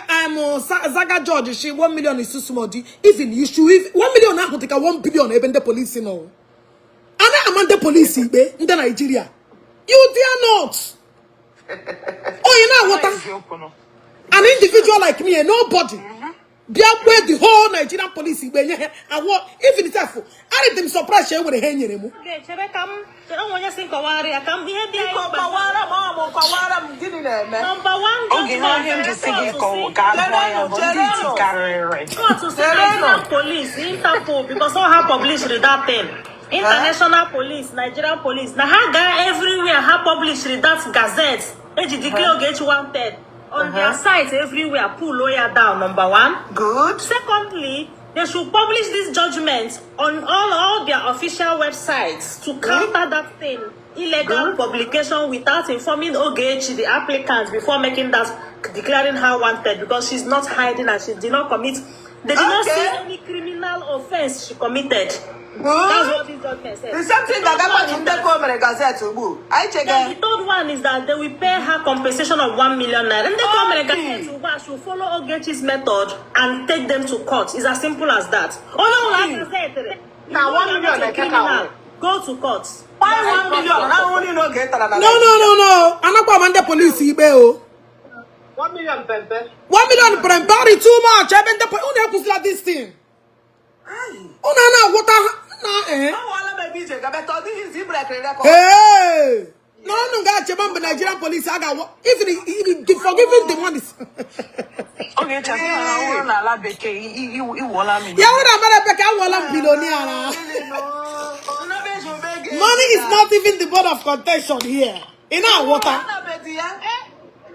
Zaga George she 1 million is too small. Even you should if 1 million ahụ dịka 1 billion ebe ndị police nọ. Ana ama ndị police ikpe ndị Nigeria. You dare not. Oh, you know what? An individual like me, nobody. Bịa kwee the whole Nigerian police ikpe nye ha awọ even itself. Adị m surprised e were ha enyere m. Okay, chere ka m chere onwe onye si nkọwara ya ka m ihe dị anyị Biko mkpa. kọwara m, ọ mụ kọwara m gịnị na-eme. Number one. Oge na ihe m ji sị gị ka a gụọ ya bụ ndị iti karịrị. Court to say Nigerian police, Interpol, because all ha published that thing. International police, Nigerian police. Na ha gaa everywhere, ha published that gazette. Eji declare Ogechi wanted. On their site everywhere, pull ya down, number one. Good. Secondly, they should publish this judgment on all their official websites to counter that thing. Illegal Good. publication without informing Ogechi, the applicant, before making that, declaring her wanted, because she's not hiding and she did not commit. They did not see any criminal offense she committed. That's Good. what this judgment says. The same thing ga-agakwa to ndị ka o mere gazette ugbu. Anyị Then chege. the third one is that they will pay her compensation of ₦1 million. And the Okay. Gazette ugbu should follow Ogechi's method and take them to court. It's as simple as that. Oh no, Gazette. Na 1 million a ekeka criminal. o. Go to court. Why 1 million? Na ahụhụ niile oge tara na No, no, no, no. Anakwa ama ndị police ikpe o. 1 million pempe. 1 million prempari too much. Ebe ndị unu ekwusịla this thing. Unu a na-agwọta na eh. Awụọla m ebe ije gabeta, ọ dịghị izi ibrekịrị record. Hey! No, no, ga-achebe mgbe Nigerian police a ga-awọ even if forgiving the money. Ogechi, asị na ọ bụrụ n'ala bekee iwuola m. Ya wụ na mere bekee awụọla m billionaire na. Money is not even the bone of contention here. Ị na-aghọta?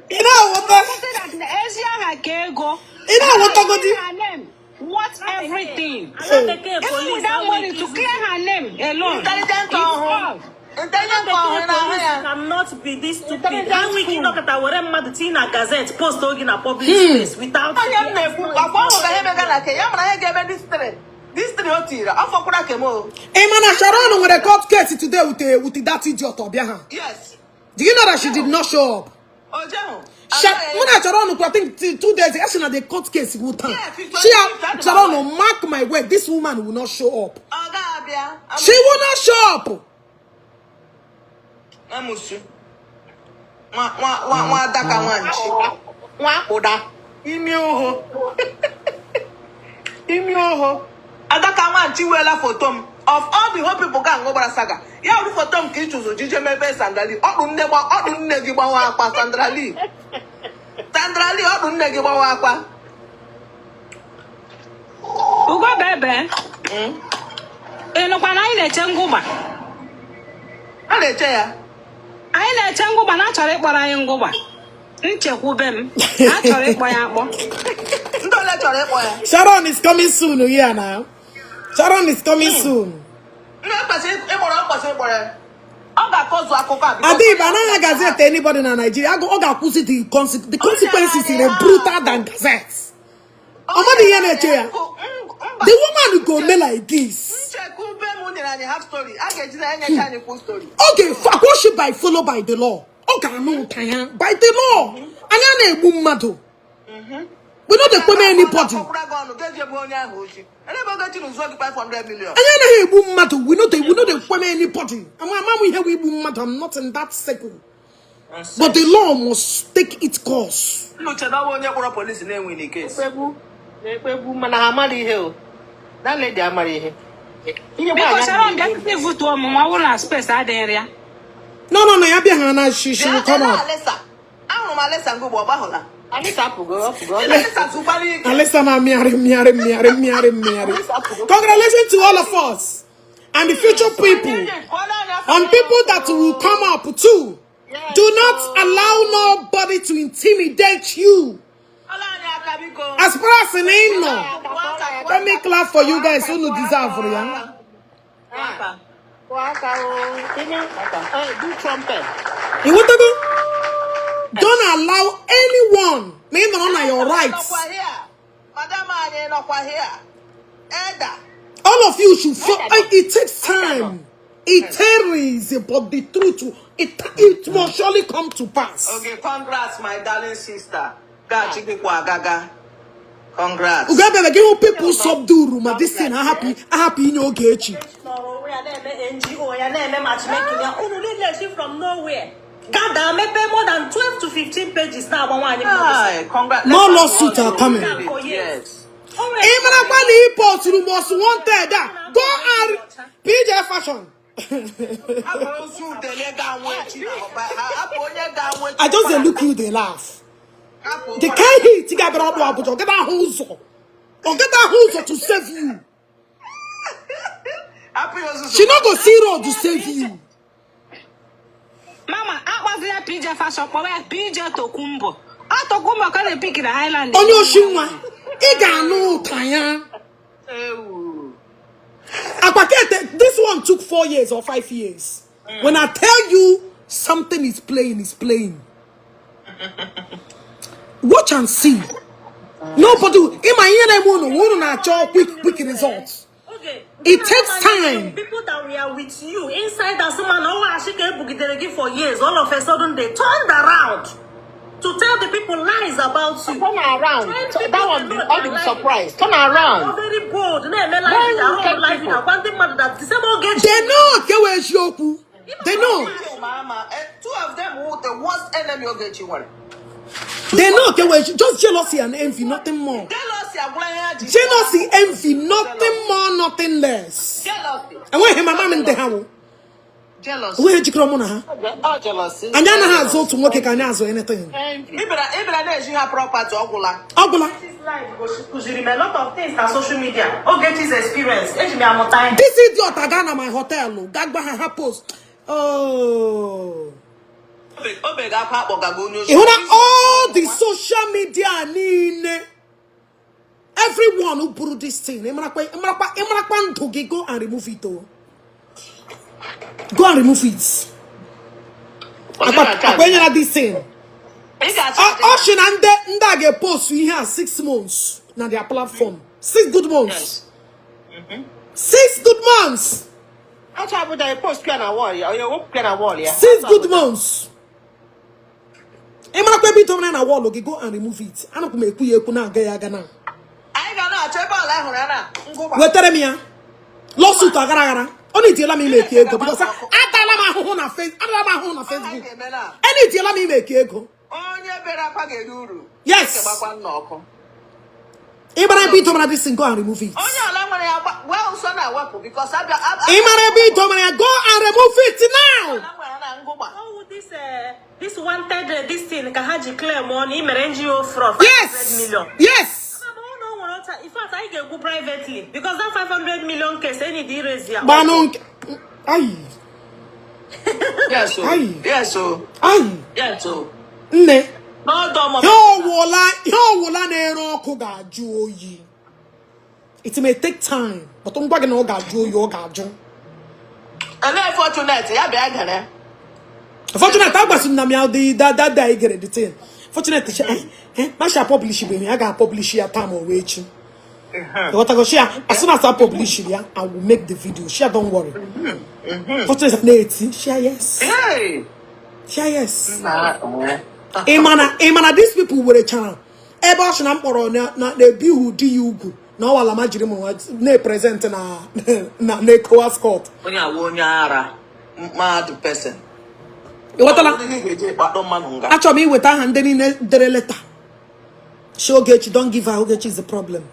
Ị na-aghọta? Ezi aha ka ego. Ị na-aghọtagodi? Her name worth everything. Ala bekee Even police without money to clear her name alone. Intelligent It's ọhụụ. all. Intelligent Ala ọhụụ bekee na-ahụ police ya. cannot be this stupid. Ha nwee ike ịnọkọta were mmadụ tinye na gazette post oge na public space without Onye m na-ekwu, akwa ọhụụ ka ihe mega na ke ya mara ihe ga-eme district. This thing o tiri, ọ fọkwara kem o. Ị ma na Sharon nwere court case today with that idiot ọbịa ha. Yes. Do you know that she did not show up? O jehụ. Mụ na Sharon I think 2 days ago, na the court case will turn. Yeah, She 25th, Sharon, mark my word, this woman will not show up. Ọ ga-abịa. She will not show up. Amusu. Nwa nwa nwa nwa adaka nwanchi. Nwa akpụda. Imi oho. Imi oho. Adaka nwanchi weela foto m. Of all the whole people ga aṅụ gbara saga. Ya wuru foto m ka ị chụzụ jije mebe Sandra Lee. Ọkpụ nne gba ọkpụ nne gị gbawa akwa Sandra Lee. Sandra Lee, ọkpụ nne gị gbawa akwa. Ugo bebe. Ị nụkwa na anyị na-eche ngụgba? A na-eche ya. Anyị na-eche ngụgba na achọrọ ịkpọrọ anyị ngụgba. Nchekwube m. A chọrọ ịkpọ ya akpọ. Ndị ole chọrọ ịkpọ ya? Sharon is coming soon, here now. Sharon is coming soon. Ndị kwesịrị ịkpọrọ kwesịrị ịkpọrọ ya. Ọ ga-akọzu akụkọ a because- Adib, anaghị gazette anybody na Nigeria. Ọ ga-akwụsị the consequences in a brutal than gazette. Ọ maghị ihe na-eche ya. Mba. The woman go me like this. Nchekwube m nyere anyị half story. A ga-eji na enyecha anyị full story. Ọ ga-akwashi by follow by the law. Ọ ga-anụ ụta ya by the law. Anyị a na-egbu mmadụ. We no dey kpeme anybody. Ọkwụra gị ọnụ ga-eji ebe onye ahụ ochi. Elebe oge chi na ụzọ gị 500 million. Anyị anaghị egbu mmadụ. We no dey kpeme anybody. Ama ama m ihe bụ igbu mmadụ. I'm not in that circle. But the law must take its course. Nnuche na ọ bụ onye kpọrọ polisi na-enwe case. Ekpegbu na-ekpegbu mana ha amara ihe o. That lady amara ihe. Ihe Biko nwaanyị Sharon, ahụ bịa kịta ivutuo m ma ọ bụrụ na space adịghị ya. No, ya bịa ha na she will come up. Alesa. Ahụrụ m Alesa ngụ ọ gbahụla. Alisa apụgo, ọ pụgo. Alesa zukwara ike. Alisa na mịarị mịarị mịarị mịarị mịarị. Congratulations to all of us and the future people and people that will come up too. Do not allow nobody to intimidate you. Ọla anyị aka biko. As far as in no, let me clap for you guys who deserve ya. Aka. Kụọ aka o. Tinye, do trumpet. You want to go? Don't allow anyone may not on your rights. Nọkwa here. Madam anyị nọkwa here. Eda. All of you should. It takes time. It tarries, but the truth, it must surely come to pass. Okay, congrats my darling sister. Gachi gị kwa agaga. Congrats. Ugabebe, give people subdue ma this thing happy, happy in Ogechi. Nọrọ onwe ya na-eme NGO ya, na-eme matchmaking ya. Unu niile si from nowhere gada mepee more than 12 to 15 pages na-agba nwaanyị mmadụ. Hi, congrats. More lawsuits are coming. Yes. Ịmarakwa na ị posturu most wanted a, go and PJ Fashion. Hapụ ozu udele ga-anwụ echi na ọba. Hapụ onye ga-anwụ echi. I just dey look you, dey laugh. Hapụ. The kind heat ga-abịara ọdụ Abuja, ọ gada ahụ ụzọ. Ọ gada ahụ ụzọ to save you. Hapụ ya ozuzu. She no go see road to save you. Mama, akpọzi ya PJ Fashion, kpọwa ya PJ Tokumbo. Ọ Tokumbo ka ọ na-epiki na Island. Onye oshi nwa, ị ga-anụ ụta ya. Ewu. Akpakete, this one took 4 years or 5 years. When I tell you something is playing, is playing. Watch and see. Nobody, in my ear, unu na-achọ quick, quick results. Okay. It takes time. People that were with you inside that man, ọnwa ashị ka ebugidere gị for years, all of a sudden they turned around to tell the people lies about you. Turn around. Train So people that one, to know all their the life. surprise. Turn around. Very bold. Na-eme live Very video, arụ wicked live video. people. Gwa ndị mmadụ that the same oge They know kewe eziokwu. They know. Mama, two of them were the worst enemy Ogechi nwere. They know kewe just jealousy and envy, nothing more. Jealousy agwụla ihe ha ji. Jealousy, envy, nothing more, nothing less. Jealousy. Enweghị mama m ndị ha wụ. Jealousy. Enweghị jikọrọ mụ na ha. Oh, jealousy. Anyị anaghị azụ otu nwoke ka anyị azụ anything. Envy. Ị bịara na-eji ha property ọgwụla. Ọ gwụla. This life kụziri m a lot of things na social media. Ogechi's experience. Eji m ya amụta ihe. This idiot aga na my hotel ga gba ha ha post. Oh. Obe ga-akwa akpọgago onye oshi. Ị hụ na all the social media niile, everyone who buru this thing, ịmarakwa ịmarakwa ịmarakwa ndụ gị, go and remove it o. Go and remove it. Akwa enyela this thing. Ị ga-achọ Ọ sị na ndị a ga-epost ihe a 6 months na their platform. 6 good months. Yes. 6 good months. Achọ Abuja e post ya na wall ya, onye wepụ ya na wall ya. 6 good months. Ị marakwa ebe idomere na wall gị, go and remove it. Anakwa m ekwu ya ekwu na-aga ya aga na Anyị ga na-achọ ebe ọla anyị hụrụ ya na ngụgba. Wetara m ya lawsuit aghara aghara. Ọ na-etiela m ime eke ego because atala m ahụhụ na face, atala m ahụhụ na Anyị Facebook. ga-eme na E na-etiela m ime eke ego. Onye bere akwa ga-eri uru. Yes. Chineke gbakwa nna ọkụ. Ị mara ebe idomere this thing, go and remove it. Onye ọla nwere ya wee ụsọ na-ewepụ because abịa Ị mara ebe idomere ya, go and remove it now. Ọla nwere ya na ngụgba. Oh, this wanted this thing ka ha ji claim ọ na ị mere NGO fraud 500 million. Yes. Mana ọ na o nwere in fact, anyị ga-ekwu privately because that 500 million case any dị erase ya. Gbanụ nke ayi. Yes o. Ayi. Yes o. Ayi. Yes o. Nne. N'ọdọ Ihe ọwụla, ihe ọwụla na-ere ọkụ ga-ajụ oyi. It may take time, but ngwa gị na ọ ga-ajụ oyi, ọ ga-ajụ. Ele Fortunate ya bịa gere. Fortunate agbasi na m ya dị that day gere the thing. Fortunate che masha publish bụ ya ga-publish ya taa ma ọ wee echi. Ịghọtago? Shia, as soon as I publish ya, I will make the video. Shia, don't worry. Fortunate na-eti shia, yes. Hey! Shia, yes. Na Ị mana these people were chara ebe ọ sị na mkpọrọ na-ebighị di ya ugwu na ọwala ma jiri m nwa na-epresent na ECOWAS court. Onye awụ onye ara mad person. Ịghọtala? Ihe ga-eji kpado mmadụ nga. Achọrọ m iweta aha ndị niile dere leta shi Ogechi, don't give her. Ogechi is the problem.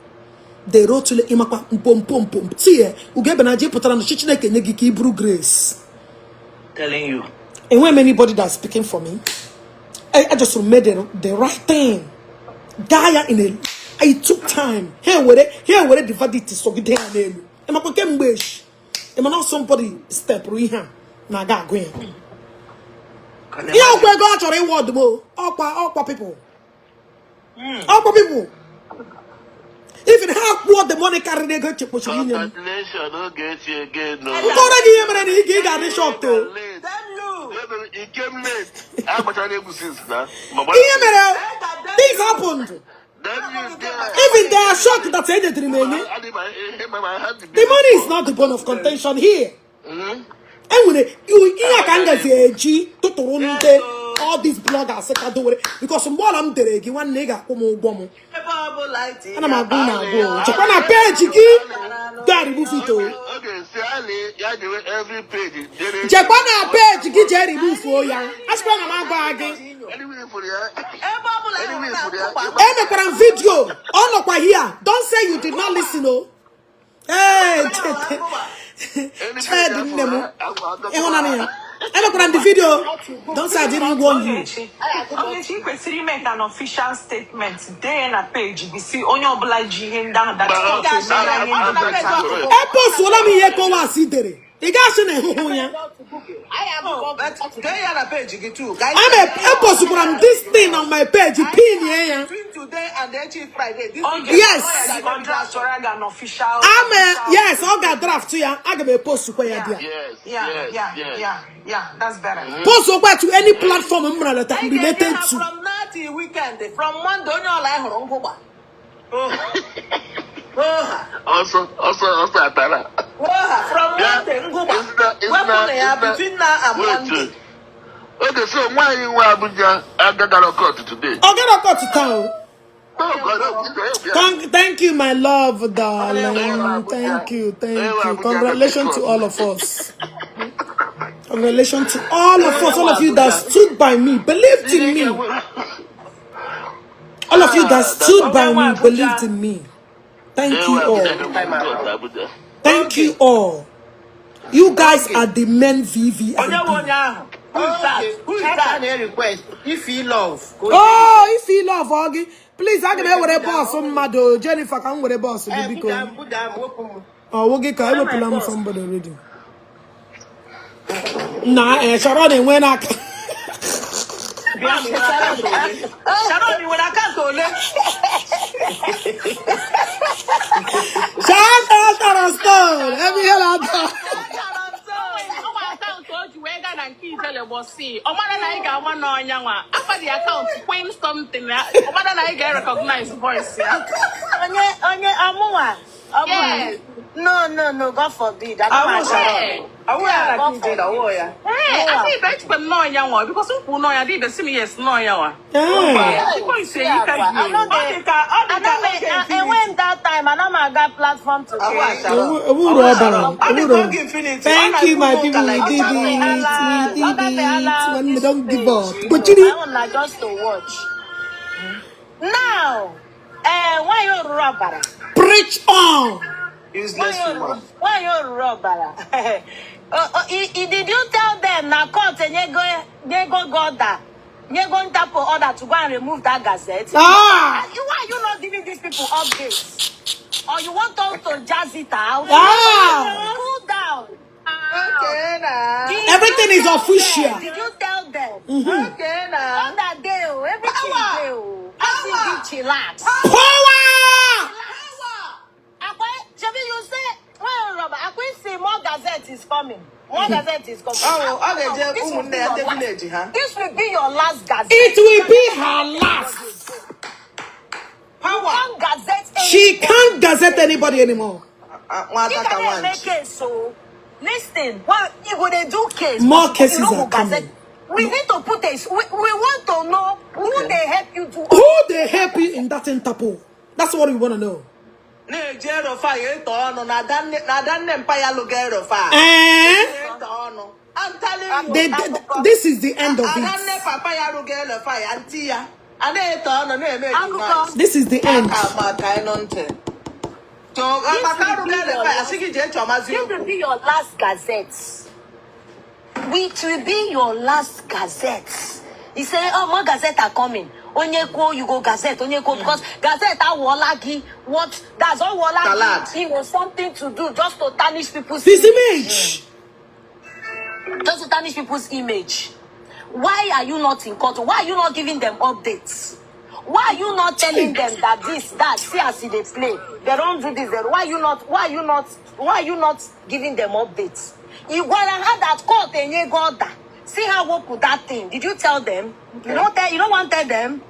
They wrote to ịmakwa mpompo mpom tie ugebe na ji pụtara na chi Chineke nye gị ka i buru grace. Telling you. Enweghị m anybody that's speaking for me. I just made the right thing. Gaa ya in a it took time. Ha ewere the verdict sọgide ya n'elu. Ịmakwa kemgbe echi ịma na somebody stepụrụ ihe a na-aga agụ ya ihe ọkwa ego a chọrọ ịwụ ọdụm ọkwa people, ọkwa people, even ha kwụọ the money karịrị ego echekpochiri inye m. Congratulations, Ogechi again. No. Nkọrọ gị ihe mere na ị ga-adị shocked o. Late. Damn you! He came late. Agbachara egwu since na. Ihe mere, things happened. Then you there. Even they are shocked that enyetiri m enye. The money is not the bone of contention here. Enwere ihe a ka m gazi eji tụtụrụ ndị all these bloggers ka dowere because mgbe ọla m dere gị, nwanne, ị ga-akwụ m ụgwọ m. Ebe ọbụla iti. Ana m agụ na agụ, chekwa na page gị, go and remove it o. Okay, si Ali ya jewe every page dere. Chekwa na page gị, jee remove o ya. Asịkwa na m agwa gị. Anyway for ya. Ebe ọbụla ị hụrụ na ngụgba. Emekwara m video, ọ nọkwa here. Don't say you did not listen o. Ee, Chedi nne m, ịhụnanya ya, emekwara m the video. Don't say I didn't warn you. Ogechi, Ogechi, ị kwesịrị ime ka an official statement dee na page gị si onye ọbụla ji ihe ndị ahụ that court emela ihe ndị dị otu a. Epostuola m ihe ECOWAS dere. Ị gaghị na ịhụhụ ya. Dee ya na page gị too. Ka anyị Ama epostukwara m this thing on my page, pin ye ya. Between today and echi Friday. This Oge Yes. ọ draftụra gị an official Ama, yes, ọ ga-draft ya. Aga m epostukwa ya dị. Yes, Yeah, yes, yeah, yes. yeah, that's better. Postukwa to any platform m mara that Anyị ga-enye related ha to. from now till weekend. From Monday, onye ọla anyị hụrụ ngụgba. Oha. Ọsọ ọsọ ọsọ atara. Oha. From Monday, ngụgba. Wepụnụ ya between now and Monday. Okay, so nwaanyị nwe Abuja agagara court today. Ọ gara court taa o. Oh, God, oh, yeah. Thank you, my love, darling. Thank you, thank you. Congratulations to all of us. Congratulations to all of us, all of you that stood by me, believed in me. All of you that stood by me, believed in me. Thank you all. Thank you all. You guys are the men Onye nwe VVIP. Onye ahụ? Who is that? Who is that? Na request if you love. Oh, if you love Ogi, please, aga m ewere bọọsụ mmadụ. Jennifer, ka m were bọọsụ gị, biko. Buda m, wepụ m. Ọ gị ka ewepụla m somebody already. Na Sharon enwe n'aka. Sharon, ị nwere account ole? Sharon, Sharon Stone, ebe ihe na-ata. Ọnwa account o ji wee gaa na nke Ijele gbọsị ọ mara na anyị ga-ama n'ọnya nwa afa dị account queen something ya, ọ mara na anyị ga-recognize voice ya. Onye ọmụnwa ọmụnwa. Yes. No, no, no, God forbid. I Awụ don't Sharon. Awụ ya Yeah, na God PJ na ọwụ ya. Ee, asị ibe echekwa m nọọ ya nwa because m kwuru nọọ ya dị ibe sị m yes nọọ ya nwa. Eh. Chikwa ise yika I no Ọ dey dị ka ọ I dị ka no oge dey Infinity. enwe m that time ana m aga platform to Awụ dey. Sharon. Owu uru ọ bara. Ọ dị Owu ka uru. oge Infinity. Ọ Thank you, my na-ekwu people. ụka We like did this. it. We did it. Nwanne, don't give up. Page, Kpochiri. my own na just to watch. Now, eh, nwanyị oruru ọbara. Preach on. Useless woman. Nwanyị oruru ọbara. Did you tell them na court enyego nyego gị order, nyego Interpol order to go and remove that gazette? Ah! Why are you not giving these people updates? Or you want us to jazz it out? Ah! Cool down. Okay na. Did Everything you is tell official. them? Did you tell them? Okay na. On that day, oh, everything Power. dey, oh. Everything Power. be chillax. Power! Akwa, shebi you say, well, Robert, Akwa say more gazette is coming. More gazette is coming. Ọ ọ ga-eje This will ụmụnne be ya your ndị last. village ha. This will be your last gazette. It will be her last. Power. Can't gazette She anybody. can't gazette anybody anymore. Nwata You ka cannot nwanchi. make case, so listen. Well, you go dey do case, More but you cases no go are coming. gazette. We need to put a. We want to know who they help you do. Who they help you in that Interpol? That's what we want to know. Na-eji Erufai eto ọnụ na adanne na adanne mpa ya lụga Erufai. Eh? Eto ọnụ. I'm telling you. This is the end of Adanne it. papa ya lụga Erufai, aunty ya. A na-eto ọnụ na-eme Akụkọ. demise. This is the end. Aka maka ịnụ ntị. So This maka will arụga be your Erufai, last. asị gị jee chọmazi This will okwu. be your last gazette. It will be your last gazette. He say, oh, more gazette are coming. Onye kwuo, you go gazette. Onye kwuo, because gazette awọla gị. What? That's all wọla Salad. gị. It was something to do just to tarnish people's His image. image. Just to tarnish people's image. Why are you not in court? Why are you not giving them updates? Why are you not telling them that this, that, see as they play? They don't do this. Why are you not, why are you not, why are you not giving them updates? You gwara ha that court enyego order. See how work with that thing. Did you tell them? You don't tell, you don't want tell them.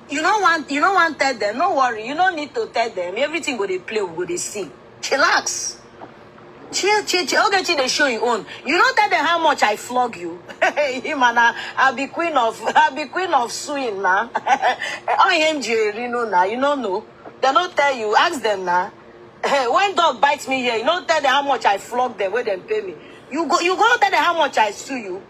You don't want tell them. No worry, you don't need to tell them. Everything go they play, we go they see. Chillax. Chill, chill, chill. Okay, chill, they show you own. You don't tell them how much I flog you. Him and I'll be queen of, I'll be queen of suing now. I am Jerino now. You don't know. They don't tell you. Ask them now. When dog bites me here, you don't tell them how much I flog them when they pay me. You go tell them how much I sue you.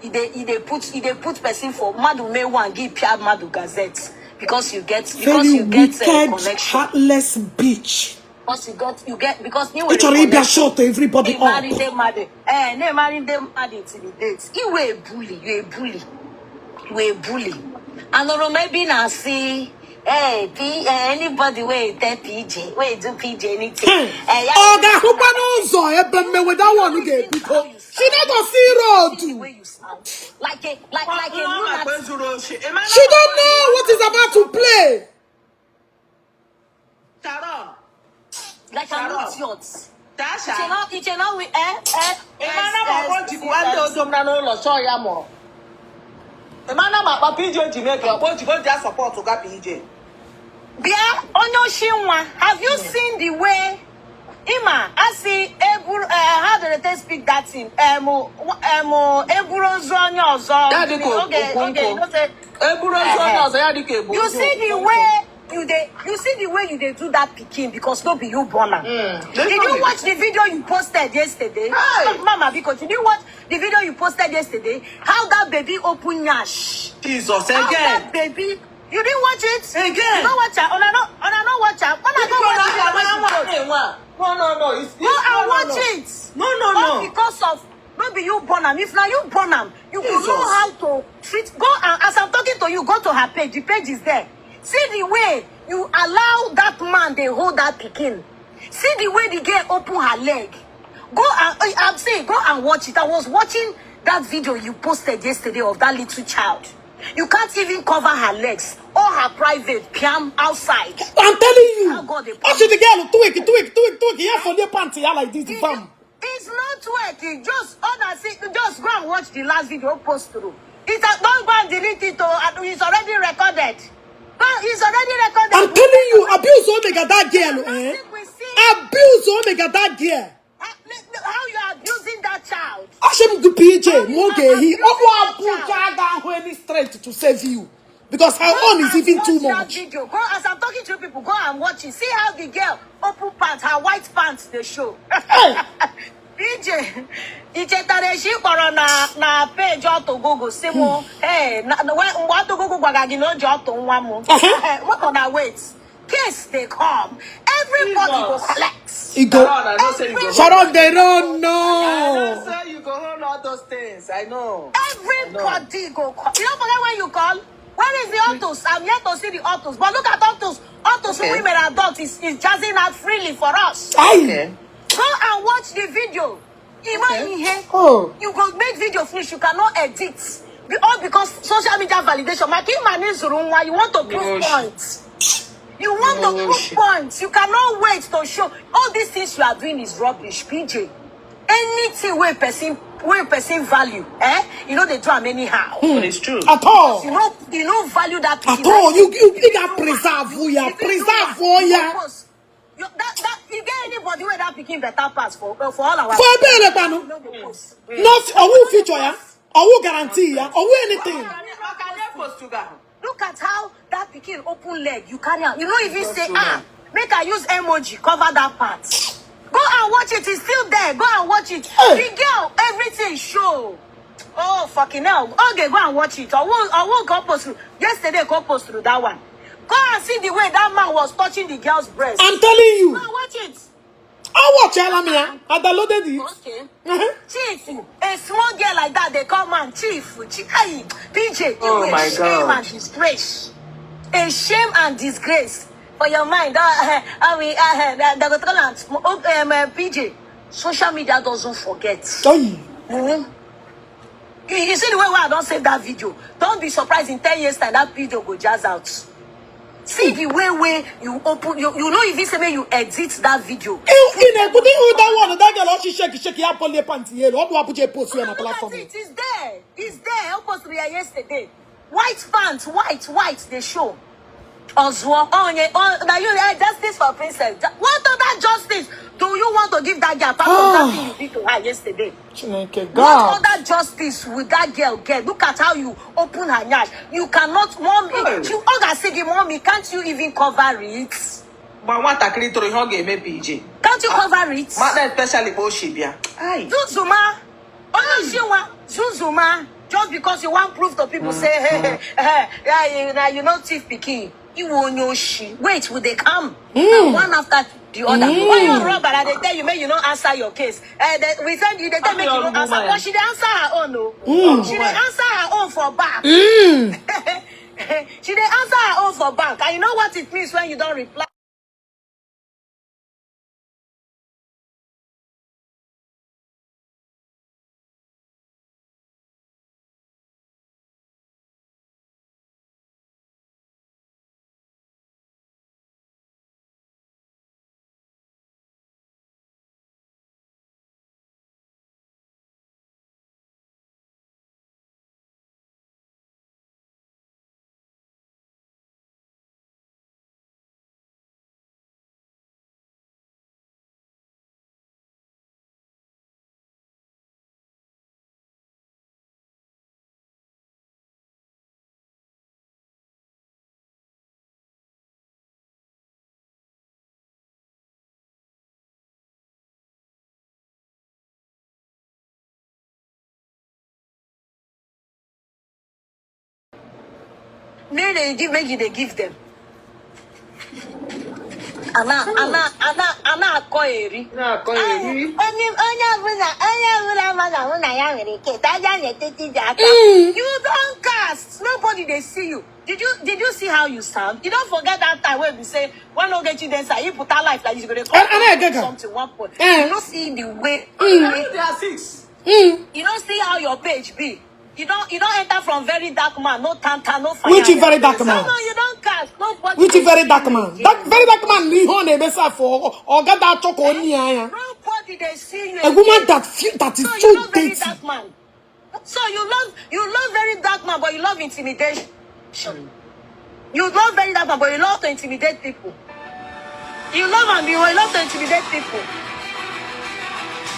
They put person for Madu May one give Pia Madu Gazette because you get, because Very you get, wicked, connection. heartless bitch. Because you get, because you It's already be short to everybody They marry up. them mad. Eh, they marry them mad till the date. You were a bully, you a bully, you a bully. And or maybe now see, hey, P, anybody wey tell PJ, wey do PJ anything. Eh, yeah. Oga, who ban ụzọ ebe mmewe that one ga ebiko. She no go see road. The way you sound. Like a, like a lunatic. She don't know what is about to play. Sharon. Like a Sharon. idiot. Tasha. Iche na we, eh, eh, Ị ma na ma ọkpọ jikwa ndị ozo m na n'ụlọ chọọ ya mụrụ. Ị ma na ma akpa PJ ji mee ka ọkpọ jikwa ji asọpọtụ ga PJ. Bịa, onye oshi nwa, have you seen the way Ima, asị eburu, how do they speak that thing? Eburu ozu onye ọzọ. Ya dị ka Oge, okwu oge, nkụ. you know say, Eburu ozu onye ọzọ ya dị ka ebu You ozu see the okwu way you dey, you see the way you dey do that pikin because no be you born am. Did you watch the video you posted yesterday? Hey! Mama, because did you watch the video you posted yesterday? How that baby open nyash? Jesus, How again. that baby? You didn't watch it? Again. You don't watch it? Una no watch it. Una go watch it. No, no, no. It's, Go and no, no, watch no. it. No, no, Not no. because of no be you born am. If now you born am, you go Jesus. know how to treat. Go and as I'm talking to you, go to her page. The page is there. See the way you allow that man they hold that pikin. See the way the girl open her leg. Go and I'm saying go and watch it. I was watching that video you posted yesterday of that little child. You can't even cover her legs or her private piam outside. I'm telling you. How God they Watch the girl tweak, tweak, tweak, tweak. Yeah, for the panty, yeah, like this, bam. It's not working. Just honestly, just go and watch the last video post through. It's a, don't go and delete it. Oh, it's already recorded. No, it's already recorded. I'm telling you, abuse omega that girl, eh? Abuse o mega that girl. How you are abusing that child? Asị m gị PJ How you ma oge are ehi abusing ọkpụ that Abuja child? ga-ahụ any strength to save you because her Go own is and even too watch that much. video. Go as I'm talking to you people, go and watch it. See how the girl open pants, her white pants they show. Hey! PJ, ị chetara echi ị kpọrọ na page ọtụgụgụ si mụ ee mgbe ọtụgụgụ gwara gị na o ji ọtụ nwa m. Wait na wait. Case dey come. Everybody go Jesus. collect. E go Sharon, I know say you go hold. Sharon, they don't I know know. say you go hold all those things. I know. I know. Everybody go call. You don't forget when you call? Where is the autos? I'm yet to see the autos. But look at autos. Autos Okay. women adults is jazzing out freely for us. Aye. Okay. Go and watch the video. Okay. Ihe. Oh. You go make video finish, you cannot edit. All because social media validation. Maka ịma na ịzụrụ nwa, you want to prove points. You want to prove points. You cannot wait to show. All these things you are doing is rubbish, PJ. Anything where person value, eh? You know they do am anyhow. But it's true. At all. You know value that At pikin. all. You got preserve ya. If you do Preserve am, you ya. go post. You, that that you get anybody where that pikin better pass for all our For ebere kwanụ. You no dey post. No, ọwụ future ya. Ọwụ guarantee ya. Ọwụ anything. Maka na post ga. Look at how that pikin open leg, you carry am. You no even say, ah, make I use emoji cover that part. Go and watch it. It's still there. Go and watch it. Hey. The girl, everything show. Oh, fucking hell. Okay, go and watch it. I won't go post through. Yesterday, go post through that one. Go and see the way that man was touching the girl's breast. I'm telling you. Go and watch it. I watch m ya. I downloaded it. Okay. Uh-huh. Chief, a small girl like that, they call man chief. Chief, hey, PJ, Oh you my a shame God. and disgrace. A shame and disgrace for your mind. They go tell am, oh, PJ, social media doesn't forget. Aye. You see the way where I don save that video. Don't be surprised in 10 years time that video go jazz out. See the way where you open, you know if you say make you edit that video. Ị na-ekwute ihu that one, that girl ọchị shake shake ya polie pant ya elu. Ọ bụ Abuja post ya na Look at platform. it, it's there. It's there. I posted it yesterday. White pants, white, white, they show. Ozuo, oh, yeah, oh, now you, justice for princess. What other justice do you want to give that girl apart from that thing you did to her yesterday? Chineke What God. other justice will that girl get? Look at how you open her nyash. You cannot, mommy. Hey. You, Oga Sigi, mommy, can't you even cover it? Mgbe nwatakịrị toro ihe ọ ga-eme PJ. Can't you cover it? Mata especially ma o shi bịa. Ai. Zuzuma, Onoshiwa, Zuzuma, just because you want proof to people say, hey, hey, hey, yeah, you, now you know thief pikin. You won't know she. Wait, will they come? Now, one after the other. When you rub and they tell you, make you not answer your case. We send you, they tell make you not answer. But she dey answer her own, no. She dey answer her own for back. She dey answer her own for back. And you know what it means when you don't reply? Make they give, make you they give them. Ana akọ eri. Na-akọ eri. Onye ọbụla ma na mụ na ya nwere ike taja n'etiti ji aka. You don cast. Nobody dey see you. Did you see how you sound? You don't forget that time wey be say when Ogechi dey inside, you put her life like this, you go dey Ana egega. something one point. Eh. You no see the way. They are six. You don't see how your page be. You don't enter from very dark man, no tanta, no fire. Which very dark man? No, you don't cast. Nobody Which dey very see dark you man? again. That very dark man na ihe ọ na-emesa afọ ọ gada achọ ka onye ya anya. Nobody dey see you A woman again. that feel that is So so you love very dirty. dark man. So you love very dark man, but you love intimidation. You love very dark man, but you love to intimidate people. You love am, you love to intimidate people.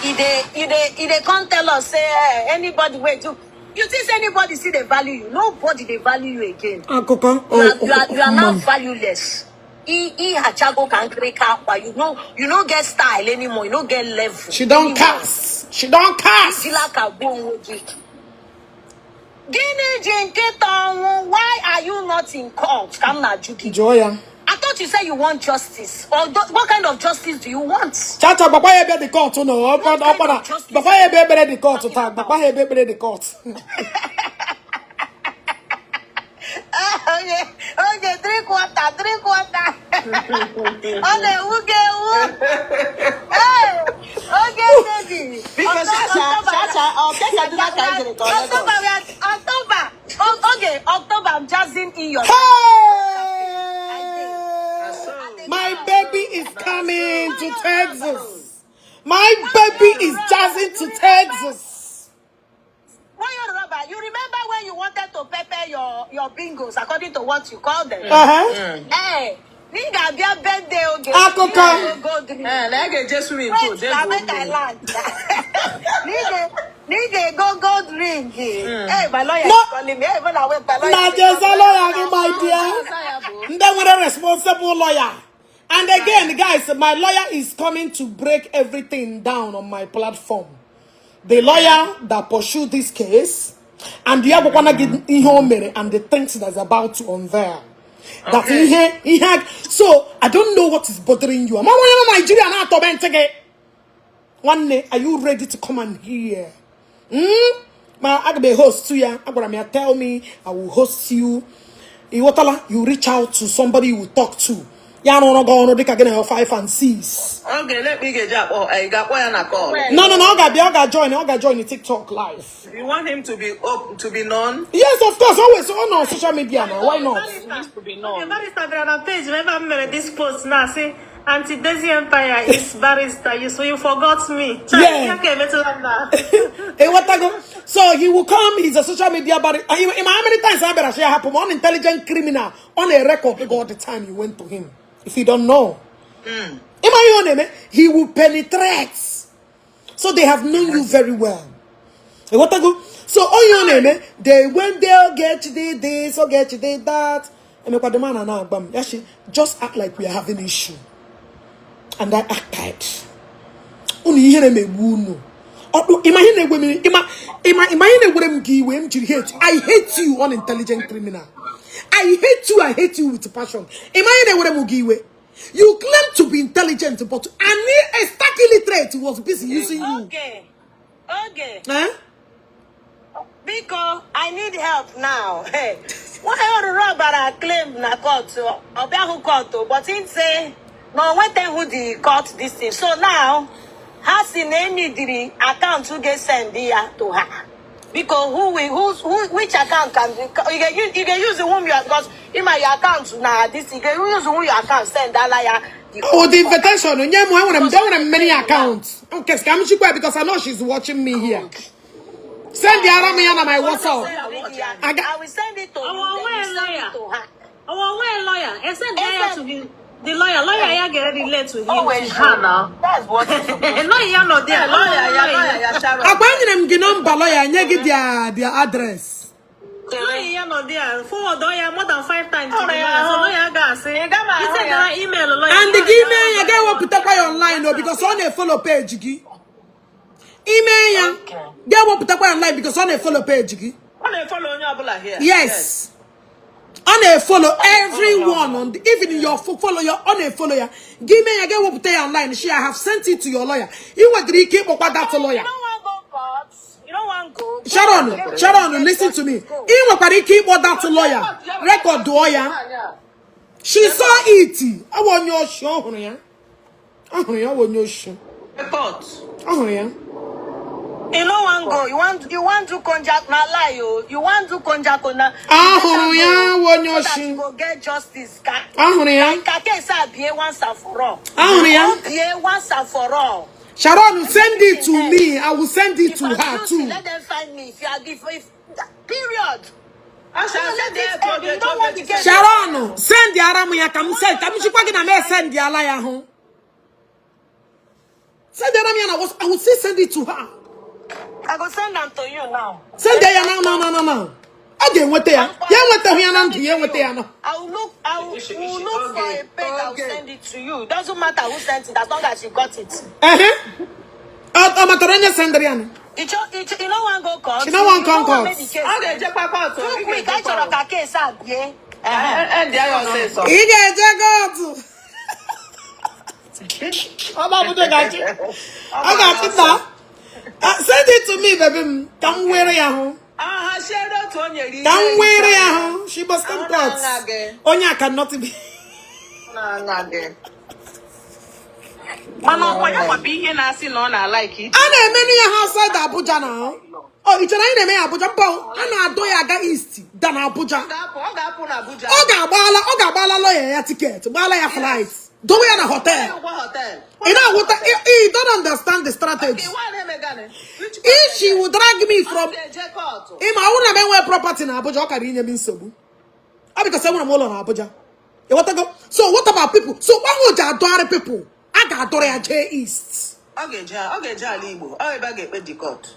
E dey come tell us say, eh, anybody wey do. You think say anybody still dey value you? Nobody dey value you again. Akụkọ. You are now valueless. E hachago ka nkirika akwa. You no get style anymore. You no get level She don anymore. cast. She don cast. Ijila ka gbuo onwe gị. Gịnị ji nkịta ọnwụ? Why are you not in court? Ka m na-ajụ gị. Jụọ ya. I thought you said you want justice. Or what kind of justice do you want? Chacha, gbakwa ya ebe the court nọ. What kind Ọkpara of justice? gbakwa ya ebe ekpere the court taa. Gbakwa ya ebe ekpere the court. Okay, drink water, drink water. Ọ na-ewu gị ewu. Hey, okay, baby. Biko, Chacha, Chacha, ọ ke Kaduna ka anyị jere ka ọ Lagos? October, we are, October. Oh, okay, October, I'm jazzing in your. Hey! My baby is coming to Texas. My baby is jazzing to Texas. Why you rubber? You remember when you wanted to pepper your bingos according to what you call them? Uh-huh. Hey, Nigga, bịa birthday oge. Akụkọ. Go drink. Ee, na ya ga-eje swimming pool Wait, jee na gwuo make I mmiri. land. Nigga, go go drink. Hey, my lawyer No. is calling me. Hey, when I wait, my lawyer. Na dey call jeza me. lawyer gị, my dear. Ndị nwere responsible lawyer. And again, guys, my lawyer is coming to break everything down on my platform. The lawyer that pursued this case and ya gwakwana gị ihe o mere and the things that's about to unveil. That ihe, so I don't know what is bothering you. Ama onye nọ Nigeria na-atọbe ntị gị. Nwanne, are you ready to come and hear? Hmm? Ma aga m host ya. Agwara m ya, tell me, I will host you. Ịghọtala? You reach out to somebody you will talk to. Ya rụrụ gị ọrụ dịka gị na ya 5 and 6. Oge ele ị ga-eji akpọ, ị ga-akpọ ya na call? No, ọ ga-abịa, ọ ga-join, ọ ga-join TikTok live. You want him to be open, to be known? Yes, of course, always on social media now. Why not? Needs to be known. Okay, barrister bịara na page m ebe a m mere this post na asị Aunty Daisy Empire is barrister you, so you forgot me. Yeah. Ya ka emetụla m na. Ịghọtago? So he will come, he's a social media body. How many times I better share happen? Unintelligent criminal on a record all the time you went to him. If you don't know. Ịma ihe ọ na-eme? He will penetrate. So they have known you very well. Ịghọtago? So onye ọ na-eme, they went there, get you did this, or get you did that. Emekwa the man na-agba m. Ya shi, just act like we are having issue. And I acted. Unu ihere megbu unu. Ọkpụ ịma ihe na-egwe m, ịma ihe na-egwere m gị iwe m jiri hate. I hate you, unintelligent criminal. I hate you, I hate you with passion. Ịma ihe na-ewere m gị iwe? You claim to be intelligent, but a stark illiterate was busy using you. Okay. Eh? Biko, I need help now. Hey, why ọrụrụ ọbara claim na court? Ọ bịahụ court o, but him say na o nwetaghị the court this thing. So now, ha si na enidiri account ga-send ya to her. Biko, who will, who, who, which account can you can use the whom you are, because in my account na this, you can use whom your account send ala ya the Oh, the invitation. Nye m, enwere m many accounts. Okay, ka m chikwa because I know she's watching me here. Send the ara m ya na my WhatsApp. I will send it to you, Our then you well send lawyer. it to her. Our well lawyer. I send lawyer to him. The lawyer ya get relate to him, Always to her now. That's what it's supposed Lawyer ya nọ there. Lawyer ya, lawyer ya, Sharon. Akwa enyere m gị nọmba lawyer, nye gị their address. Lawyer ya nọ there. Forward ya more than five times to the Ọrụ ya lawyer. So ahụ. lawyer ga-asị. Ị ga ma ahụ He send ya. her email lawyer. And gị mee ya, ga-ewepụtakwa ya online o, because ọ na-efollow page gị. Ime ya, ga-ewepụtakwa ya online because ọ na-efollow page gị. Ọ na-efollow onye ọbụla here. Yes. Ọ na-efollow everyone on the, even your follow your, ọ na-efollow ya. Gị mee ya, ga-ewepụta ya online. She, I have sent it to your lawyer. Ị nwetara ike ịkpọkwa that lawyer. You don't want go court. You don't want go. Go Sharon, and Sharon, get listen to me. justice. Go. Ị nwekwara ike ịkpọ that lawyer. Recordụọ ya. She saw it. Ọ bụ onye oshi, ọ hụrụ ya. Ọ hụrụ ya, ọ bụ onye oshi. Court. Ọ hụrụ ya. You no wan go. You want do konjac na lie o. You want do konjac na. Ahụrụ ya, wụ onye So that oshi. you go get justice. Ka Ahụrụ ya. ka case a bie once and for all. Ahụrụ ya. O bie once and for all. Sharon, send it to me. I will send it If to I'm her guilty, too. let them find me. If you are if period. Let it end. You don't want the case. Sharon, send ara m ya ka m send ka m jikwa gị na m send ala ya hụ. Send ara m ya na I will still send it to her. I go send them to you now. Send ya now now now now now. A ga-enweta ya. Ya enwetaghị ya na ndụ ya enweta ya na. I will look. I will, will look for a page. I will send it to you. Doesn't matter who sent it, as long as you got it. Ehe. Ọ matara onye sendịrị ya nụ. You no wan go court. She no wan You come wan court. make the case. Ọ ga-ejekwa court. Too quick. I chọrọ ka case a bie. End ya ọsịsọ. Ị ga-eje court. Ọ ga-abụdo ga-achị. Ọ ga-achị na. Send it to me, baby m. Ka m were ya hụ. Aha siere otu onye ri. Ka m were ya hụ. She must come Ahụ court. na-aṅa gị. Onye a cannot be. Na-aṅa gị. Mana ọkwa ya nwabụ ihe na-asị na ọ na-alike ije. A na-emenu ya ha outside Abuja na. Oh, ị chere anyị na-eme ya Abuja? Mba, a na-adọ ya aga East than Abuja. Ọ ga-apụ na Abuja. Ọ ga-agbala lawyer ya ticket, gbala ya flight, dowe ya na hotel. Ụgwọ hotel. Ị na-aghọta? You don't understand the strategy. If she would drag me from ịma ọ bụrụ na m enwee property na Abuja, ọ kara inye m nsogbu. Ọ because enwere m ụlọ na Abuja. Ịghọtago? So what about people? So gbanwe ji adọgharị people, a ga-adọrọ ya jee East. Ọ ga-eje ala Igbo. Ọ ebe a ga-ekpe the court.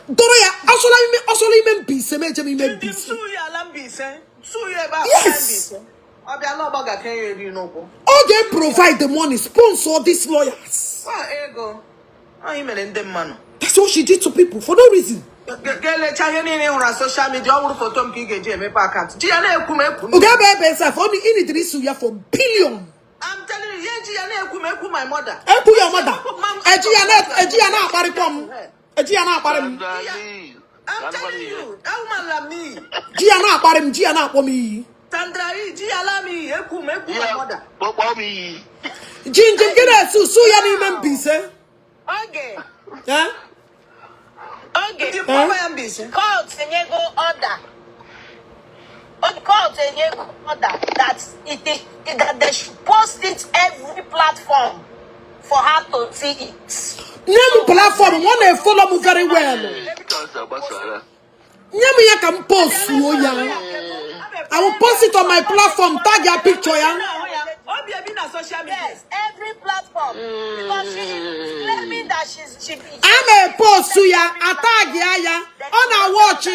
Dọrọ ya ọsọla ime ọsọla ime Mbaise, m eje m ime Ndị Mbaise. suu ya ala Mbaise. Suu ya ebe a Yes. Mbaise. Ọ bịa n'ọgbọ ga-aka ya eri n'ụkwụ. Ọ ga-provide the money, sponsor these lawyers. Ọ ego. Ọ mere ndị mmanụ. That's what she did to people for no reason. Ga-elecha ihe niile ị hụrụ na social media, ọ wụrụ foto m ka ị ga-eji emepe account. Ji ya na-ekwu m ekwu m. Oge ebe ebe sef, ọ need isu ya for billion. I'm telling you, ihe ji ya na-ekwu m ekwu my mother. Ekwu your mother. Eji ya na-akparịkwa m. Eji ya na-akparị m. I'm telling you, that woman la me. Ji ya na-akparị m, ji ya na-akpọ m iyi. Sandra Lee, ji ya la me, ekwu m ekwu my mother. Kpọkpọ m iyi. Ji njem gị na-esu su ya n'ime Mbaise. Oge. Eh? Oge. Ndị mkpọkọ ya Mbaise. Court enyego order. Court enyego order that it is that they should post it every platform for her to see it. Nye m platform, ọ na-efollow m very well. Nye m ya ka m postuo ya. I will post it on my platform, tag ya picture ya. Obi ebi na social media. Yes, every platform. Because she is claiming that she A na-epostu ya, atag ya ya. Ọ na-awatch,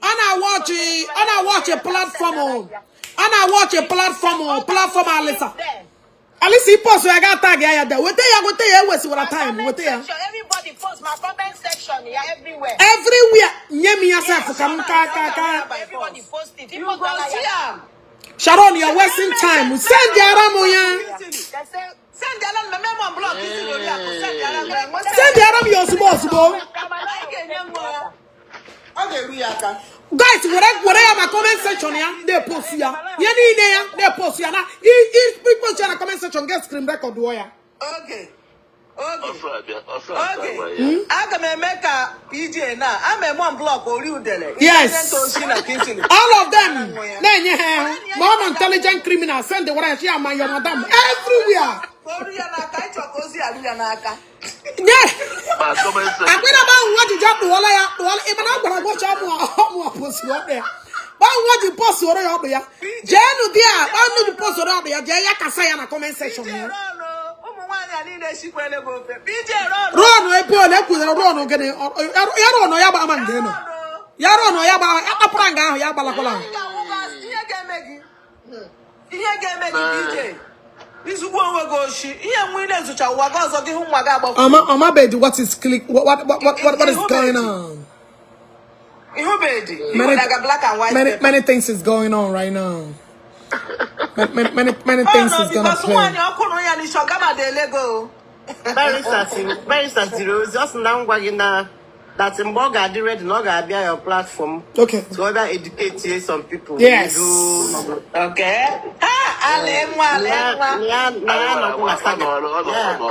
ọ na-awatch, ọ na-awatch platform. Ọ na-awatch platform, platform Alisa. Alisa, i post ya ga tag ya ya there. Weta ya, weta ya, ewesiwara time, weta ya. Everybody post my comment section, yeah, everywhere. Everywhere. Nye m ya sef ka m ka ka ka. Everybody post it. You go see am. Sharon, you're wasting time. Send ya m ya. Send ya na meme m block isi lori akụ. Send ya na Send ya m ya ozugbo ozugbo. Anyị ga-enye m ya. Ọ ga-eru ya aka. Guys, were ya ma comment section ya na-epost ya. Ihe niile ya na-epost ya na i post ya na comment section, get screen record ya. Oge. Oge. Oge. Aga m eme ka PJ na ama eme m block ori udele. Yes. Oshi na Kingsley. All of them na-enye ha ahụ ma ọ bụ intelligent criminal, send the wara ya ma your madam everywhere. Ka o ru ya n'aka, ịchọ ka ozi arụ ya n'aka. Nye akwịna gba nwa jiji akpụọla ya akpụọla ịma na agwara gbochi ọmụ ọmụ posuru ọkpụ ya gba nwa ji posuru ya ọkpụ ya jeenu di a gba nnu ji posuru ọkpụ ya jee ya kasa ya na comment section ya. Ụmụ nwaanyị a niile esikwele gị ofe. PJ rọnụ. Rọnụ ebe ole ekwunyere rọnụ gịnị ya rọnụ ya gba ama nga nọ ya rọnụ ya gba ya kpapụra nga ahụ ya gbalakwala. Ihe ga-eme gị. Ihe ga-eme gị PJ. Izugbo onwe gị oshi. Ihe nwe ị na-ezucha ụwa gị ọzọ gị hụ nwa gị agbapụ. Ọma bedi what is click what what what what, what is going on? Ihubedi. Many, Like a black and white many, paper. many things is going on right now. Many, many, many, many Oh things no, is gonna because play. nwaanyị ọkụrụ ya n'isi ọ gama dị elego. Barrister tiri ozi ọ sị na ngwa gị na that mgbe ọ ga-adị ready na ọ ga-abịa your platform. Okay. So ọ bịa educate some people. Yes. Okay. Ha ala nwa ala nwa. Ya na ya nọkwu na saga.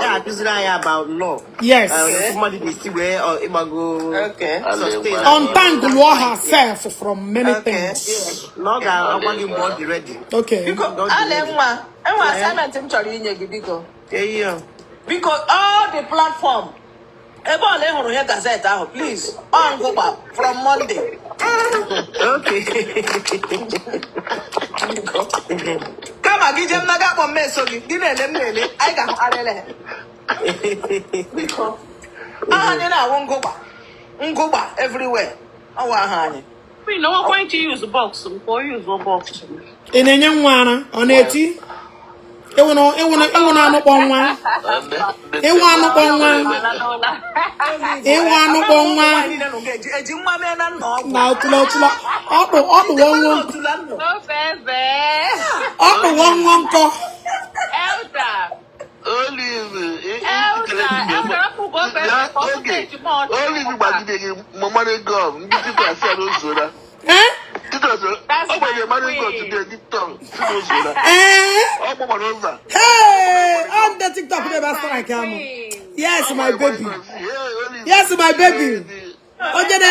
Ya akụziri anyị about law. Yes. Mmadụ ga-esi wee ịgbago. Okay. Sustain. Untangle herself from many things. Na ọ ga-agwa gị mgbe ọ dị ready. Okay. Biko ala nwa enwe assignment m chọrọ inye gị biko. Eyo. Biko all the platform ebe ọla ị hụrụ ihe gazette ahụ, please, ọ ngụgba from Monday. Okay. Kama gị jee m na gị akpọ m eso gị, gị na-ele m na-ele, anyị ga-ahụ arịrị. Biko. Aha anyị na-awụ ngụgba. Ngụgba everywhere. Ọwụ aha anyị. Queen, no one to use box. Go use box. Ị na-enye nwa ara, ọ na-eti ịwụ na anụ kpọ nwa, ịwụ anụ kpọ nwa, ịwụ anụ kpọ nwa. Eji nwa mee na nna ọgwụ. Na otula otula ọkpụ ọkpụwo nwa, ọkpụwo nwa nkọ. Oge Olive gbagide gị mmanụ gọm ndị tita asị ya n'ozuola. Tita ọ gbanyere mmanụ gọm today TikTok si n'ozuola. Ọ gbagbara ụzọ. Hey, on the TikTok dey best like am. Yes, my baby. Yes, my baby. Onye na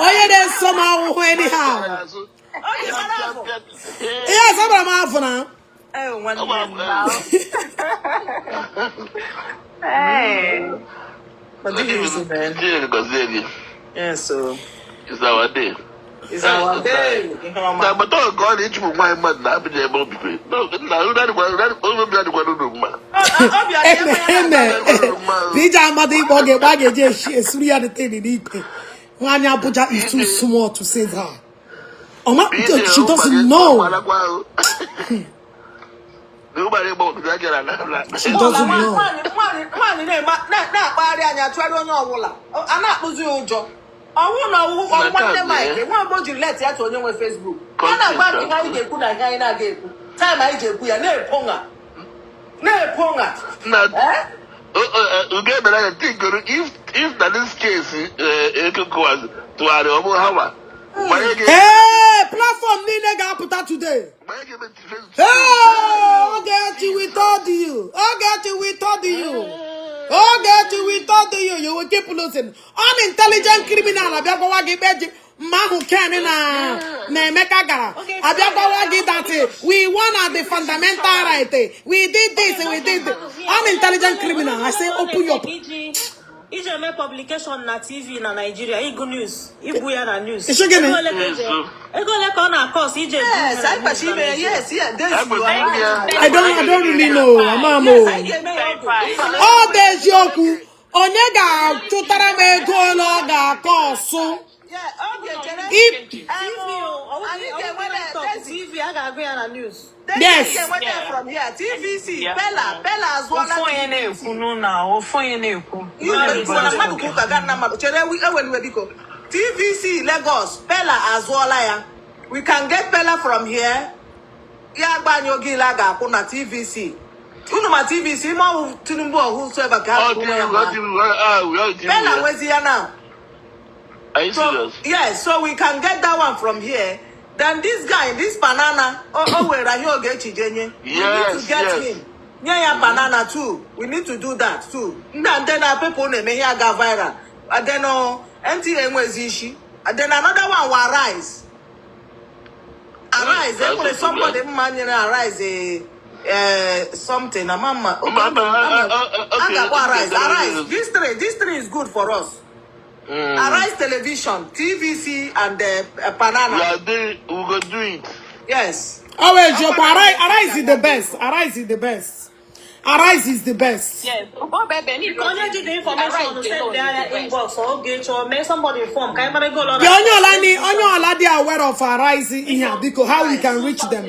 onye na-eso m ahụhụ anyhow. Yes, agbara m afọ na. Hey. But this is man. Yes, so. It's our day. It's our day. Na agbata ọgụ ọ na-echupụ nwaanyị mmadụ na Abuja ebe obibi. Na obi adịkwa n'ụlọ mma. Eme eme. PJ Amadi ikpe ọ ga-ekpe a ga-eji esuru ya the thing n'ikpe. Nwaanyị Abuja is too small to save her. Oma, she doesn't know. She doesn't know. Nwaanyị na-akpagharị anya atụgharị onye ọbụla a na-akpụzi ya ụjọ ọnwụ na ọwụ nwanne Mike nwa mgbe o jiri let ya tụ onye nwe Facebook a na-agba anyị ihe anyị ga-ekwu na ihe anyị na-aga ekwu time anyị ji ekwu ya na-epo nha na-epo nha. Ugo ebere anya tinkoro if na this case ECOWAS tụgharị ọ bụ ha ma. Hey, platform niile ga-apụta today. Hey, Ogechi, we told you. Ogechi, we told you. Ogechi, we told you. You will keep losing. Unintelligent criminal abịa gwawa gị ikpe ji mma ahụ Ken na Emeka gara abịa gwawa gị that we won at the fundamental right. We did this, we did this. Unintelligent criminal. I say open your Iji eme publication na TV na Nigeria, ịgụ news, ibu ya na news. Isi gịnị? Ego ole ka ọ na-acost iji ebu Yes, na anyị news kwesịrị na ime ya. Nigeria? Yes, yes, this you are right. I don't really know. Ama m o. Yes, anyị ga-eme ya oge. Ọ dị eziokwu. Onye ga-achụtara m ego ole ọ ga-acost? Yeah, oge chere. TV o, ọ Anyị bụghị ga-enweta laptop, Daisy. TV a ga-agụ ya na news. Daisy, Yes. anyị ga-enweta ya from here. TVC, Pela, Pela azụọla Ofu onye TVC. na-ekwu n'ụlọ, ofu onye na-ekwu. You mana mmadụ ka ụka gaa na mmadụ chere eweliwe biko. TVC Lagos, Pela azụọla ya. We can get Pela from here. Ya agba anyị oge ile a ga-akwụ na TVC. Unu ma TVC ime ọwụ Tinubu ọhụ so ebe ka ha kwụọ ya mma. Pela nwezi ya now. Are you So serious? yes, so we can get that one from here. Then this guy, this banana, oh, were anyị Ogechi jenye. We need to get him. Nye ya banana too. We need to do that too. Ndị a ndị na people na-eme ihe aga viral. And then NTA enwezi isi. And then another one wa Arise. Arise, That's enwere a somebody problem. mma nyere Arise a something. Ama mma. Okay, Mba, a okay, ga-akpọ Arise. okay. Arise. This three is good for us. Arise Television, TVC, and Banana. We are doing, we go do it. Yes. Ọ wụ eziokwu. Arise, Arise is the best. Arise is the best. Arise is the best. Yes. Baby, Onye ji the information send ya inbox Ogechi or mee somebody inform ka anyị mara ego ole ọ Bịa onye ọla ni onye ọla dị aware of Arise ihe a biko how we can reach them.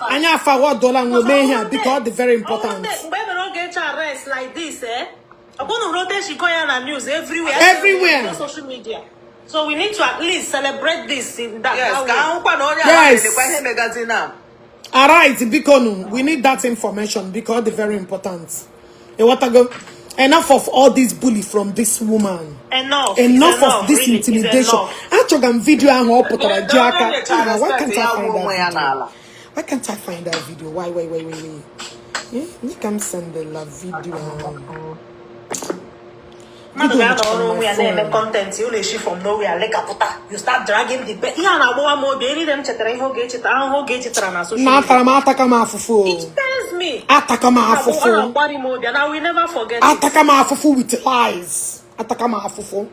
Anyị afawodola nwe mee ihe a biko ọ dị very important. Mgbe e mere Ogechi arrest like this, eh? Ọ bụrụ na rote shiko ya na news everywhere. Everywhere. Social media. So we need to at least celebrate this in that, Yes, that ka way. ahụkwa na onye Yes. ala na-elekwa ihe megazi now. Arise biko nu we need that information because ọ dị very important. Ịghọtago? Enough of all this bully from this woman. Enough. Enough It's of this really, it's intimidation. enough. Achọga m video ahụ ọ pụtara ji aka. Onye nyechara Ah, why can't respect I ya find wụ onwe ya that video? n'ala. Why can't I find that video? Why? Eh, you can send the la video ahụ. Mmadụ Video ga-anọ ọrụ nọchara onwe my ya na-eme phone. content ọ na-eshi from nowhere lekapụta, you start dragging the ihe a na-agbawa m obi erire m chetara ihe oge echetara ahụhụ oge echetara na social Na media. atara m ataka m afụfụ o. It pains me. Ataka m Ọ afụfụ. na-agbari m obi and I will never forget it. Ataka m afụfụ with lies. Ataka m afụfụ.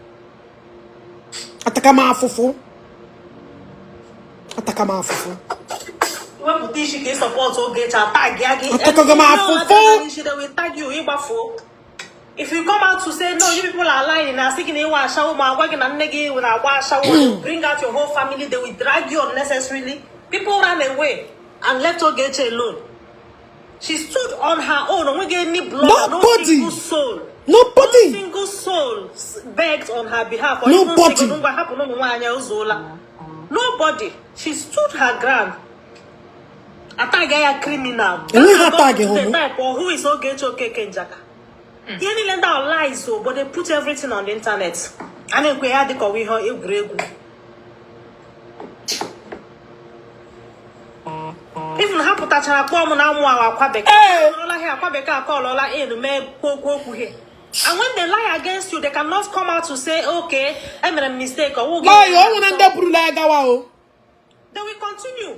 Ataka m afụfụ. Ataka m afụfụ. Wepụta isi ka ị support Ogechi, atag ya gị. Atakago m afụfụ. Isi, they will tag you, ịgbafuo. If you come out to say no, you people are lying, na asị gị na ịwa ashawo, ma agwa gị na nne gị na-agba ashawo, they will bring out your whole family, they will drag you unnecessarily. People ran away and left Ogechi alone. She stood on her own. Onweghị any blogger, no Nobody. single soul. Nobody. No single soul begged on her behalf or even Nobody. sị ngwa hapụ ụmụ nwaanyị ozuola. Nobody. She stood her ground. Atag ya criminal. Enweghị ha tag hụ mụ. Type or who is Ogechi Okeke Njaka. Ihe niile ndị ahụ lies o, but they put everything on the internet. A na-ekwe ya dịka ọwa ihe egwuregwu. Even ha pụtachara kpọọ m na amụ ahụ akwa bekee. Ọlọla ha akwa bekee akọlọla elu mee okwu okwu he. And when they lie against you, they cannot come out to say, okay, emere m mistake. Or Lọya, o nwere ndị burula ya gawa o. They will continue.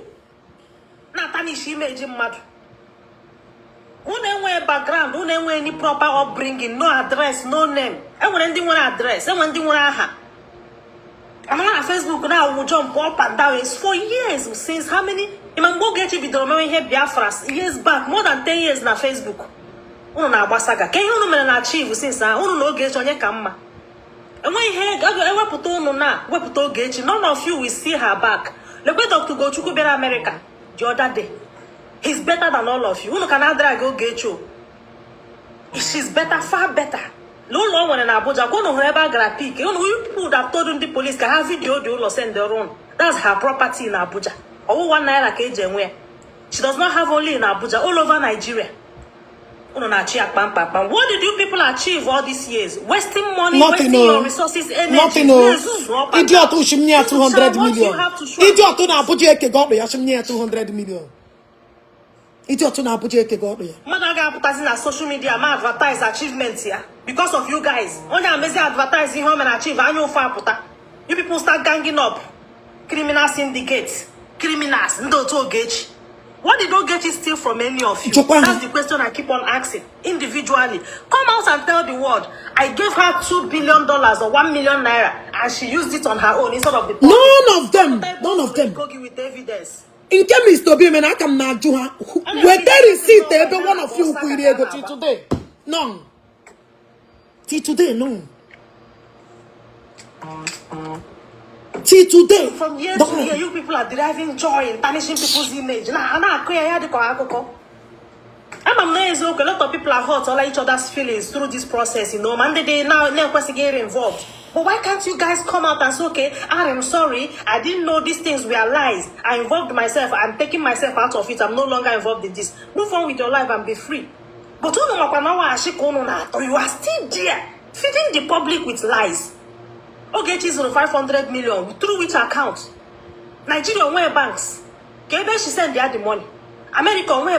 Na-atanish image mmadụ. Unu enweghị background, unu enweghị any proper upbringing, no address, no name. Enwere ndị nwere address, enwere ndị nwere aha. Amara na Facebook na-awụ jump up and down. It's for years, since how many? Ịma mgbe Ogechi bidoro mewe ihe Biafra years back, more than 10 years na Facebook. Unu na-agba saga. Ka ihe unu mere na achieve since ahụ, unu na Ogechi onye ka mma. Enweghị ihe ewepụta unu na wepụta Ogechi. None of you will see her back. Lekwe Dr. Ugochukwu bịara America the other day. He's better than all of you. Unu ka na-adrag Ogechi o. She's better, far better. N'ụlọ o nwere na Abuja, ka unu hụrụ ebe a gara pick. Unu, you people would have told ndị police ka ha video dị ụlọ send ọrụ unu. That's her property in Abuja. Ọwụ ₦1 ka eji enwe ya. She does not have only in Abuja, all over Nigeria. Unu na-achị ya kpamkpam. What did you people achieve all these years? Wasting money, Nothing wasting your o. resources, energy. Nothing o. Na-ezuzu up and Idiot down. shim nye ya 200 What you million. have to show. Idiot na Abuja ekego ọkpụ ya shim nye ya 200 million. Idiot na Abuja ekego ọkpụ ya. Mmadụ agaghị apụtazi na social media ma advertise achievement ya because of you guys. Onye amezi advertise ihe o mere achieve, anya ụfụ apụta. You people start ganging up. Criminal syndicate, criminals, ndị otu Ogechi. What did Ogechi steal from any of you? Jụkwa ha. That's the question I keep on asking individually. Come out and tell the world, I gave her $2 billion or ₦1 million and she used it on her own instead of the public. None of them. None of them. Kogi with evidence. Nke Mr. Obi mere aka m na-ajụ ha, weta receipt ebe one of you kwiri ego till today. None. Till today, none. Till today. From year to None. year, you people are deriving joy in tarnishing people's image. Na na-akụ ya ya dịka akụkọ. Ama m na eziokwu, a lot of people are hurt all each other's feelings through this process, ma ndị dị na na-ekwesịghị ịrị involved. But why can't you guys come out and say, okay, I'm sorry, I didn't know these things were lies. I involved myself. I'm taking myself out of it. I'm no longer involved in this. Move on with your life and be free. But unu makwa na ọwa ashị ka unu na-atọ. You are still there, feeding the public with lies. Ogechi zụrụ 500 million through which account? Nigeria onwe banks. Ka ebe she send ya the money? America onwe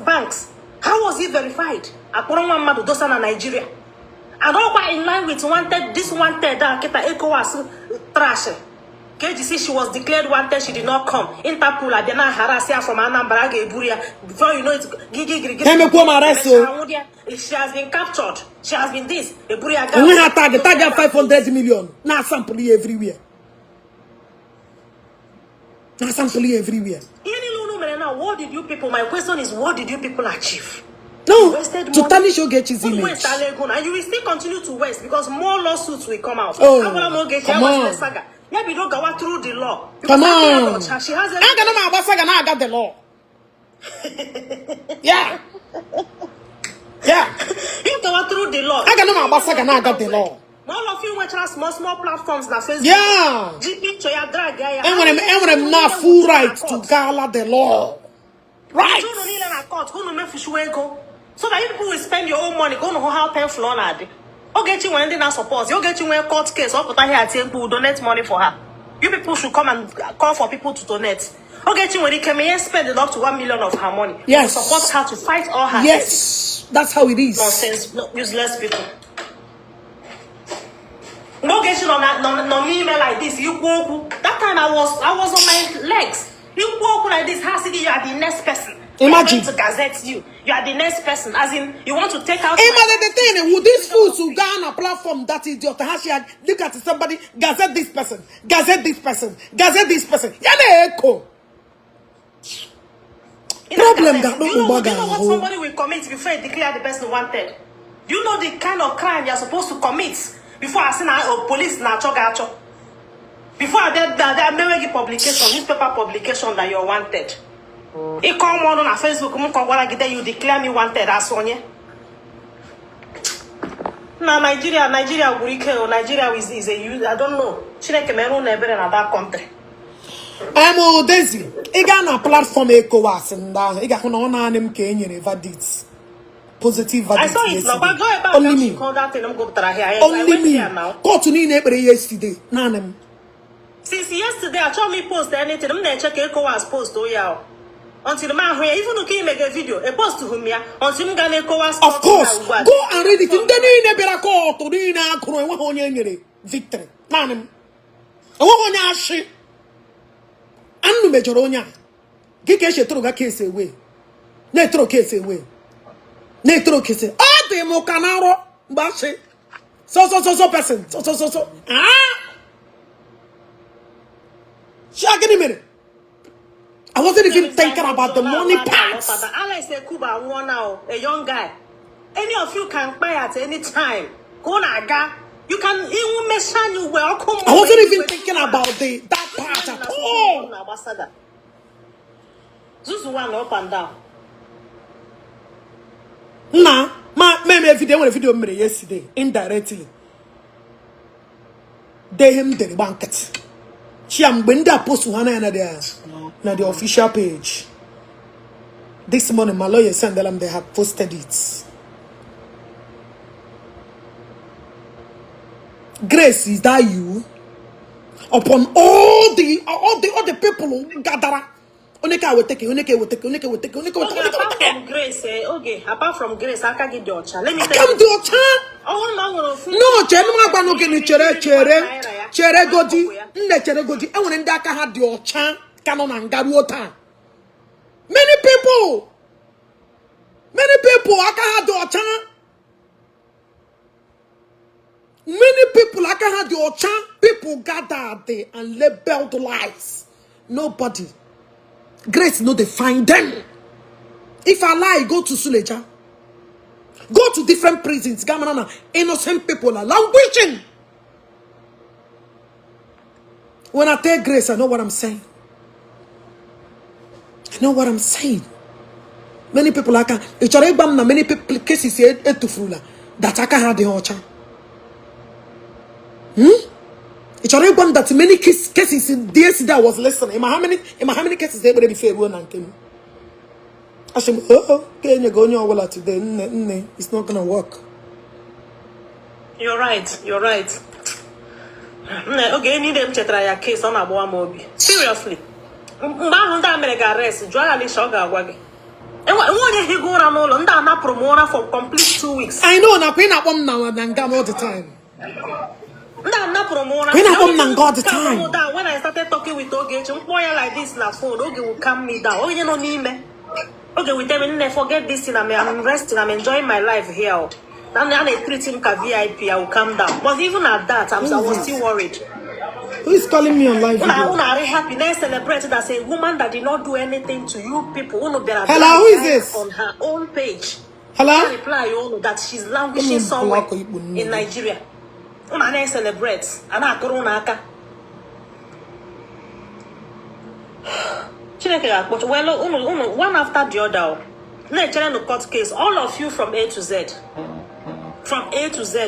banks. How was it verified? Akpọrọ nwa mmadụ dosa na Nigeria. And ọkwa in line with wanted, this wanted a kịta ECOWAS trash. Ka eji si she was declared wanted, she did not come. Interpol abịa na harass ya from Anambra, a ga-eburu ya. Before you know it, gigi gigi. Ha emekwuo m arrest o. She has been captured. She has been this. Eburu ya gaa. Onwe ha tag ya 500 million. Na sample ya everywhere. Na sample ya everywhere. Ihe niile unu mere now, what did you people, my question is, what did you people achieve? No, Wasted to money. tarnish Ogechi's Unu image. waste ala ego na, and you will still continue to waste because more lawsuits will come out. Oh, Agwala m Ogechi, come agbazila on. saga. Ya bido gawa through the law. Because Come aka ya dị on. ọcha. She has Aga na m agba saga na-aga the law. Yeah. Yeah. You gawa through the law. Aga na m agba saga na-aga the law. Ma all of you nwechara small small platforms na Facebook. Yeah. Ji picture ya drag ya ya. Enwere m na full right to gala the law. Right. Unu niile na court, ka unu mefusiwa ego. So that you people will spend your own money, ka unu hụ how painful ọ na-adị. Ogechi nwere ndị na-support. Ogechi nwere court case, ọ pụta here atie mkpu, donate money for her. You people should come and call for people to donate. Ogechi nwere ike mee spend up to 1 million of her money. Yes. To support her to fight all her cases. Yes. That's how it is. Nonsense, no, useless people. Mgbe Ogechi nọ na nọ n'ime like this, ikwu okwu. That time I was on my legs. Ikwu okwu like this, ha sị gị, you are the next person. Imagine. Going to gazette you. You are the next person. As in, you want to take out. Imagine the thing with these fools who go on a platform that idiot. Ha shi look at somebody, gazette this person, gazette this person, gazette this person. Ya na-eko. Problem Do ga-akpọ you know, mgbe do you know what ga-ahụ. somebody will commit before they declare the person wanted? Do you know the kind of crime you're supposed to commit before I see na oh, police na-achọ gị achọ? Before I did that, mewe gị publication, newspaper publication that you're wanted. Ịkọ m ọnụ na Facebook m kọgwara gị then you declare me wanted as onye. Na Nigeria, Nigeria gwụrụ ike o. Nigeria is a I don't know. Chineke mere ụnụ ebere na that country. Em Daisy, ị gaa na platform ECOWAS ndị ahụ, ị ga-ahụ na ọ naanị m ka e nyere verdict. Positive I verdict saw it now. yesterday. But go ebe a Only me. ka that thing m gụpụtara here. I Only went me. there now. Court niile ekpere yesterday, naanị m. Since yesterday, achọghị m post anything. M na-eche ka ECOWAS post o ya o. Until m ahụ ya, even ka imege video, e post hụ m ya. Until m gaa na ECOWAS Of court course, na ugbu a. go and read it. Ndị niile bịara court niile akụrụ enweghị onye e nyere victory. Naanị m. Enweghị onye ashị. Anụ mejọrọ onye a. Gị ka esi etoro ga case away. Na-etoro case away. Na-etoro case. Ọ dị m ka na nrọ mgbe ashị. So so so so person. So so so so. Ah! Chia gịnị mere? I wasn't even thinking about the money part. Alex Ekubo anwụọ now, a young guy. Any of you can kpai at any time. Ka ọ na-aga. You can inwu mechaa anya ugbe ọkụ mmụọ. I wasn't even thinking about the that part at all. Zuzu one up and down. Nna, ma meme video nwere video m mere yesterday indirectly. Dee ihe m dere gba nkịtị. Chia mgbe ndị apostle ha na ya na the official page. This morning my lawyer sent them, they have posted it. Grace, is that you? Upon all the people who gathered, onye ka weteke, onye ka weteke, onye ka weteke, onye ka weteke, Okay, onye ka apart weteke. from Grace, okay, apart from Grace, aka gị dị ọcha. Let me Aka tell m you. dị ọcha. Ọ bụrụ na ọ nwere ofu No, chere m agwanụ gị chere chere chere godi nne chere godi enwere ndị aka ha dị ọcha ka nọ na nga ruo taa. Many people aka ha dị ọcha. Many people aka ha dị ọcha. People gathered and labeled lies. Nobody. Grace no dey find them. If I lie, go to Suleja. Go to different prisons. Gamana, innocent people are languishing. When I tell Grace, I know what I'm saying. I know what I'm saying. Many people aka ị chọrọ ịgba m na many people cases etufurula that aka ha adịghị ọcha. Ị chọrọ ịgwa m that many cases the yesterday I was listening. Ịma how many cases ekpere before eruo na nke m. Asị m, oh, ka enye gị onye ọbụla today, nne nne, it's not gonna work. You're right, you're right. Nne, oge niile m chetara ya case ọ na-agbawa m obi. Seriously. Mgbe ahụ ndị a mere gị arrest, jụọ ya Alicia, ọ ga-agwa gị. Enwe onye higo ụra n'ụlọ, ndị a napụrụ m ụra for complete 2 weeks. I know nakwa ị na-akpọ m na nga m all the time. Ndị a napụrụ m ụra. Ị na-akpọ m na nga all the Calm time. m down. When I started talking with Ogechi, m kpọọ ya like this na phone, Oge will calm me down. Onye nọ n'ime. Oge will tell me, nne, forget this thing, I'm resting, I'm enjoying my life here. Na a na-etreat m ka VIP, I will calm down. But even at that, I was still worried. Who is calling me on live Una video? una are happy, na celebrate that a woman that did not do anything to you people. Unu bịara Hello, who is drag this? on her own page. Hello? Reply unu that she's languishing Unu somewhere block ikpu nne in gị. Nigeria. Unu na celebrate, a na-akụrụ unu aka. Chineke ga-akpọcha well unu one after the other o. Na-echere no court case, all of you from A to Z. From A to Z.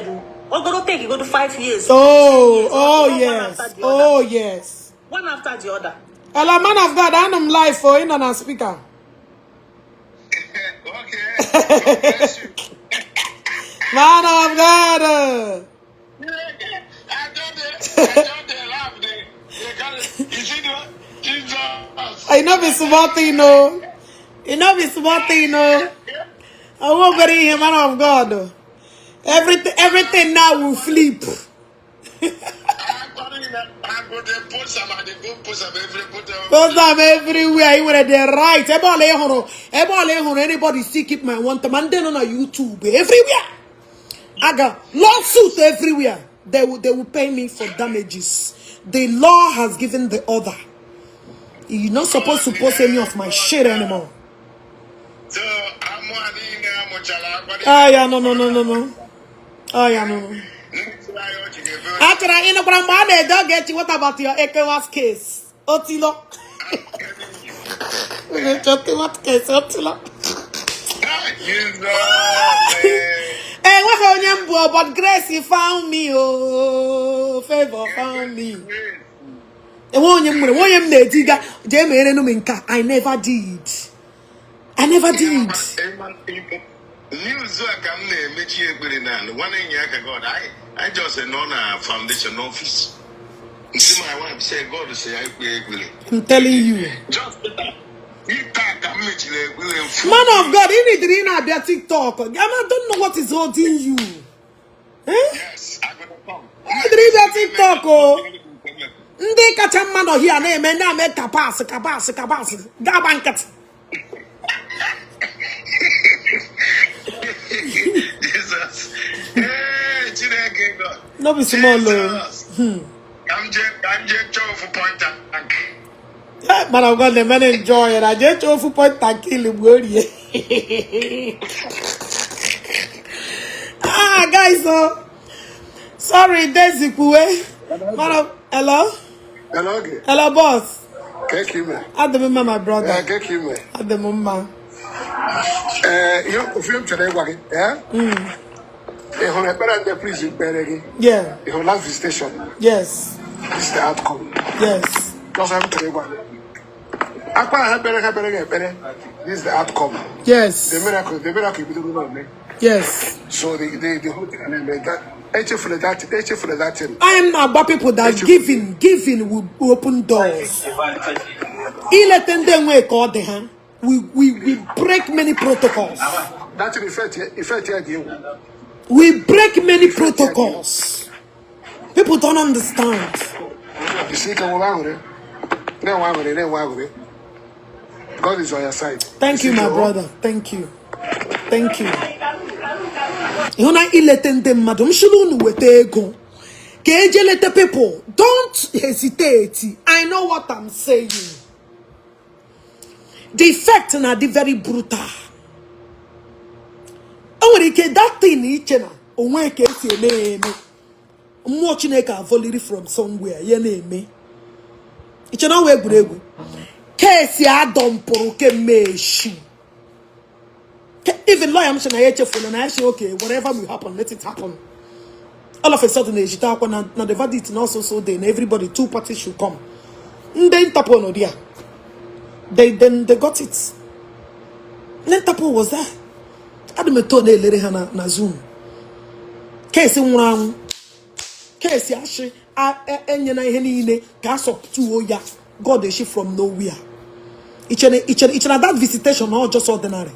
Ogoro take go to 5 years. Oh, 10 years, oh one yes. after the other. Oh yes. One after the other. Hello, man of God. I'm live for in on a speaker. Okay. God bless you. Man of God. I just dey laugh. They call it, you see the Jesus. I know be small thing, no. You know be small thing, no. I won't bury him, man of God. Everything, everything now will flip. I'm calling you. Post am everywhere. Ị nwere the right. Ebe ọla ị hụrụ, ebe ọla ị hụrụ anybody still keep my one ma ndị nọ na YouTube everywhere. Aga lawsuit everywhere. They will pay me for damages. The law has given the order. You're not supposed to post any of my shit anymore. Ah, yeah, no, no, no, no, no. Oh, yeah, no, no. Achọrọ ị nụkwara mgbe a na-ede Ogechi, what about your ECOWAS case? Otilo. ECOWAS case, otilo. Enweghị onye mbụ, but grace found me, oh, favor found me. Enwe onye m nwere, onye m na-ediga jee mere m nke a. I never did. I never did. News a ka m na-emechi ekpere na nwanne enyi ya ka God I just nọ na foundation office nsi my wife say God say ya ekpe ekpere. I'm telling you. Just taa ka m mechiri ekpere mfu. Man of God, ị nidiri ị na-abịa TikTok. I don't know what is holding you. Eh? Yes, I go come. Ị nidiri ịbịa TikTok o. Ndị kacha mma nọ here na-eme na-eme kapas kapas kapas gaba nkịtị. Jesus. Hey, Chineke God. No be small o. Jesus. Ka m jee chọọ ofu point and Eh, man of God, na-eme enjoy na jee chọọ ofu point and kill mgbe o rie. Ah, guys, oh. Sorry, Daisy kwuwe. Man of, hello? Hello, Oge. Hello, boss. Ka ka ime? Adị m mma, my brother. Ee, ka ka ime? Adị m mma. Ee, ihe ofu m chọrọ ịgwa gị, ee? Ị hụrụ ekpere ndị priest kpere gị? Yeah. Ị hụrụ last visitation? Yes. This is the outcome. Yes. Just m chọrọ ịgwa gị. Akwa ha kpere gị ekpere. This is the outcome. The miracle ebidogo na-eme. So the whole thing na-eme that echefula that thing. I am agba people that giving will open doors. Ilete ndị nwe ka ọ dị ha. We break many protocols. That thing effect ya dị egwu. We break many protocols. People don't understand. Isi ike nwere aṅụrị. Na-enwe aṅụrị, na-enwe aṅụrị. God is on your side. Thank you, my brother. Thank you. Thank you. Ịhụ na ilete ndị mmadụ, m shụrụ unu weta ego ka eje lete people. Don't hesitate. I know what I'm saying. The effect na dị very brutal. O nwere ike that thing iche na onwe ka esi eme ya eme. Mmụọ Chineke avoliri from somewhere ya na-eme. Iche na ọ wụ egwuregwu. Case adọmpụrụ kemgbe echi. Even lawyer m sị na ya echefula na ya sị okay, whatever will happen, let it happen. All of a sudden ejite akwa na the verdict na also so day na everybody, two parties should come. Ndị Interpol nọ there. Then they got it. Ndị Interpol was there. Adị m eto na-elere ha na Zoom. Case nwụrụ anwụ. Case ashị enyela ihe niile ka a sọpụtuo ya. God eshi from nowhere. Ichere na that visitation not just ordinary.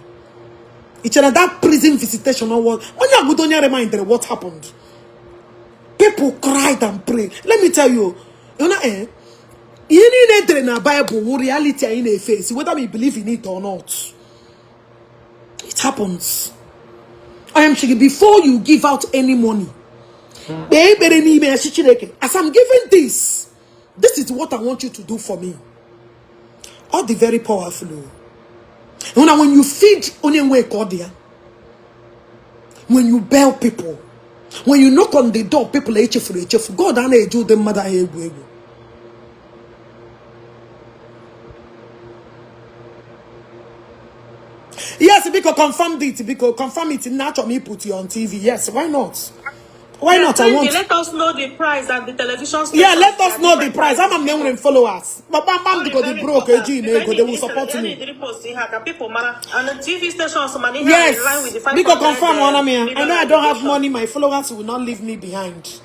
Ichere that prison visitation or what? Onye agudo onye reminded what happened. People cried and prayed. Let me tell you, you know, eh? Ihe niile edere na Bible wụ reality anyị na-efesi, whether we believe in it or not. It happens. I am sure before you give out any money, kpee ekpere n'ime ya, sị Chineke, as I'm giving this, this is what I want you to do for me. All the very powerful. Oh. Now when you feed onye nwe ka ọ dị ya, when you bail people, when you knock on the door, people echefuru echefu. God a na-eji ụdị mmadụ ahụ egwu egwu. Yes, biko confirm it, biko confirm it. Now me put you on TV. Yes, why not? Why Yeah, not? I Wendy, want. let us know the price and the television Yeah, stations. let us They are know the different price. prices. I'm a member followers. But bam bam Ọ dị because the very broke important. AG Because they will support me. need to post ihe a ka people mara and the TV stations mana ihe a in line with Yes, the because 500 confirm one me. I million know I don't have allegation. money. My followers will not leave me behind.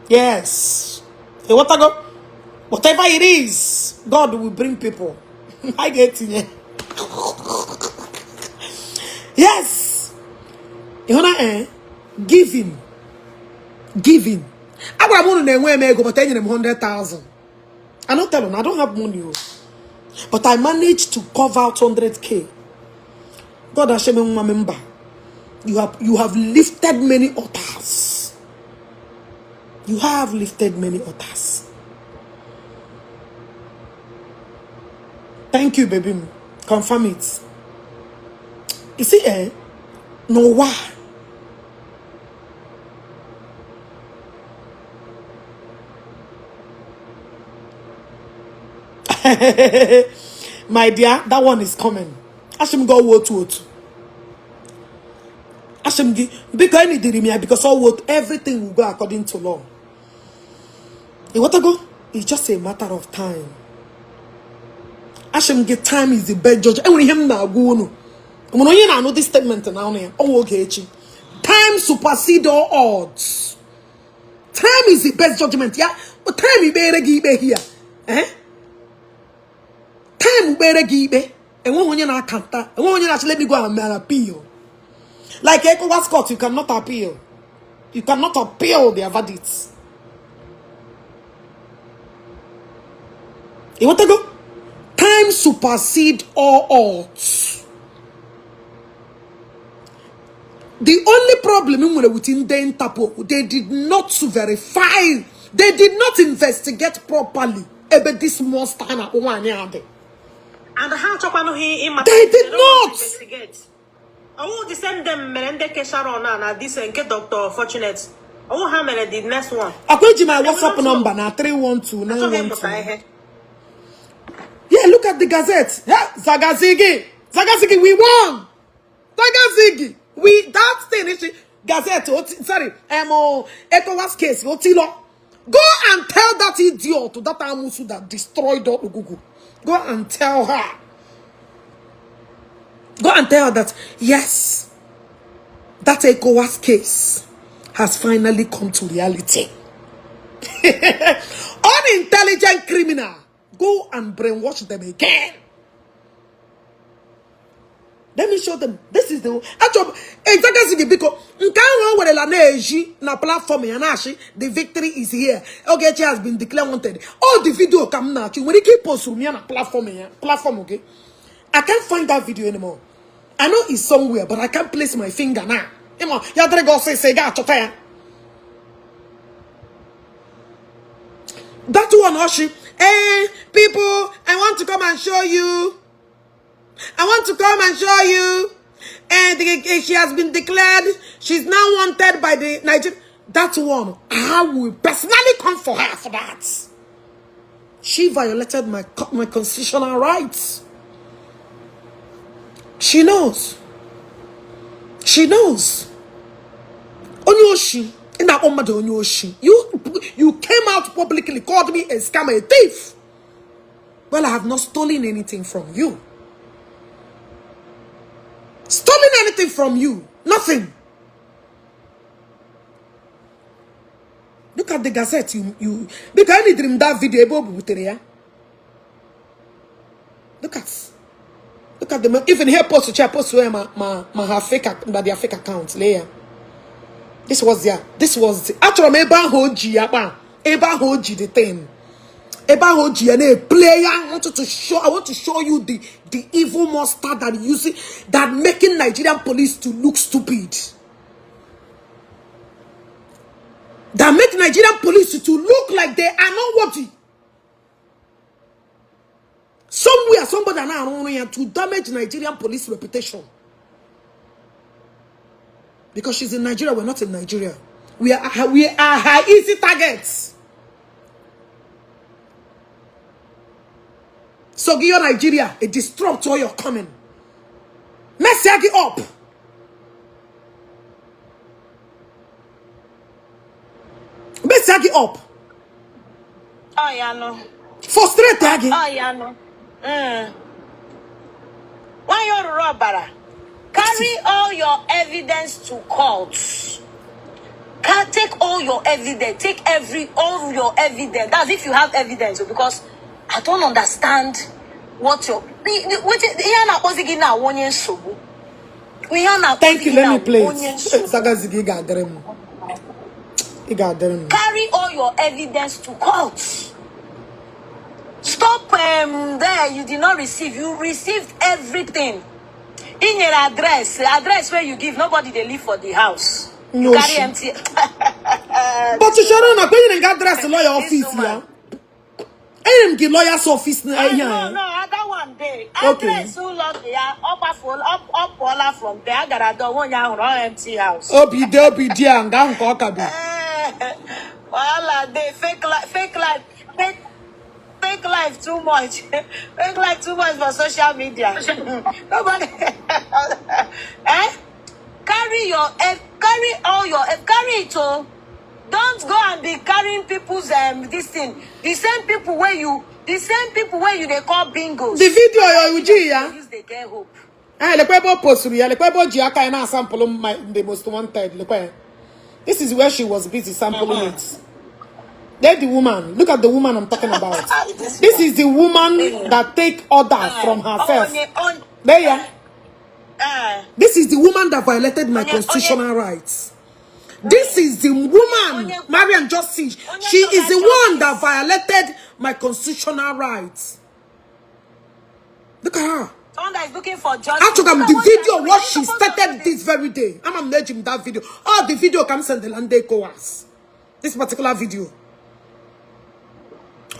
Yes. Hey, what I go? Whatever it is, God will bring people. I get it. Yes. You know, eh? Giving. Giving. Agwara m unu na-enwe m ego, but enyere m 100,000. I no tell unu, I don't have money o. But I managed to cover out 100K. God Hashem nwa m mba. You have lifted many altars. You have lifted many altars. Thank you, baby. Confirm it. You see, eh? No why. My dear, that one is coming. Asị m go otu otu. Asị m gị, biko enidiri m ya because all what everything will go according to law. Ịghọtago? It's just a matter of time. Asị m gị, time is the best judge. Enwere ihe m na-agwa unu. Nwere onye na-anụ this statement na ọnụ ya. Ọnwa oge echi. Time supersede all odds. Time is the best judgment. Ya, time ikpere gị ikpe here. Eh? Time kpere gị ikpe. Enweghị onye na-akanta. Enweghị onye na-achị let me go and appeal. Like ECOWAS court, you cannot appeal. You cannot appeal their verdicts. Ịghọtago? Time supersede all odds. The only problem nwere with ndị Interpol, they did not verify, they did not investigate properly ebe this monster na-akpọ nwaanyị a dị. And ha achọkwanụghị ịmata. They did They don't want not. to investigate. Ọwụ the same them mere ndị ke Sharon a na this nke Dr. Fortunate. Ọwụ ha mere the next one. Akwa eji my They will WhatsApp not know. number na Achọghị ịpụta 312912. ihe. Yeah, look at the gazette. Yeah, Zagazigi. Zagazigi, we won. Zagazigi. We, that thing is gazette. Sorry, oh, ECOWAS case. Otilo. Go and tell that idiot, that Amusu that destroyed Ugugu. Go and tell her. Go and tell her that, yes, that ECOWAS case has finally come to reality. Unintelligent criminal. Go and brainwash them again. Let me show them. This is the actual exactly biko nke ahụ o werela na-eji na platform ya na-achị the victory is here. Ogechi has been declared wanted. All the video ka m na-achị nwere ike ipost m ya na platform ya platform gị. I can't find that video anymore. I know it's somewhere, but I can't place my finger now. Ịma ya dịrị gị ọsịsọ ị ga-achọta ya. That one, Oshi. Hey, people, I want to come and show you. I want to come and show you. And she has been declared. She's now wanted by the Nigerian. That one, I will personally come for her for that. She violated my constitutional rights. She knows. She knows. Onye oshi. Ị na-akpọ mmadụ onye oshi. You came out publicly, called me a scammer, a thief. Well, I have not stolen anything from you. Stolen anything from you. Nothing. Look at the gazette. You because I need that video. Ebe o bubutere ya. Look at the even here post chair post where ma ma ma her fake ma their fake account. Lee ya. This was the achọrọ m ebe ahụ o ji ya kpa ebe ahụ o ji the thing. Ebe ahụ o ji ya na-play ya. I want to show you the evil monster that using that making Nigerian police to look stupid. That make Nigerian police to look like they are not worthy. Somewhere, somebody na-arụ ọrụ ya to damage Nigerian police reputation. Because she's in Nigeria, we're not in Nigeria. We are her easy targets. So give your Nigeria a disrupt all your coming. Mess gị up. Mess gị up. Ọ ya nụ. Frustrate gị. Ọ ya nụ. Nwanyị oruru ọbara. Carry all your evidence to court. Can take all your evidence. Take every all your evidence. That's if you have evidence, because I don't understand what your what ihe a na-akpọzi gị na onye nsogbu. Ihe a na-akpọzi Thank you. gị Let na me play onye it. nsogbu. Zagazigi ga-adịrị m. Ị ga-adịrị m. Carry all your evidence to court. Stop there. You did not receive. You received everything. In your address, address where you give, nobody they live for the house. You No carry shit. empty. But chere na kwenyere m gị address lawyer This office ya. woman. Enyere m gị lawyer's office na Ah, ihe no, a. no, that one day. Okay. Address ụlọ nke ya, ọ gbafuola, ọ pụọla from there. A gara dọọ onye ahụrụ ọ empty house. Obi dị, obi dị a nga ahụ ka ọ ka bi. Eh, wahala dey. Fake life, fake life, fake, fake life too much. Fake life too much for social media. Nobody. Eh? Carry your, carry all your, carry it oh. Don't go and be carrying people's this thing. The same people where you, the same people where you they call bingos. The video ya uji ya. Use they get hope. Eh, lekwa ebe o posturu ya, lekwa ebe o ji aka ya na-asample my the most wanted. Lekwa ya. This is where she was busy sampling it. There the woman. Look at the woman I'm talking about. This is the woman that take order from herself. There ya. This is the woman that violated my constitutional rights. This is the woman, Mariam Justice. She is the one that violated my constitutional rights. Look at her. Someone that is looking for justice. Actually, Look at the what video you are what doing. she started this very day. I'm making that video. Oh, the video comes in the Lande ECOWAS. This particular video.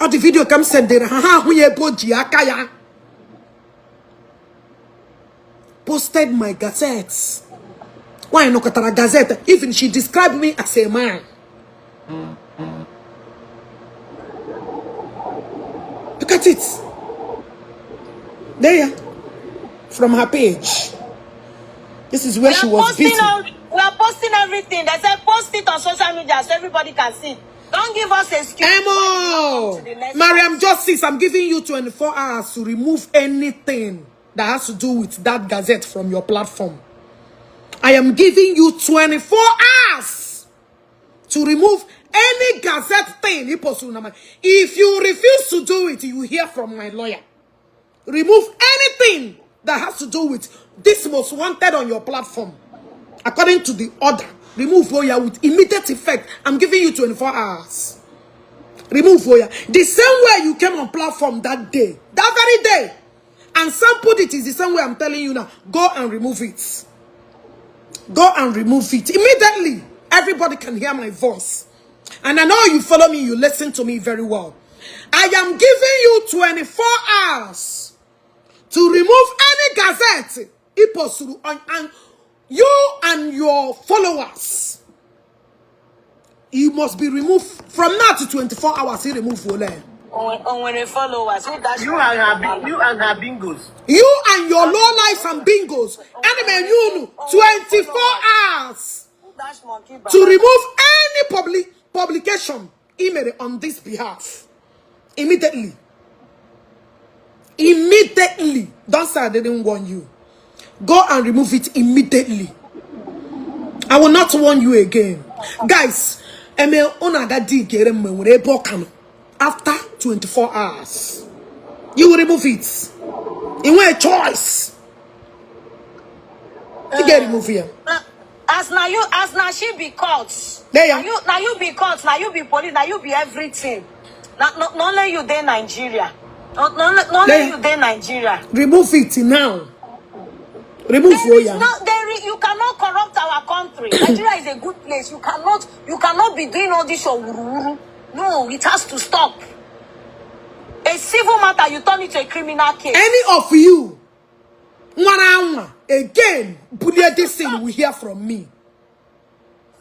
Oh, the video comes in the ha ha. Posted my gazettes. Why no katara gazette? Even she described me as a man. Look at it. There, from her page. This is where We she are was posting busy. We are posting everything. They said post it on social media so everybody can see. Don't give us excuse. Emo, Mariam Justice, I'm giving you 24 hours to remove anything that has to do with that gazette from your platform. I am giving you 24 hours to remove any gazette thing. If you refuse to do it, you hear from my lawyer. Remove anything that has to do with this most wanted on your platform. According to the order, remove Oya with immediate effect. I'm giving you 24 hours. Remove Oya. The same way you came on platform that day, that very day, and sampled it is the same way I'm telling you now. Go and remove it. Go and remove it. Immediately, everybody can hear my voice. And I know you follow me, you listen to me very well. I am giving you 24 hours to remove any gazette and you and your followers. You must be removed from now to 24 hours. You remove Wole. Followers. You and her bingos. You and your low lives and bingos. Anime you 24 hours to remove any publication email on this behalf. Immediately. Immediately. Don't say I didn't warn you. Go and remove it immediately. I will not warn you again. Guys, after 24 hours, you will remove it. You want a choice. You get remove here. As now you, as now she be caught. There you now you be caught. Now you be police. Now you be everything. Not only you dey Nigeria. Not only you dey Nigeria. Remove it now. Remove Oya. No, you cannot corrupt our country. Nigeria is a good place. You cannot be doing all this your wuru. No, it has to stop. A civil matter, you turn it to a criminal case. Any of you, again, this thing will hear from me.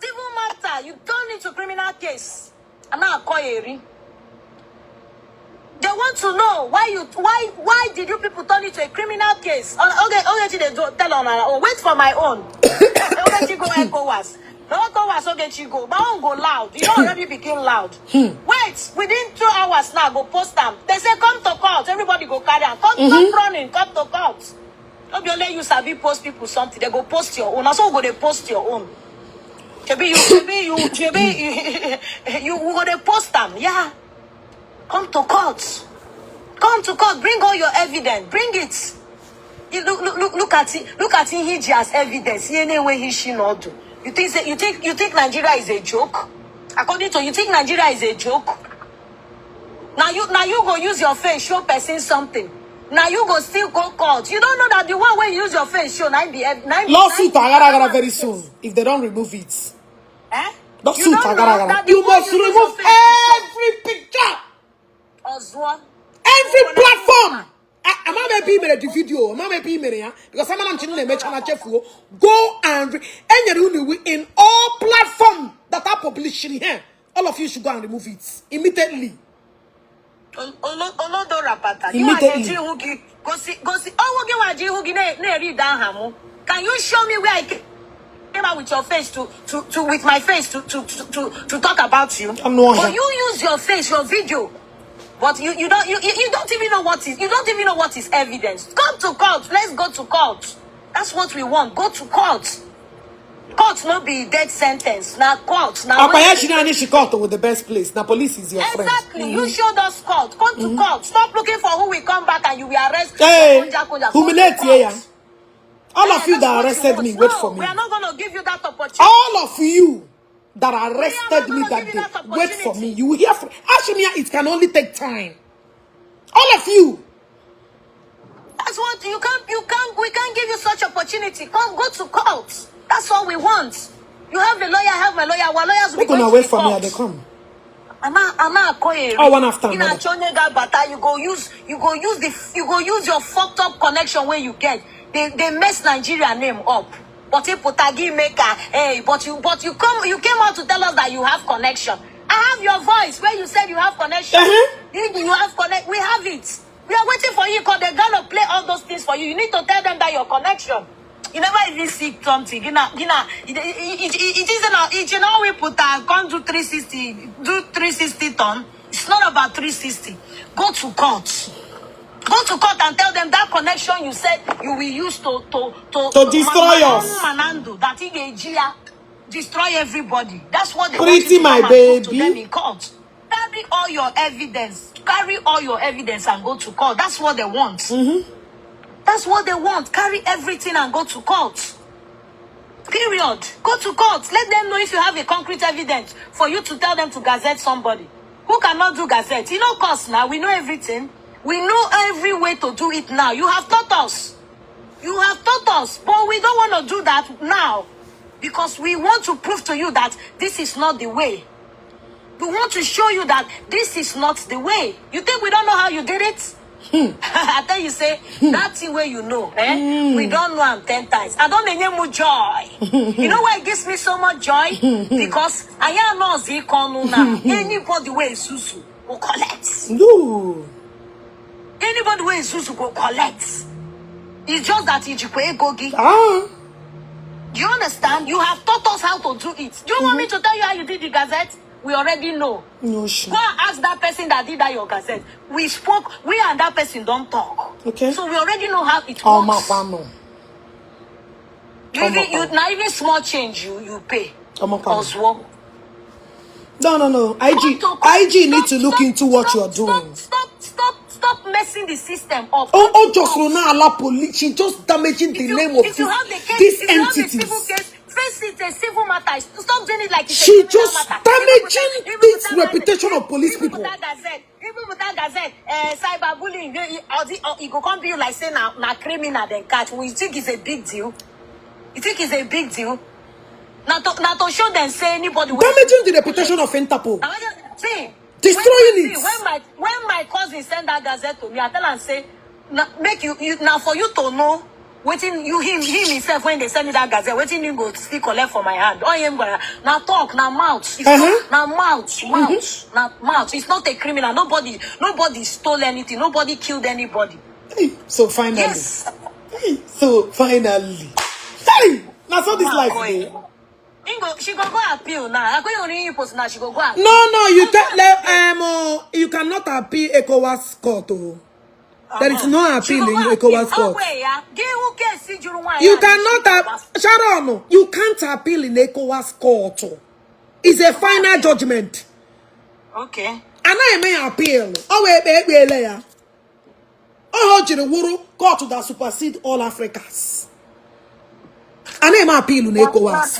Civil matter, you turn it to criminal case. And now I They want to know why did you people turn it to a criminal case? Okay, they do tell on our own. Wait for my own. Okay, go ECOWAS. No ECOWAS, okay, go. My own go loud. You already became loud. Wait, within 2 hours now, go post them. They say come to court. Everybody go carry on. Come, stop running. Come to court. Don't be only you sabi post people something. They go post your own. Also go they post your own. Maybe you go they post them. Yeah. Come to court. Come to court. Bring all your evidence. Bring it. You look at it. Look at him as evidence. You think Nigeria is a joke? According to you, think Nigeria is a joke? Now you go use your face show person something. Now you go still go court. You don't know that the one wey you use your face show, na im be Lawsuit agara agara very soon if they don't remove it. Eh? Lawsuit You don't know agara agara. that the You one must you use your remove face to show. every picture. Ọzụọ. Every platform. Ama m ebe i mere the video, ama m ebe i mere ya, because amana m chi na-emecha na chefuo. Go and enyere unu iwu in all platform that are published here. All of you should go and remove it immediately. Olodo rapata. You are Immediately. ga-eji ihu gị gosi ọwụ gị nwa ji ihu gị na-eri ide aha mụ. Can you show me where I came out with your face to with my face to talk about you? Anụ ọhịa. But you use your face, your video. But you don't even know what is you don't even know what is evidence. Come to court. Let's go to court. That's what we want. Go to court. Court no be death sentence. Na court. Na Akpa ya shi naanị shi court with the best place. Na police is your friend. Exactly. You showed us court. Come to court. Stop looking for who will come back and you will arrest. Hey, Konja, konja. Come to humiliate court. ya. All of Eh, you that's that what you arrested want. me, wait No, for me. we are not going to give you that opportunity. All of you that arrested We are me not gonna that give day, you that wait for opportunity. me. You will hear from Ashimia. It can only take time. All of you. That's what you can't. You can't. We can't give you such opportunity. Come, go to court. That's all we want. You have a lawyer. I have my lawyer. Our lawyers will We're be going gonna to wait the for me. court. They come. Ama akọ eri. Oh, one after Ị another. na-achọ onye ga-abata, you go use your fucked up connection wey you get. They mess Nigeria name up. But ịpụta gị mee ka, hey, but you came out to tell us that you have connection. I have your voice where you said you have connection. You have connect. We have it. We are waiting for you because they're gonna play all those things for you. You need to tell them that your connection. You never even see something. It isn't. It you know we put come do 360, do 360 turn. It's not about 360. Go to court. Go to court and tell them that connection you said you will use to To destroy us. Manando, that he ga-eji ya destroy everybody. That's what they Pretty want you to my come and prove to baby. them in court. Carry all your evidence. Carry all your evidence and go to court. That's what they want. That's what they want. Carry everything and go to court. Period. Go to court. Let them know if you have a concrete evidence for you to tell them to gazette somebody. Who cannot do gazette? You know, course now. We know everything. We know every way to do it now. You have taught us. You have taught us, but we don't want to do that now because we want to prove to you that this is not the way. We want to show you that this is not the way. You think we don't know how you did it? I tell you, say that thing where you know, eh? We don't know am 10 times. I don't enye joy. You know why it gives me so much joy? Because I am not zikonu now. Anybody wey susu will collect. No. Anybody wey susu go collect. It's just that ijikwa ego gị. Ah. Do you understand? You have taught us how to do it. Do you want me to tell you how you did the gazette? We already know. No shit. Go and ask that person that did that your gazette. We spoke, we and that person don't talk. Okay. So we already know how it Oh, works. my no. You even you now even small change you pay. Oh, my Oswo. No. IG, IG need to look into what you're doing. Stop messing the system up. Oh, just Rona Allah police. She just damaging the name of If you have the case, these if you have a entities. civil case, face it a civil matter. Stop doing it like it's She a criminal just matter. damaging Even this without reputation of police even people. without gazette, even without gazette, cyberbullying, you go come be you like say na criminal then catch. We think it's a big deal. You think it's a big deal? Na to show them say anybody wey- Damaging the reputation of Interpol. Na see, Destroying when, it. See, when my cousin send that gazette to me, I tell am say, na make you, you na for you to know wetin you him himself when they send me that gazette, wetin him go still collect for my hand. Oh, him go na talk, na mouth. It's not, na mouth, mouth, na mouth. It's not a criminal. Nobody stole anything. Nobody killed anybody. Hey, so finally. Yes. Hey, so finally. Hey, now so this life dey. She go appeal now. I go only post now. She go appeal. No, you tell you cannot appeal ECOWAS court. Oh. There is no She appeal go in go ECOWAS appeal. Oh, court. wait, yeah. Give who case juru nwaanyị You a cannot Sharon, you can't appeal in ECOWAS court. It's a final judgment. Okay. Anaghị eme ya appeal. Ọ wee ekpe ekpeele ya. Ọ jiri wụrụ court that supersede all Africans. Anaghị eme appeal na ECOWAS.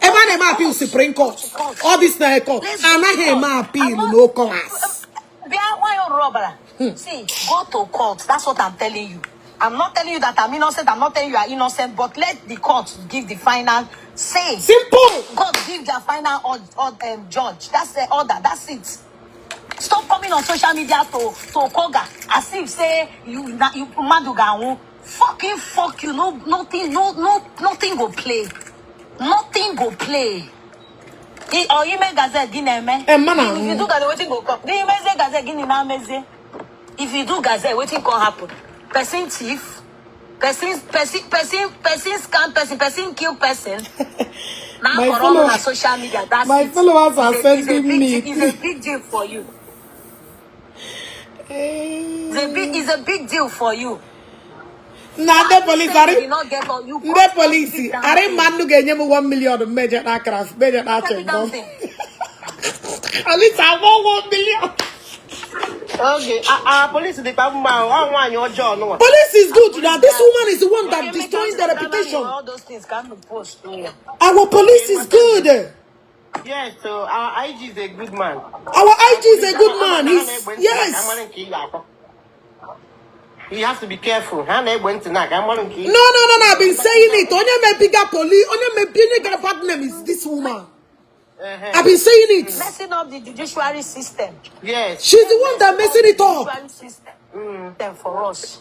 Ebe a na-eme appeal Supreme Court. Court. All this na court. Let's go to Anaghị eme court. appeal I'm not no ECOWAS. Bịa nwayọ rụrụ ọbara. See, go to court. That's what I'm telling you. I'm not telling you that I'm innocent. I'm not telling you are innocent. But let the court give the final say. Simple. God give their final judge. That's the order. That's it. Stop coming on social media to koga as if say you na you mmadụ ga-anwụ. Fucking fuck you. No, nothing, no, no, nothing go play. Nothing go play. Or ime gazette gị na-eme. Emma na If you do gazette, wetin go come? Gị mezie gazette, gịnị na-amezie? If you do gazette, wetin come happen? Person thief, person, person, person, person scam person, person kill person. Na My akọrọ ọnụ followers, na social media, that's my it. followers are It's a, it's a sending big me. deal, it's a big deal for you. It's a big deal for you. Na ndị Why you polisi say you arị did not get all you ndị got every polisi damn arị thing. mma nnu ga-enye m 1 million mmejọ na akara mmejọ na Every damn chewing thing. At least I want 1 million. Oge, our police dịkwa mma o, ọ nwaanyị ọjọọ nụnwa. Police is Our good police now. This ga woman is the one Okay, that make destroying the us reputation. all those things can be post. Yeah. Our police Okay, is good. Yes, so our IG is a good man. Our IG is a Police good man. ha He's na-egbe ntị na ka yes. amara nke ị ga-akpọ. You have to be careful. Ha na-egbe ntị na ka amara nke ị No, no, no, no. I've been saying it. Onye me bigger police. Onye me bigger bad name is this woman. I've been saying it. Messing up the judiciary system. Yes. She's the one that messing it up. Judiciary system for us.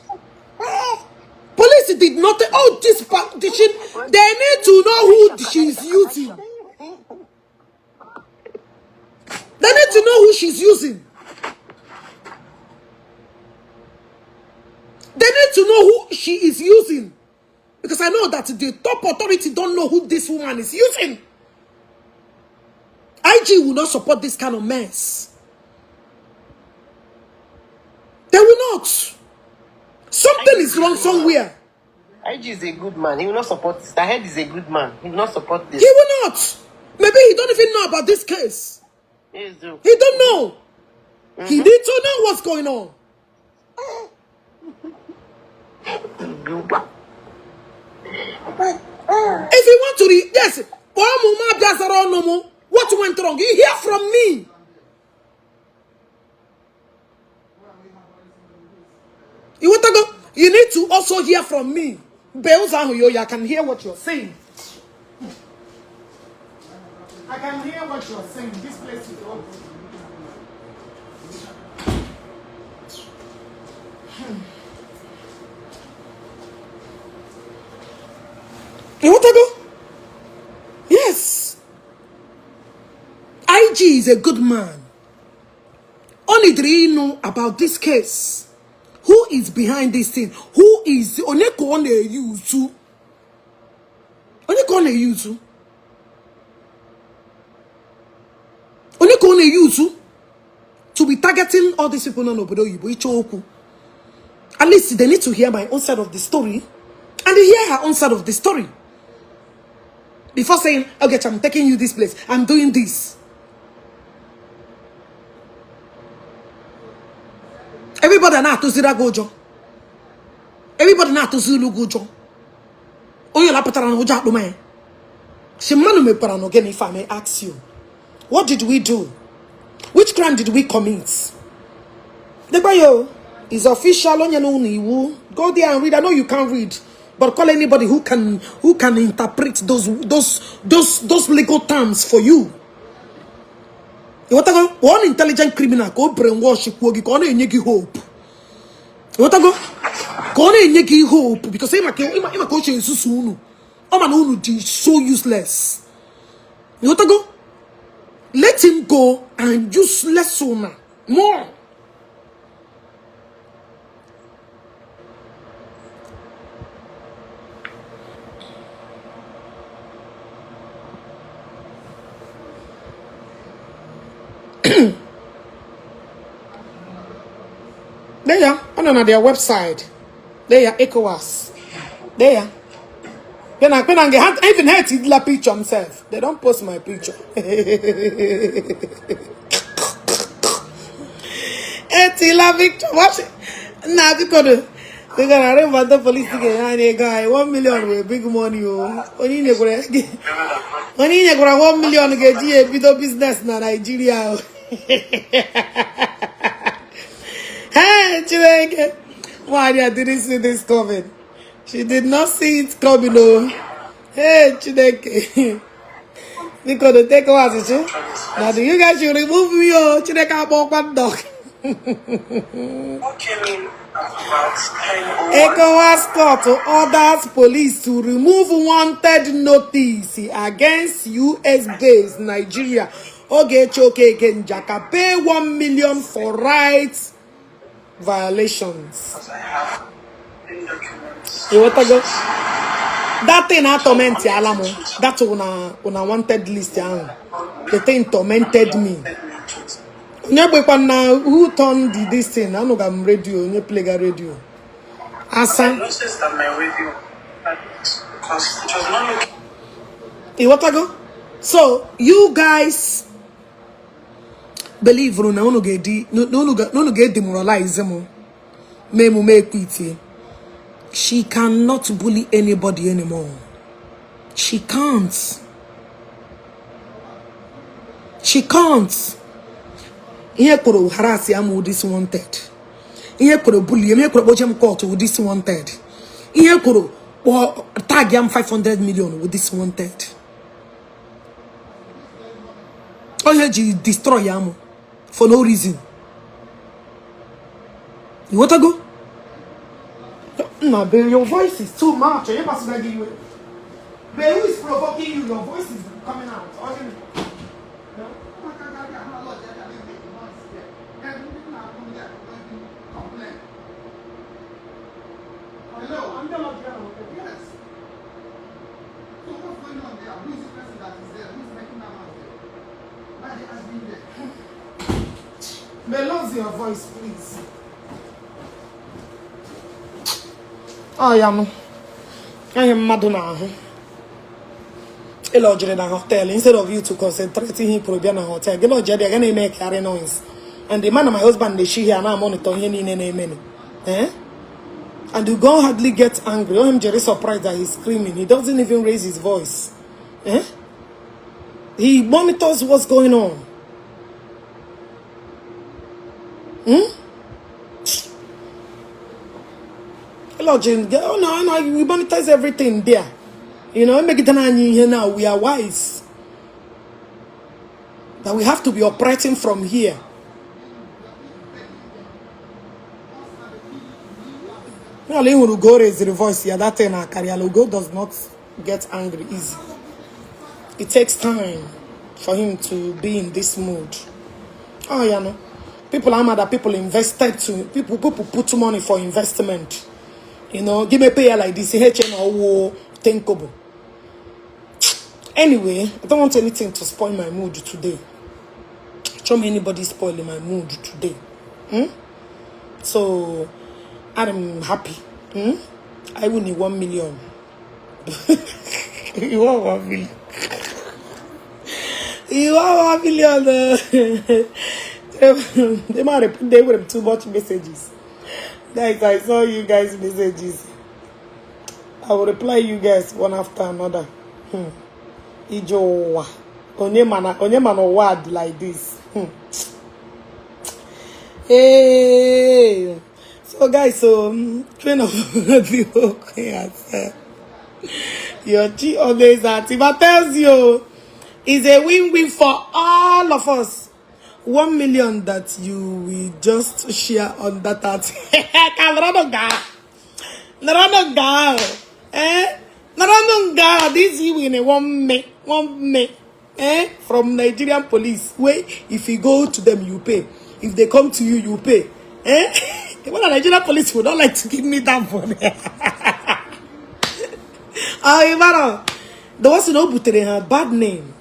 Police did not. Oh, this part. Did she, they need to know who she's using. They need to know who she's using. They need to know who she is using. Because I know that the top authority don't know who this woman is using. IG will not support this kind of mess. They will not. Something is wrong somewhere. IG is a good man. He will not support this. The head is a good man. He will not support this. He will not. Maybe he don't even know about this case. Yes, do. He don't know. He need to know what's going on. If you want to read, yes, what went wrong? You hear from me. You want to go? You need to also hear from me. I can hear what you're saying. I can hear what you're saying. This place is open. You want to go? Yes. IG is a good man. Only three know about this case. Who is behind this thing? Who is onye ka ọ na-eyuzu? Onye ka ọ na-eyuzu? Onye ka ọ na-eyuzu to be targeting all these people nọ n'obodo oyibo ịchọ okwu? At least they need to hear my own side of the story and they hear her own side of the story before saying, okay, I'm taking you this place, I'm doing this. Everybody na-atụziri gị ụjọ. Everybody na-atụziri gị ụjọ. Onye lapụtara na ụjọ akpụma ya. Si mmadụ mekwara na gịnị, if I may ask you, what did we do? Which crime did we commit? Degbayo is official onye na iwu. Go there and read. I know you can't read, but call anybody who can interpret those legal terms for you. You want to go? One intelligent criminal go brainwash kwuo gị ka ọ na-enye gị hope. You want to go? Ka ọ na-enye gị hope because ịma ka o si esusu unu. Ọ ma na unu dị so useless. You want to go? Let him go and useless una more. There, on their website. There, ECOWAS. There. Then I even had the picture himself. They don't post my picture. Etila picture. Watch it. Nah, because they gonna remember the police guy. 1 million with big money. Oh, only Onye i nyekwara 1 million ga-eji ya ebido business na Nigeria. Hey, Chineke. Nwaanyị a didn't see this coming. She did not see it coming, oh. Hey, Chineke. Biko, the take asịsị. Now, do you guys should remove me, oh. Chineke akpọkwa ndọ. ECOWAS court orders police to remove wanted notice against US-based Nigeria Ogechi Okeke Njaka, pay 1 million for rights violations. Ịghọtago? That thing na torment ala m. That una wanted list ahụ. The thing tormented me. Onye gbekwa na who turned this thing? Anụga m radio, onye playga radio. Asa. Ịghọtago? So you guys believe na unu ga-edi na unu ga-edemoralize m mee emume equity. She cannot bully anybody anymore. She can't. She can't. Ihe kwuru harass ya m this wanted. Ihe kwuru bully ihe kwuru kpoje m court with this wanted. Ihe kwuru kpọ tag ya m 500 million with this wanted. Onye ji destroy ya m for no reason. You want to go? Nah, babe, your voice is too much. Onye pasịra gị iwe? Babe, who is provoking you? Your voice is coming out. No? Hello, I'm the Lord. Yes. So what's going on there? Who is the person that is there? Who is making that noise there? Why are they asking there? May lose your voice, please. Oh, ya nụ. Ihe mmadụ na-ahụ. Ị lodgere na hotel instead of you to concentrate ihe kwuru bịa na hotel. Gị lodge dị aga na-eme carry noise. And the man and my husband na-eshi here na monitor ihe niile na-emenụ. Eh? And you go hardly get angry. Oh, him Jerry surprised that he's screaming. He doesn't even raise his voice. Eh? He monitors what's going on. Hmm? Lodging, oh no, no, we monetize everything there. Make it here now. We are wise. That we have to be operating from here. Well, Ugo raise the voice here. That thing, Ugo does not get angry easy. It takes time for him to be in this mood. Oh, yeah, no. People are mad that people invested to people put money for investment. Give me pay like this. H-N-O 10 kobo. Anyway, I don't want anything to spoil my mood today. Show me anybody spoiling my mood today. So I'm happy. I will need 1 million. You want 1 million? You want 1 million? They might they would have too much messages. Guys, I saw you guys' messages. I will reply you guys one after another. Ije ụwa. Onye mana ụwa dị like this. Hey. So guys, so train of the whole your G always active. I tells you, it's a win-win for all of us. 1 million that you will just share on that. Eh? This you in a 1 me, eh? From Nigerian police. Where if you go to them, you pay. If they come to you, you pay. Eh? Well, the Nigerian police would not like to give me that money. Oh, Ivano, the ones who know Butere her bad name.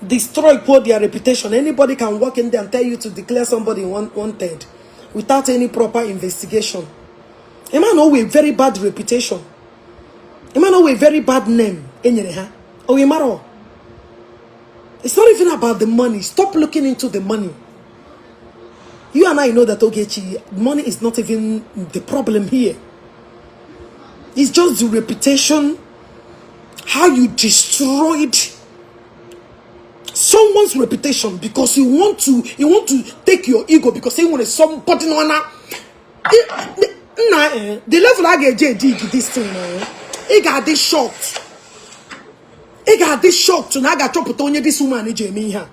Destroy poor their reputation. Anybody can walk in there and tell you to declare somebody wanted without any proper investigation. A man with very bad reputation. A man with very bad name. Oh, it's not even about the money. Stop looking into the money. You and I know that Ogechi, money is not even the problem here. It's just the reputation How you destroyed someone's reputation because you want to take your ego, because you want somebody nọ na nna the level a ga-eji eji igi this thing, ị ga-adị shocked. Ị ga-adị shocked na a ga-achọpụta onye this woman ji eme ihe a.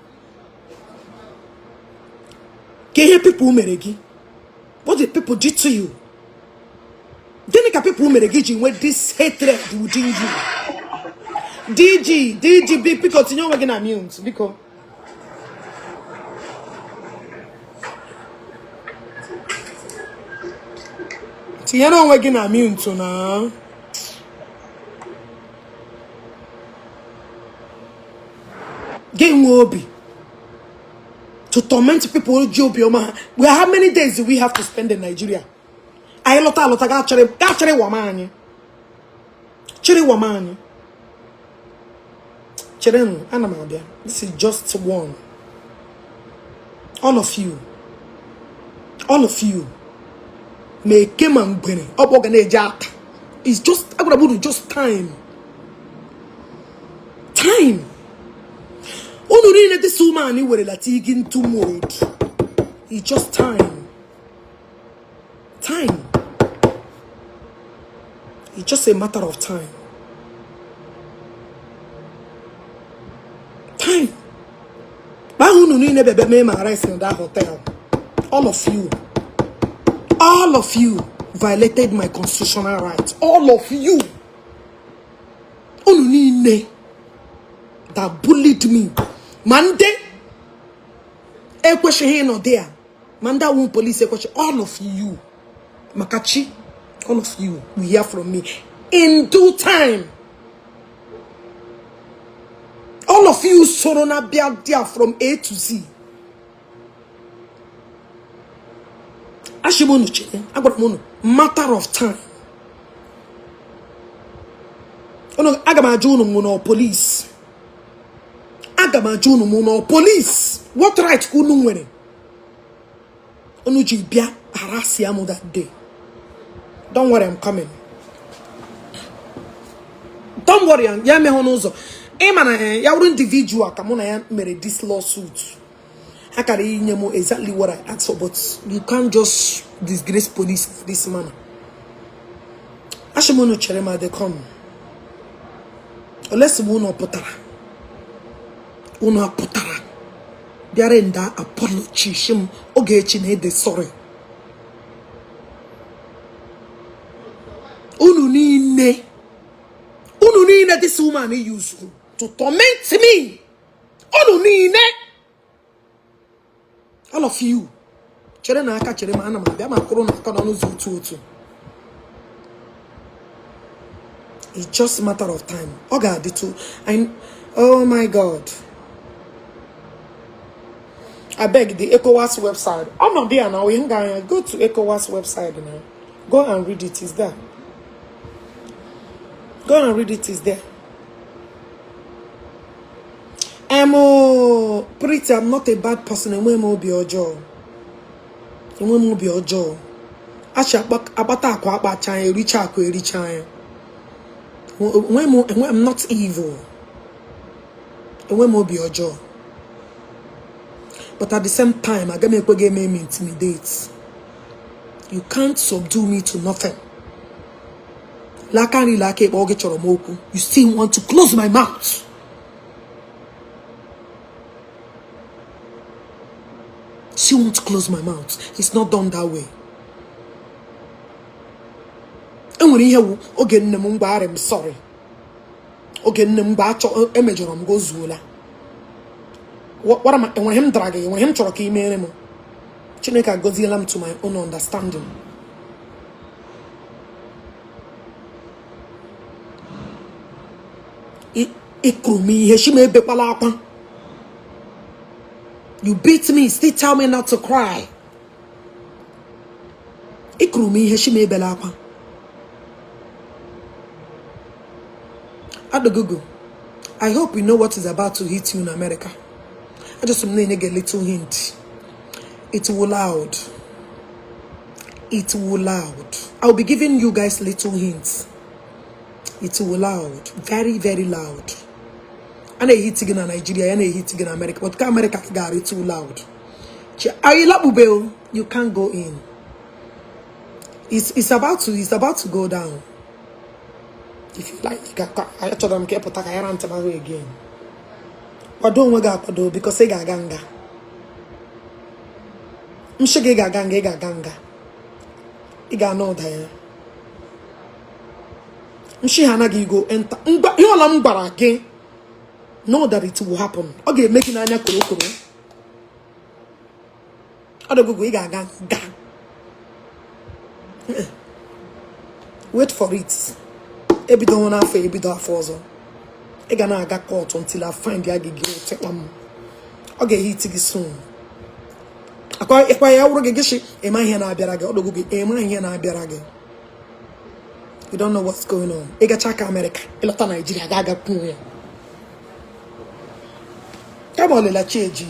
Ka ihe people mere gị, what did people did to you? Gịnị ka people mere gị ji nwee this hatred within you? DG, DG, biko tinye onwe gị na mute, biko. Tinyere onwe gị na mute na gị nwee obi to torment people ji obiọma ha. Well, how many days do we have to spend in Nigeria? Anyị lọta alọta, gaa chịrị, gaa chịrị wama anyị, chịrị wama anyị. Cherenụ, ana m abịa. This is just one. All of you, all of you, ma eke ma ngwere ọ bụ ga na-eji ata. It's just, agwara m unu, just time, time. Unu niile this woman werela tigi into mode. It's just time, time. It's just a matter of time, time. Ahụ unu niile bịa mee ma arrest in that hotel, all of you, all of you violated my constitutional rights. All of you, unu niile that bullied me, ma ndị ekwesịghị ịnọ there, ma ndị awụ police ekwesịghị, all of you, maka chi, all of you will hear from me in due time. All of you soro na bịa there from A to Z, achị m unu chere. Agwara m unu, matter of time. Unu, aga m ajụ unu mụ na police, aga m ajụ unu mụ na police, what right ka unu nwere unu ji bịa harass ya m that day? Don't worry, I'm coming. Don't worry. Ya mehụ n'ụzọ ị ma na ya wụrụ individual ka mụ na ya mere this lawsuit, ha kara inye m exactly what I asked for, but you can't just disgrace police this manner. Achị m unu chere ma dey come. Olesi m unu pụtara, unu apụtara bịara nda apology shi m Ogechi na ede sorry. Unu niile, unu niile this woman use to torment me, unu niile, all of you, chere na aka chere ma ana m abịa ma kwụrụ na aka n'ọnụ ụzọ otu otu. It's just matter of time. Ọ ga-adịtụ. Oh my God, I beg, the ECOWAS website. I'm not there now. We can go to ECOWAS website now. Go and read it. It's there. Go and read it. It's there. I'm oh, pretty. I'm not a bad person. Enwe m obi ọjọọ. Enwe m obi ọjọọ. Achị akpata akụ akpacha anya, ericha akụ ericha anya. Enwe m enwe, I'm not evil. Enwe m obi ọjọọ. But at the same time, aga m ekwe gị eme m intimidate. You can't subdue me to nothing. Laka nri laka ekpe oge chọrọ m okwu. You still want to close my mouth. Still want to close my mouth. It's not done that way. Enwere ihe wu oge nne m mgbe arị m sorry. Oge nne m mgbe achọ emejọrọ m gị ozuola. What am I, enwere ihe m dara gị, enwere ihe m chọrọ ka ị mere m. Chineke agọziela m to my own understanding. Ịkụrụ m ihe shi m ebekwala akwa. You beat me, still tell me not to cry. Ịkụrụ m ihe shi m ebela akwa. Adogogo, I hope you know what is about to hit you in America. I just am na-enye gị a little hint. It will loud. It will loud. I'll be giving you guys little hints. It will loud, very very loud. A na-ehit gị na Nigeria, ya na-ehit gị na America, but ka America ka gara too loud. Anyị lakpube o, you can't go in. It's about to go down. If you like, you can. Achọrọ m ka ị pụta ka ya rant m ahụ again. Kwado onwe gị akwado, because ị ga-aga nga. Nshi gị ga-aga nga, ị ga-aga nga. Ị ga-anụ ụda ya. Nshi ha anaghị go enter. Ngwa, ihe ọla m gwara gị, know that it will happen. Ọ ga-eme gị n'anya korokoro. Ọ dịgụgụ, ị ga-aga nga. Wait for it. Ebido n'afọ, ebido afọ ọzọ. Ị ga na-aga court until I find ya gị guilty kpam. Ọ ga-ehit gị soon. Akwa ịkwa ya wụrụ gị gịshị, ịma ihe na-abịara gị. Ọ dịgụ gị, ịma ihe na-abịara gị. You don't know what's going on. Ị gacha ka Amerịka, ịlọta Naijiria, ga-aga kwuo ya kama ọlịla chi eji.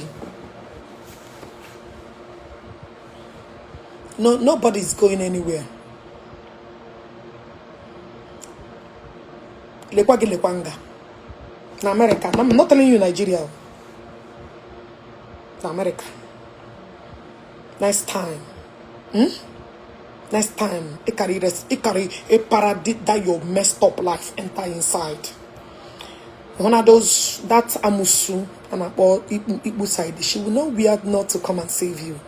No, nobody's going anywhere. Lekwa gị, lekwa nga na America. I'm not telling you Nigeria. Na America. Next time, Next time, ị carry a that your messed up life enter inside. One of those that amusu and akpọ ikpu ikpu side, she will know where not to come and save you.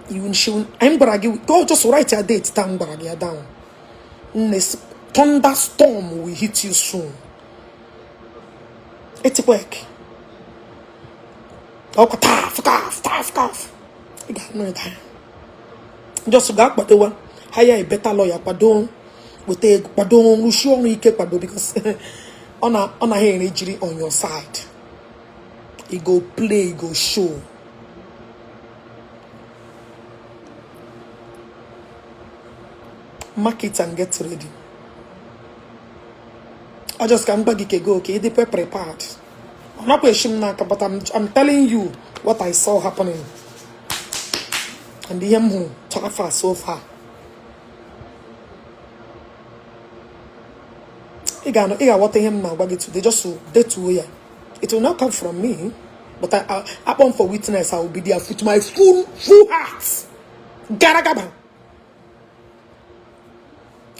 You she will, I'm gonna give go, just write your date down, gwara gị ya down. Nne, thunderstorm will hit you soon. Earthquake. Ọkwa taf taf taf taf. Ị ga-anụ ụda ya. Just gaa kwadowa, hire a better lawyer, kwado, weta ego, kwado, rụsie ọrụ ike, kwado, because ọ naghị ere jiri on your side. E go play, e go show. Mark it and get ready. I just ka m gwa gị ka ego ka ị dịkwa prepared. Ọ nakwa eshi m n'aka, but I'm telling you what I saw happening and ihe m hụrụ so far so far. Ị ga ị ga-aghọta ihe m na-agwa gị today. Just detuo ya. It will not come from me, but I akpọ for witness. I will be there with my full full heart. Gara gaba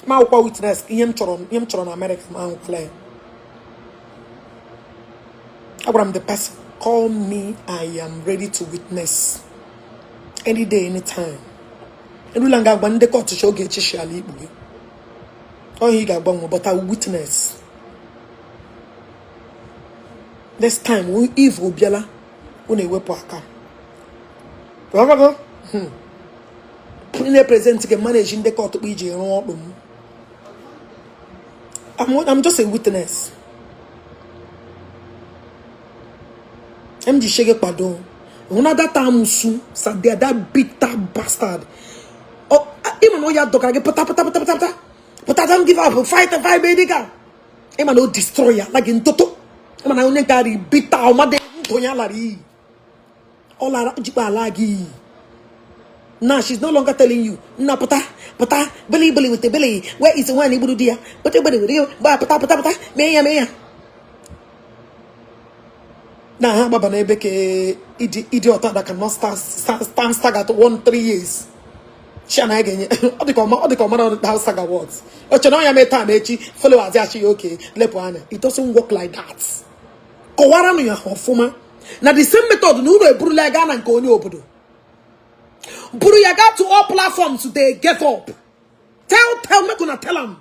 ma akwụkwọ witness. Ihe m chọrọ na America, ma ahụkwala ya. Agwara m the person, "Call me, I am ready to witness any day, anytime." Erula nga agba ndị court chi oge echichi ala ikpu gị ọhịa ị ga-agbanwe, but I will witness. Next time if obiala unu ewepụ aka. Ghọtago? Ị na-epresent gị manage ndị court kpa iji rụọ ọkpụ m. I'm just a witness. M ji shege kwado hụ na that amusu sadia, that bitter bastard. Oh, ịma na ọ ya dọkara gị, pụta pụta pụta pụta pụta pụta, don't give up, fight fight, baby ka ịma na o destroy ya ala gị ntụtụ. Ịma na onye nke bitter ọmadị ndụ ya lara iyi, ọ lara jikpa ala gị iyi. Now she's no longer telling you, nna, pụta pụta, bili bili with the bili, where is the one igburu di ya, pụta gbere were gba, pụta pụta pụta, mee ya mee ya. Na ha gbaba n'ebe ka ịdị ịdị ọta that cannot stand saga to 1 3 years. Chi anaghị ga-enye. Ọ dị ka ọma, ọ dị ka ọmara how saga works. O chere ọ ya mee taa ma echi followers ya achị ya oke lepụ anya. It doesn't work like that. Kọwaranụ ya ọfụma na the same method na unu eburula ya gaa na nke onye obodo, buru ya gaa to all platforms, they get up. Tell make una tell am.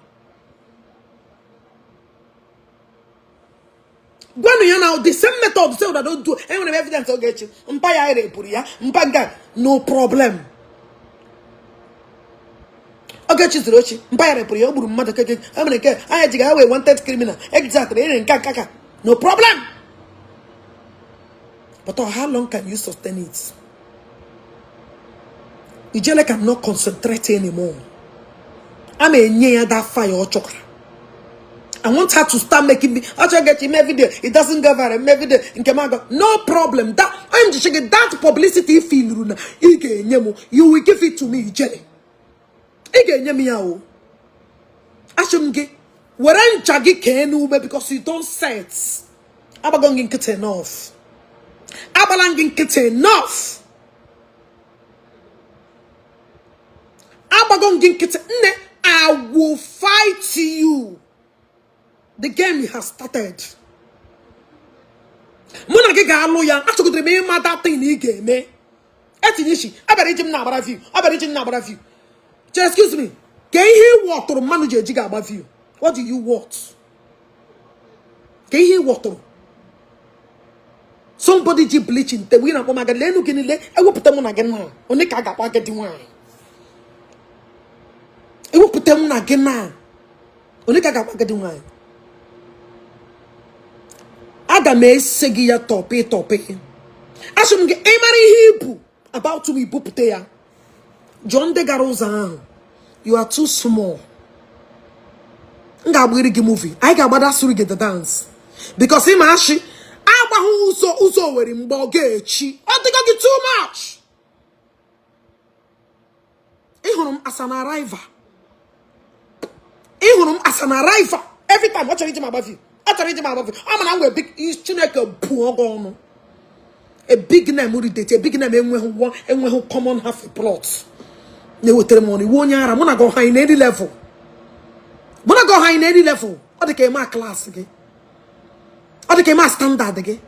Gwanụ ya na the same method say una don do. Enwere m evidence oge echi mpa ya erepụrụ ya mpa nga, no problem. Ogechi zuru ochi, mpa ya repụrụ ya, o gburu mmadụ keke emere nke anya ji ga wee wanted criminal exactly ere nke aka, no problem. But how long can you sustain it? Ijele cannot concentrate anymore. A na-enye ya that fire ọ chọkwara. I want her to start making me. Achọ get ime video. It doesn't go viral. Ime video nke m aga. No problem. That I'm just saying that publicity feel na ị ga-enye m. You will give it to me, Ijele. Ị ga-enye m ya o. Asị m gị were ncha gị kee n'ume because you don't set. Agbago gị nkịtị enough. Agbala gị nkịtị enough. Agbago gị nkịtị nne. I will fight you. The game has started. Mụ na gị ga-alụ ya. Achọgidere m ịma that thing ị ga-eme. Etinye isi abịara iji m na-agbara view, abịara iji m na-agbara view. Excuse me, ka ihe ị wọtụrụ mmadụ ji eji gị agba view? What do you want? Ka ihe ị wọtụrụ somebody ji bleaching tewe ị na-akpọ m agadi? Elu gị niile ewepụta mụ na gị na onye ka a ga-akpọ agadi nwaanyị? Ewepụta mụ na gị na onye ka a ga-akpọ agadi nwaanyị? Aga m ese gị ya tọpị tọpị. Asị m gị, ị mara ihe ibu about me, bupụta ya, jụọ ndị gara ụzọ ahụ. You are too small. M ga-agbiri gị movie, anyị ga-agbada suru gị the dance because ị ma ashị agbahụ ụzọ ụzọ Owere mgbe ọ ga-echi. Ọ dịgo gị too much. Ị hụrụ m as an arrival, ị hụrụ m as an arrival. Every time ọ chọrọ iji m agba view, ọ chọrọ iji m agba view. Ọ mana m nwee big. Chineke bụọ gị ọnụ. A big name ridete, a big name enweghị one, enweghị common half a plot na-ewetara m ọnụ. Iwu onye ara. Mụ na gị ọha anyị na-eri level, mụ na gị ọha anyị na-eri level. Ọ dị ka eme class gị, ọ dị ka eme standard gị.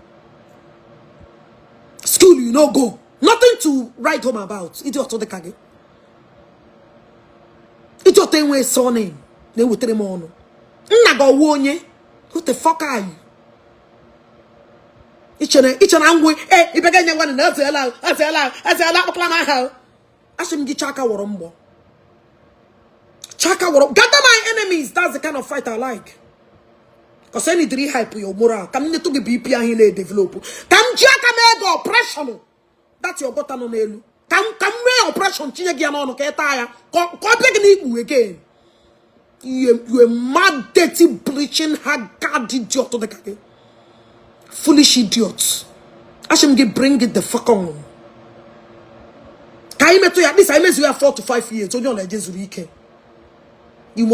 School you no go, nothing to write home about. Ịdị ọtọ dị ka gị, ịdị ọtọ enwe surname na-ewetara m ọnụ. Nna gị ọwụ onye? Who the fuck are you? Ichere ichere ngwe e ịbịa ga-enye ngwa na ezeela, ezeela, ezeela. Akpọkla m aha. Asị m gị, chaka wọrọ mgbọ, chaka wọrọ. Gather my enemies, that's the kind of fight I like. Cause any diri hype your moral, ka m nyetụ gị BP ahụ ị na-edevelop, ka m ji aka m ego operation that your gutter nọ n'elu, ka m mee operation tinye gị ya n'ọnụ ka ị taa ya, ka ọ bịa gị n'ikpu again. You a mad, dirty, bleaching, haggard idiot dị ka gị, foolish idiot. Asị m gị, bring it the fuck on. Ka anyị metụ ya, at least anyị mezu ya 4 to 5 years, onye ọ na-eje zuru ike. You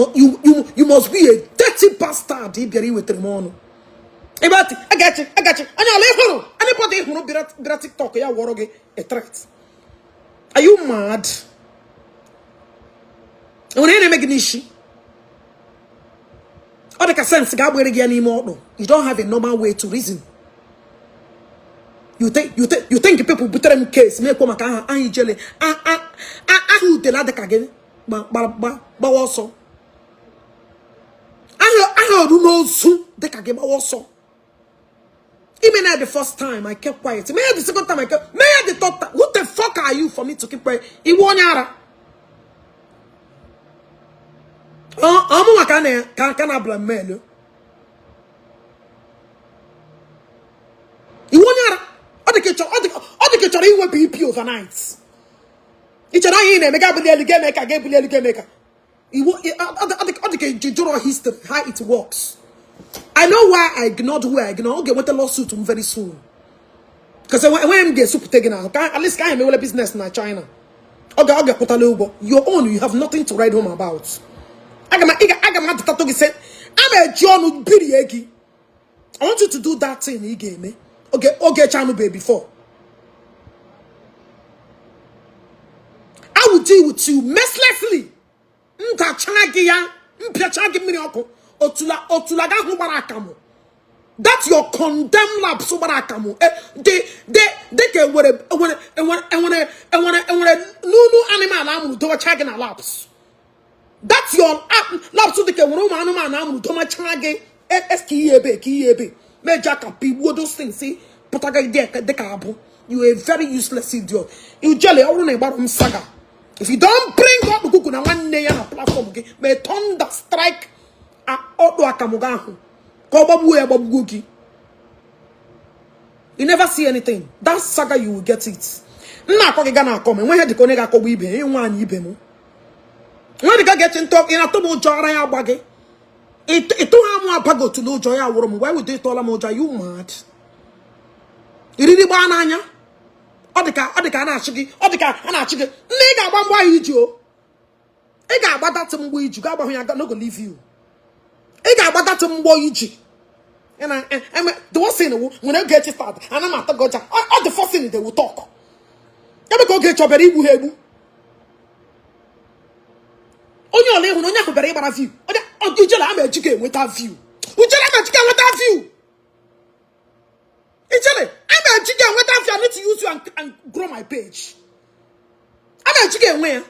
must be a dirty bastard. Ị bịara iwetara m ọnụ ebe ati agachi agachi onye ọla. Ịhụrụ anybody hụrụ bịara TikTok ya wọrọ gị a threat? Are you mad? Enwere ihe na-eme gị n'isi? Ọ dị ka sense ga-agbere gị ya n'ime ọkpụ. You don't have a normal way to reason. You think people butere m case mekwo maka aha aha ijele, aha udele adịka gị gbawa ọsọ, aha oru n'ozu dịka gị gbawa ọsọ. Ime na the first time I kept quiet, mee the second time I kept, mee the third time. Who the fuck are you for me to keep quiet? Iwu onye ara. Ọmụnwa ka na ka na blackmail iwu onye ara. Ọ dị ka ị chọrọ inwe BP overnight. Ị chere anyị na-eme ga abụli elu ga-eme ka ga-ebuli elu ga-eme ka iwu. Ọ dị ka iji jụrọ history, how it works. I know why I ignored who I ignore. Ọ ga-enweta lawsuit m very soon because enweghị m ga-esupụta gị n'ahụ ka at least ka anyị emewele business na China. Ọ ga-akwụtala ụgwọ your own. You have nothing to write home about. Aga m adịtatụ gị sị a ma eji ọnụ birie gị. I want you to do that thing ị ga-eme oge oge chanụbe before. I will deal with you mercilessly. Ndacha gị ya, mpịacha gị mmiri ọkụ. Otula otula gị ahụ gbara akamụ, that your condemned laps gbara akamụ dị dị dị ka enwere enwere enwere enwere enwere enwere n'unu animal amụrụ dowacha gị na laps. That your laps dị ka enwere ụmụ anụmanụ amụrụ domacha gị eska ihe ebe ka ihe ebe meja aka pigbuo those things pụtaga gị dịka abụ. You are a very useless idiot. Ijele, ọ bụrụ na ị gbara m saga, if you don't bring up Okuku na nwanne ya na platform gị, may thunder strike ọdụ akamụ gị ahụ ka ọ gbagbuo ya, gbagbuo gị. You never see anything. That saga, you will get it. M na-akọ gị ga na-akọ m enweghị dịka onye ga-akọgbu ibe ya, nwaanyị ibe m nwe dịka ga-eche ntọ. Ị na-atụ m ụjọ, ara ya agba gị. Ịtụ ha mụ abaghị otu n'ụjọ ya wụrụ m. Why would you tụọla m ụjọ? You mad? Iriri gbaa n'anya. Ọ dị ka a na-achị gị, ọ dị ka a na-achị gị. Nne, ị ga-agba mgbe ahụ iji o, ị ga-agba that mgbe iji ga-agbahụ ya, no go leave you. Ị ga-agba that mgbọ iji. The worst thing when Ogechi start, ana m atọ gị ọcha. All the first thing they will talk. Ebe ka Ogechi ọ bịara igbu ha egbu. Onye ọla ịhụ na onye ahụ bịara ịgbara view. Onye Ijele ama eji ga-enweta view. Ijele ama eji ga-enweta view. Ijele ama eji ga-enweta view. I need to use you and grow my page. Ama eji ga-enwe ya.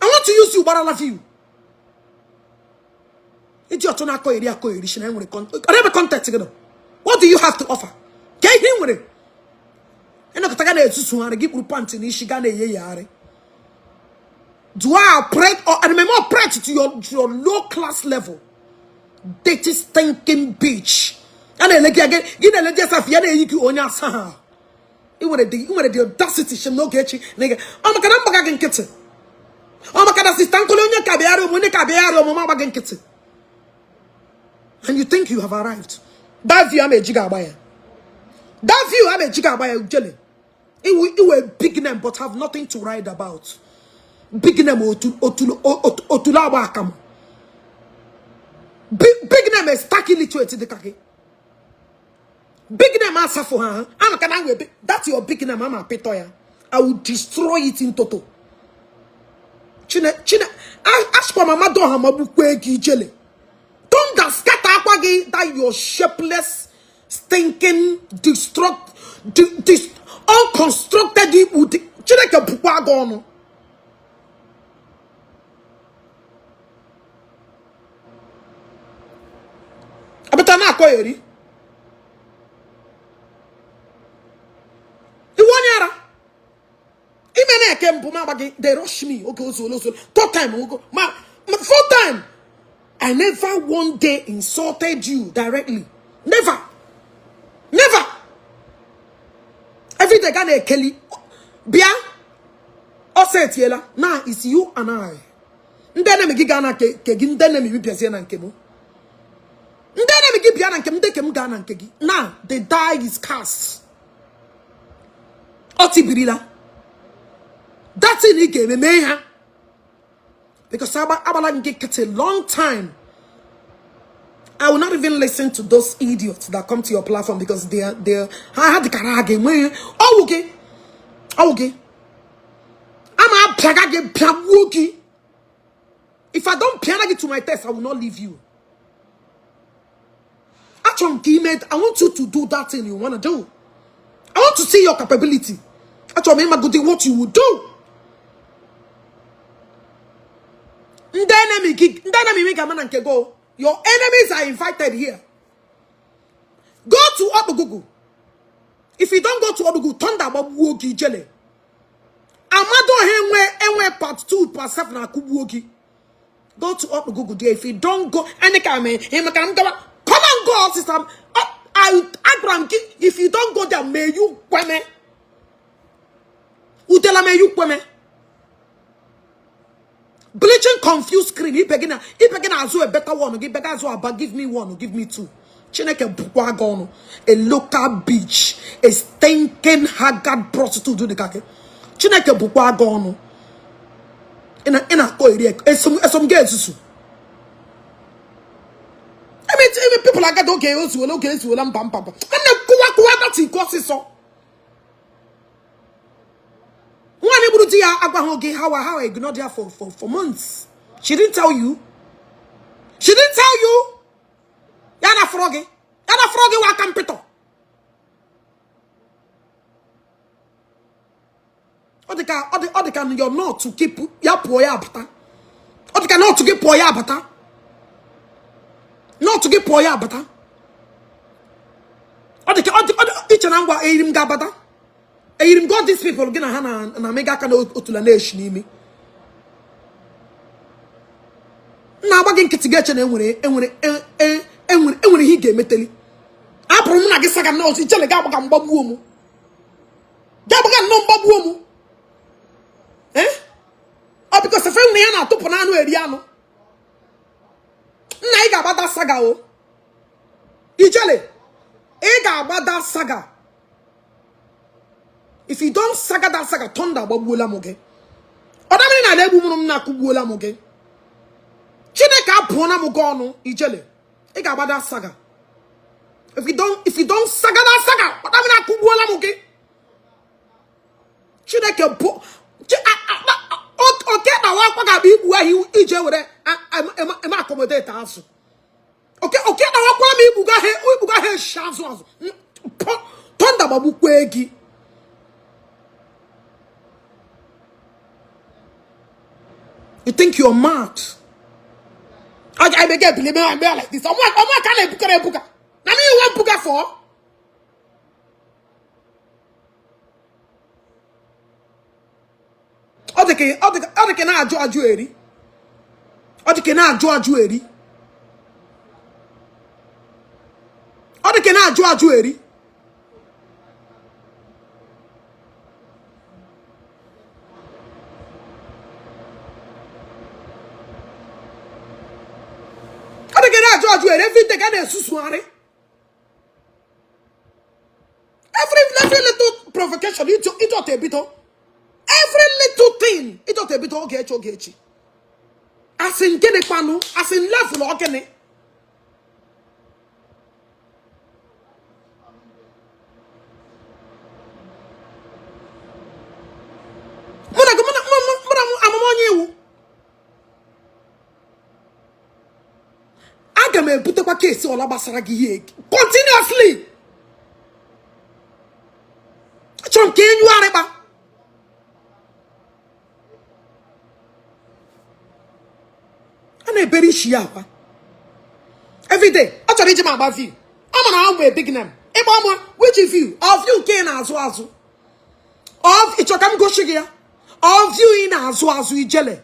I want to use you gbarala view. Iji ọchọ na-akọ eri akọ eri shi na enwere ebe content gị nọ. What do you have to offer? Ka ihe ị nwere. Ịnọkọta ga na-esusugharị gị kpuru pantị n'isi ga na-eye yagharị. Do I operate or am I operate to your low class level? Dirty stinking bitch. A na-ele gị gị na-ele gị asaf ya na-eyi gị onye asa ha. Ị nwere the audacity shem n'Ogechi na ị ọ maka na mgbaga gị nkịtị. Ọ maka na sista nkoli onye ka bịara ụmụ onye ka bịara ọmụma agba gị nkịtị. And you think you have arrived. That view ama eji ga-agba ya. That view ama eji ga-agba ya Ijele. Iwe big name but have nothing to write about. Big name otulu agba akamụ. Big name is stark illiterate dịka gị. Big name asafo ha. Ama ka na nwe that's your big name ama apịtọ ya. I will destroy it in total. Chine ashkwa mama do ha magbukwe gị Ijele. Thunder scatter akwa gị that your shapeless stinking destruct unconstructed ikpu Chineke bụkwa gị ọnụ. Abata na akọ eri. Iwe onye ara. Ime na-eke mbụ ma agba gị they rush me oge ozuola ozuola. Third time ma fourth time I never one day insulted you directly. Never. Never. Every day ga na-ekeli bịa ọsọ etiela. Now it's you and I. Ndị enemy gị gaa na nke gị, ndị enemy gị bịazie na nke m. Ndị enemy gị bịa na nke m, ndị nke m gaa na nke gị. Now the die is cast. Ọ tibirila. That thing ị ga-eme mee ha. Because agbala gị nkịtị long time. I will not even listen to those idiots that come to your platform because they ha dịkara ha ga-enwe ọwụ gị ọwụ gị ama apịaga gị pịagbuo gị. If I don't pịara gị to my test, I will not leave you. Achọrọ m ka ime, I want you to do that thing you want to do. I want to see your capability. Achọrọ m ịmagodi what you will do. Ndị enemy gị, ndị enemy gị ga-ama na nke go. Your enemies are invited here. Go to Odugugu. If you don't go to Odugugu, thunder gbagbuo gị Ijele. Amado ha enwe part 2, part 7 na akụgbuo gị. Go to Odugugu there. If you don't go, any ka me, him ka m gawa. Come and go, sister. I agwara gị, if you don't go there, may you kweme. Udela may you kweme. Bleaching confused screen. Ibe gị na azụ a better one. Gị bega azụ aba, give me one, give me two. Chineke bụkwa gị ọnụ. A local bitch, a stinking haggard prostitute dịka gị. Chineke bụkwa gị ọnụ. Ị na-akọ eri esom gị ezuzu. I mean, people are gathered, okay, ozuola, mba, mba, mba. Nne kụwa kụwa that iko ọsịsọ. Nwaanyị gburu di ya agwaghị gị how I ignored her for months. She didn't tell you. She didn't tell you. Ya na fọrọ gị. Ya na fọrọ gị wa aka mpịtọ. Ọ dị ka your not to keep ya pụọ ya abata. Ọ dị ka not gị pụọ ya abata. Not gị pụọ ya abata. Ọ dị ka iche na ngwa eyiri m ga-abata. Eyiri m God these people gị na ha na mega aka na otula na-eshi n'imi. Na-agba gị nkịtị gị eche na enwere ihe ị ga-emeteli. Apụrụ m na gị saga nọọsụ Ijele ga-agbaga mgbagbuo m. Ga-agbaga nnọọ mgbagbuo m. Ọ biko sefe nwere ya na-atụpụ n'anụ eri anụ. Nna ị ga-agbada saga o. Ijele ị ga-agbada saga. If you don't saga that saga, thunder agbagbuola m gị. Ọ dabere na ala egbu mụrụ m na-akụgbuola m gị. Chineke abụọna m gị ọnụ Ijele. Ị ga-agbada saga. If you don't saga that saga, kpata m na-akụgbuola m gị. Chineke bụ oke na wakwa ga-abịa igbu ahụ ije were eme accommodate azụ. Oke oke na wakwa m igbuga ha eshi azụ azụ. Thunder gbagbukwe gị. You think you're mad? I may get believe me like this. I'm like buka. Now me you want buka for? Odike na aju eri. Odike na aju eri. Odike na aju eri. Odike na aju eri. Everything ga na-esusuarị. Every little provocation, it ought a bit. Every little thing, it ought a bit. Ogechi. As in gịnị kwanụ, as in level ọ gịnị. Mụ na amụma onye iwu. Aga m ebutekwa keesi ọla gbasara gị ihe continuously. Achọrọ m ka enyu arịkpa. A na-ebere isi ya akwa everyday. Ọ chọrọ iji m agba view. Ọ ma na ọ bụ big name. Ịgba ọmụ which view? Ọ view nke ị na-azụ azụ. Ọ ịchọ ka m gosi gị ya. Ọ view ị na-azụ azụ Ijele.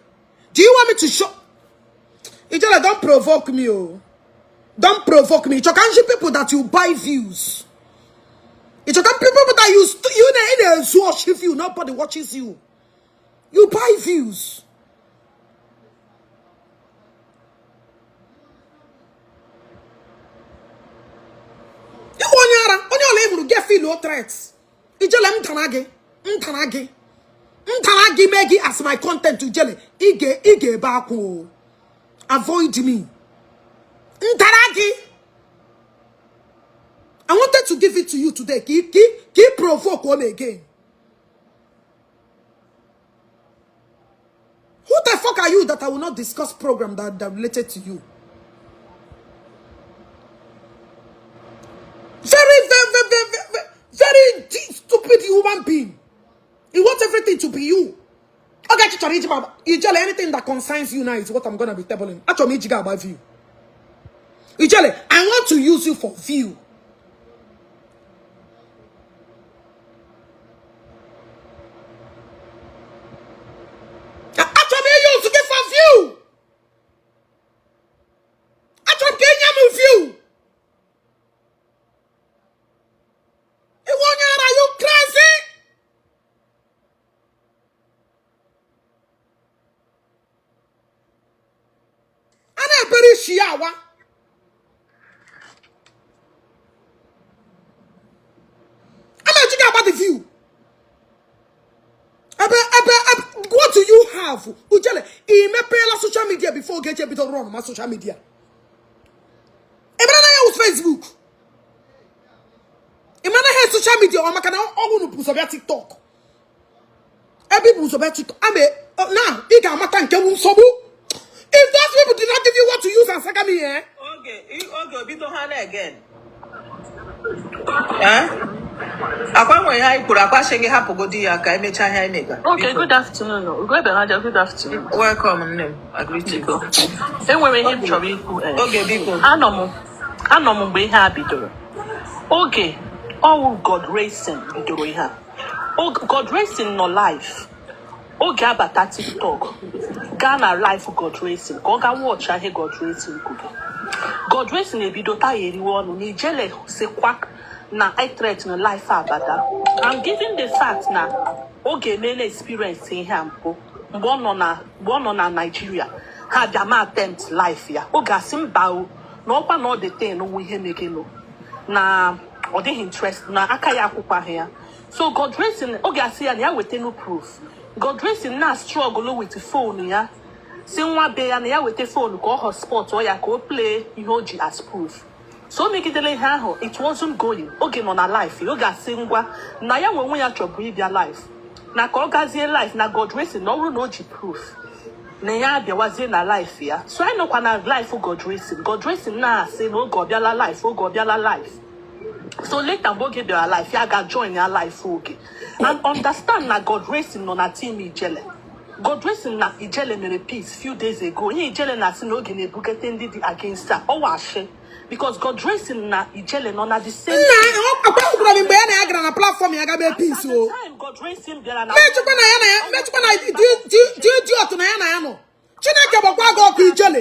Do you want me to show? Ijele, don't provoke me, oh. Don't provoke me. Ịchọ ka m people that you buy views. Ịchọ ka m people that you na-ezu oshi view. Nobody watches you. You buy views. Onye ara, onye ọla ịhụrụ get feel no threats. Ijele m tara gị, m tara gị. M tara gị mee gị as my content Ijele. Ị ga-ebe akwa o. Avoid me. M tara gị. I wanted to give it to you today. Keep provoke home again. Who the fuck are you that I will not discuss program that related to you? Very, very, very, very, very, very stupid human being. You want everything to be you. Okay, Ijele, anything that concerns you now is what I'm gonna be tabling. Actually, about view. Ijele, I want to use you for view. Actually, you to get for view. Actually, view. Are you crazy? Shiawa. I'm not talking about the view. What do you have? Ujele, I social media before get a bit of run on my social media. I use Facebook. I social media or I TikTok. Every TikTok. I mean, now you got my tank. If those people did not give you what to use and saga me, eh? Okay, bido ha na again. Eh? Akwa nwe ha ikwuru akwa sị gị hapụgodi ya ka emechaa ihe anyị mega. Okay, good afternoon. Ugo good afternoon. Welcome, nne m. Agree to go. Enwere ihe m chọrọ ikwu. Oge biko. Anọ m mgbe ihe a bidoro. Oge ọwụ God Racing bidoro ihe a. God Racing nọ live. Oge abata TikTok gaa na live God Racing ka ọ gaa watch ihe God Racing kwuru. God Racing ebido taa ya eriwe ọnụ na Ijele sikwa na I threat na life abada. And given the fact na oge emela experience ihe a mpụ mgbe ọ nọ na Nigeria ha bịa ma attempt life ya oge asị mba o na ọkwa na ọ dị ten nwe ihe megenụ na ọ dịghị interest na aka ya akwụkwaghị ya. So God Racing oge asị ya na ya weta no proof. God Racing na struggle with phone ya Si nwa be ya na ya weta phone ka ọ hotspot ọ ya ka o play ihe o ji as proof. So o megidere ihe ahụ, it wasn't going. Oge nọ na live, oge asị ngwa na ya nwe onwe ya chọbụ ịbịa live, na ka ọ gazie live na God racing, na ọ bụrụ na o ji proof na ya abịawazie na live ya. So anyị nọkwa na live God racing, God racing na-asị na oge ọ bịala live, oge ọ bịala live. So later, mgbe oge bịara live, ya ga join ya live oge and understand na God racing nọ na team Ijele. God racing na Ijele mere peace few days ago. Ihe Ijele na-asị na oge na-ebugete ndị dị against her, ọ washi, because God racing na Ijele nọ na the same Nna, akwa gwara m mgbe ya na ya gara na platform ya gabe peace o. time God racing bịara na Mechukwa na ya na ya, mechukwa na dị idiot na ya na ya nọ. Chineke gbakwa gị ọkụ, Ijele.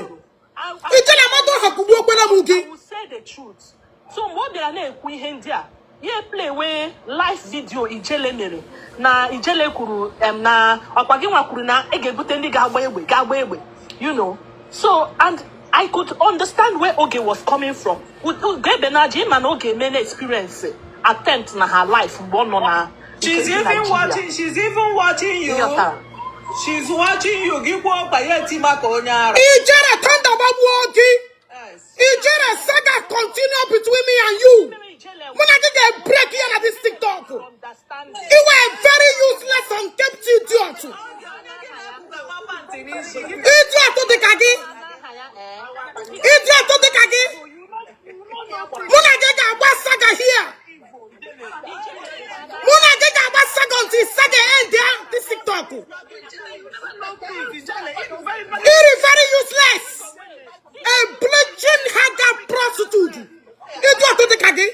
Ijele amadụ ha kugbuo okwela m gị. I will say the truth. So mgbe ọ bịara na-ekwu ihe ndị a, ya play wee live video Ijele mere na Ijele kwuru na ọkwa gị nwa kwuru na ị ga-ebute ndị ga-agba egbe, ga-agba egbe. So and I could understand where Oge was coming from. Ugo Ebenaji, ịma na Oge emela experience attempt na her life mgbe ọ nọ na She's nke ndị even Nigeria. watching. She's even watching you. Ịghọtara? She's watching you. Gị kwuo ọkpa ya etima ka onye ara. Ijele, thunder gbagbuo gị. Ijele, saga continue between me and you. Mụ na gị ga-break ya na this TikTok. You are a very useless and kept idiot. Idiot dị ka gị. Idiot dị ka gị. Mụ na gị ga-agba saga here. Mụ na gị ga-agba saga until saga end ya this TikTok. It is very useless. A bleaching haggard prostitute. Idiot dị ka gị.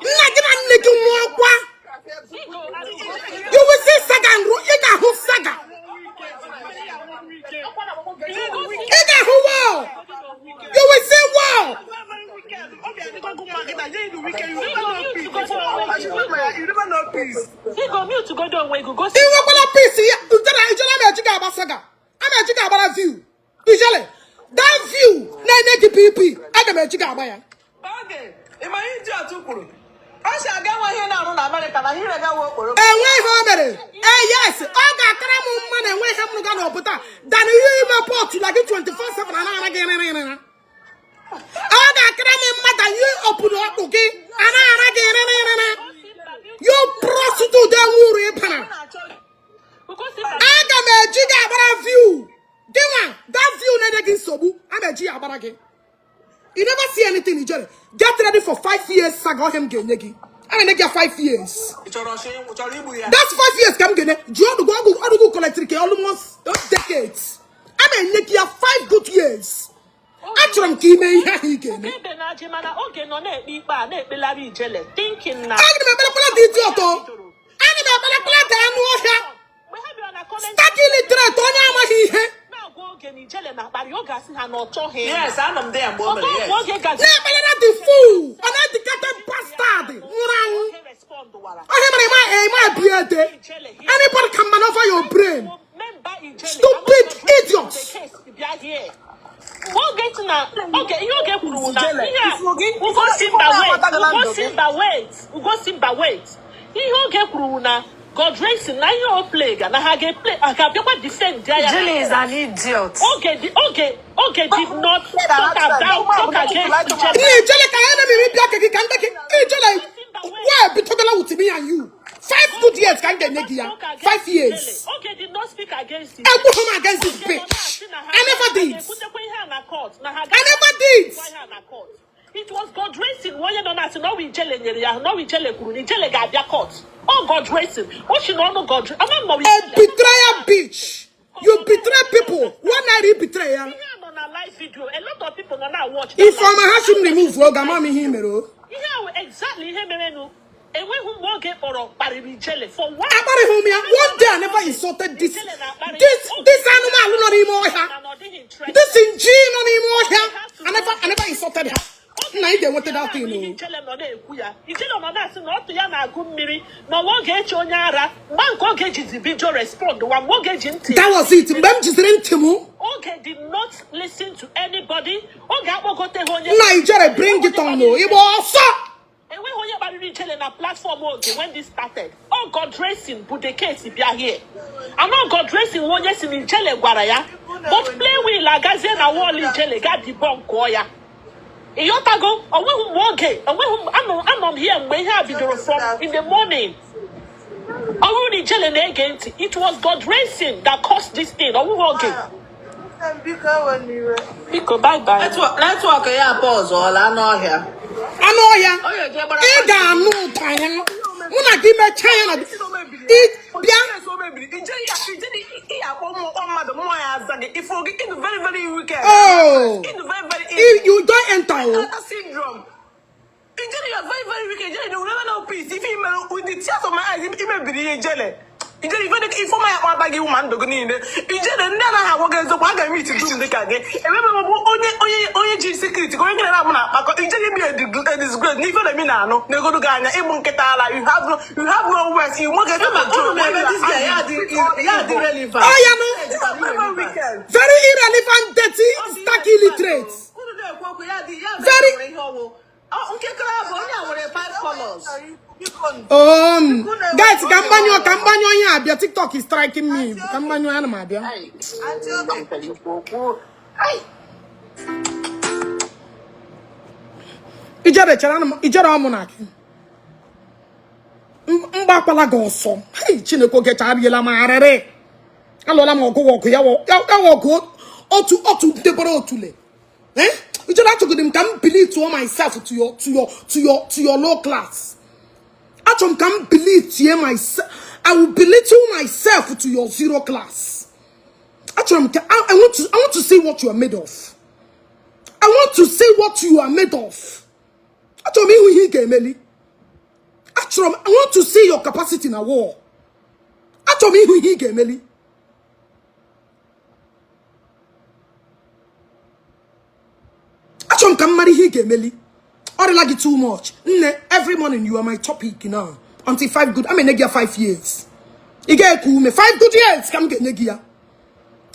Nna gị na nne gị nwụọkwa. You will see saga nru. Ị ga-ahụ saga. Ị ga-ahụ war. You will see war. Figo, mute godo onwe gị gosi. Ị nwekwala peace ya. Ijele, Ijele, ama eji ga-agba saga. Ama eji ga-agbara view. Ijele, that view na-enye gị BP. Aga m eji ga-agba ya. Oge, ị ma ihe idiot kwuru? Ọ sị aga enwe ihe na-arụ na Amerịka na hire gawa okporoko. Enwe ihe o mere. Ee, yes, ọ ga-akara m mma na enwe ihe m rụga n'ọpụta than ihe ime pọtụ na gị 24/7 a na-ara gị rịrị. Ọ ga-akara m mma than ihe ọpụrụ ọkpụ gị a na-ara gị rịrị. You prostitute enwe uru ịbara. Aga m eji gị agbara view gị nwa. That view na-enye gị nsogbu, a na-eji ya agbara gị. You never see anything. Ijele, get ready for 5 years saga. Ọhịa m ga-enye gị, a na-enye gị ya 5 years. Ị chọrọ chọrọ igbu ya? That's 5 years ka m ga-enye ji ọdụgụ ọgụ ọdụgụ collectịrị ka almost decades. A na-enye gị ya 5 good years. Achọrọ m ka ime ihe ahụ ị ga-eme. Ebenaji, mana oge nọ na-ekpe ikpe a na-ekpelarị Ijele, thinking na Aga m ekpelekwala dị idiot o. Aga m ekpelekwala dị anụ ọhịa. Mgbe ha bịara na comment Stark illiterate, onye amaghị ihe. na-agwa oge na Ijele na-akparị oge, asị ha na ọ chọghị. Yes, anọ m there mgbe o mere. Ọtọ Yes. oge gazi Na-ekpelere the fool, uneducated bastard nwụrụ anwụ. Oge respond wara Ọhịa mere ịma ịma bi ede. Anybody can maneuver your brain. Member Ijele Stupid idiot. Bịa here. Mgbe oge si na oge ihe oge kwuru wụ na Ijele, ihe a ifu gị Ugosimba, ifu wait. aghọtaghị na ndụ gị. Ugosimba, wait. Ugosimba, wait. Ihe oge kwuru wụ na God racing na ihe o play ga na ha ga-eplay, ha ga-abịakwa defend ya. Ijele is an idiot. Oge di oge oge did not talk about, talk against Ijele. Nna, Ijele, ka ya na-eme bịa ka gị ka ndị gị. Ijele wee bitogala with me and you. 5 good years ka m ga-enye gị ya. 5 years. Oge did not speak against it. Egbughị m against this bitch. I never did. Ekwutekwa ihe a na court na ha I never did. ihe a na court. It was God racing onye nọ na-asị na ọwa Ijele nyere ya, na ọwa Ijele kwuru na Ijele ga-abịa court. Ọ God racing o si n'ọnụ God ama m ma ọ A Ijele. betrayer bitch. You betray people. One night you betray ya. Ihe a nọ na live video, a lot of people nọ na watch. Ifeọma ha shi m remove oge ama m ihe i mere o. Ihe ahụ exactly ihe merenụ, enweghị mgbe oge kpọrọ kparịrị Ijele for one. Akparịghị m ya. One day I never insulted this anụmanụ nọ n'ime ọhịa. Na ọ dịghị interest. This nji nọ n'ime ọhịa. I never insulted her. Nna, ị ga-enweta that thing Ihe o. Ijele nọ na-ekwu ya, Ijele nọ na-asị na ọtụ ya na-agụ mmiri na ọwa oge eche onye ara mgba nke oge jizi bido respond wa mgbe oge ji ntị. That was it. Mgbe m jiziri ntị m. Oge did not listen to anybody. Oge akpọgoteghị onye. Nna, Ijele, bring it on o. Ịgba ọsọ. Enweghị onye kparịrị Ijele na platform Oge when this started. Ọ God Racing bụ the case bịa here. And ọ God Racing nwe onye si na Ijele gwara ya. But play will agazie na wall Ijele ga debunk ya. Ịghọtago? Onweghị mgbe oge, onweghị anọ m here mgbe ihe a bidoro from in the morning. Ọ bụrụ na Ijele na-ege ntị, it was God Racing that caused this thing. Ọ bụghị Oge. Biko, bye bye. Network ya pọzụọla anụ ọhịa. Anụ ọhịa, ị ga-anụ ụda ya. Mụ na gị mechaa ya na bịa. Oh, you don't enter. Oh. Ijele, you are very, very wicked. Ijele, you will never know peace. If you with the tears of my eyes, imebiri ihe Ijele. Ijele, ife ọma ya kpata gị ma ndụ gị niile. Ijele, ndị anaghị agwa gị eziokwu, a ga-eme iti dum dịka gị. Emebe m bụ onye onye onye ji secret ka onye gị na-abụ na-akpakọ. Ijele bi a disgrace n'ife na-emi na-anụ na-egodo gị anya ịbụ nkịta ala. You have no words. You nwoke Unu na-eme this guy ya dị relevant. Oh, yeah, no. Very irrelevant, dirty, stark illiterate. Unu na-ekwu okwu ya dị ya Very- nwere ihe ọwụ. Nkekọrọ bụ onye a nwere five colors. Guys, ka mgbanyụ onye abịa. TikTok is striking me. Ka mgbanyụ ya na m abịa. Ijere chere ana m ijere ọmụ na gị. Mgbakwala gị ọsọ. Hey, Chineke oge chariela m arịrị. Alụọla m ọgụ ọgụ ya wụ ọgụ otu otu ndebere otule. Eh? Ijere achọgodi m ka m belittle myself to your to your to your to your low class. Achọrọ m ka m belittle myself. I will belittle myself to your zero class. Achọrọ m ka I want to see what you are made of. I want to see what you are made of. Achọrọ m ịhụ ihe ị ga-emeli. Achọrọ m I want to see your capacity na war. Achọrọ m ịhụ ihe ị ga-emeli. Achọrọ m ka m mara ihe ị ga-emeli. Ọ dịla gị too much. Nne, every morning you are my topic now. Until 5 good. I'm gị ya 5 years. Ị ga-eku ume. 5 good years ka m ga-enye gị ya.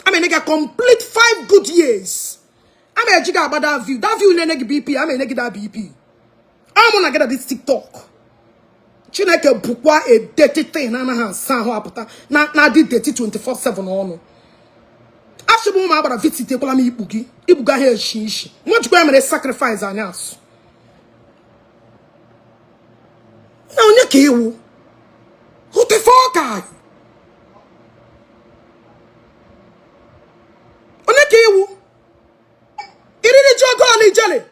I'm enye gị complete 5 good years. I'm eji gị agba that view. That view na-enye gị BP. I'm enye gị that BP. Amụ na gị na this TikTok. Chineke bụkwa a dirty thing na-anaghị asa ahụ apụta na na-adị dirty 24/7 ọnụ. Asịbụ ụmụ agbara visit ekwela m ikpu gị. Ikpu gị ahụ eshi ishi. Nwachukwu ya mere sacrifice anyị asụ. Na onye ka iwu? Who the fuck are you? Onye ka iwu? Iriri ji ogo ọla Ijele?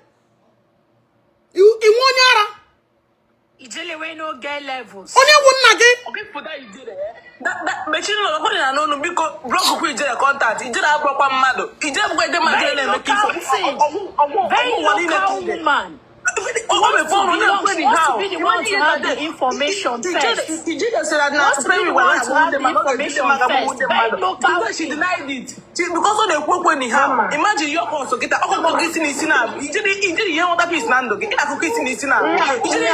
Iwu onye ara? Ijele wey no get levels. Onye wu nna gị? Mechiri ụlọ ọkụ na n'ọnụ, biko, blockụkwa Ijele contact. Ijele abụrụkwa mmadụ. Ijele bụkwa ede mmadụ na-eme ka ifo. Very local woman. Wants to belong. She wants to be the one to have the information first. Ijele said that na Wants to be the one to have the information first. Very local. She denied it. Because ọ na-ekwu okwu anyhow. Imagine your cause kịta ọkụkọ gị si n'isi na Ijele Ijele ihe nweta peace na ndụ gị. Ị na-akụkọ isi n'isi na Ijele.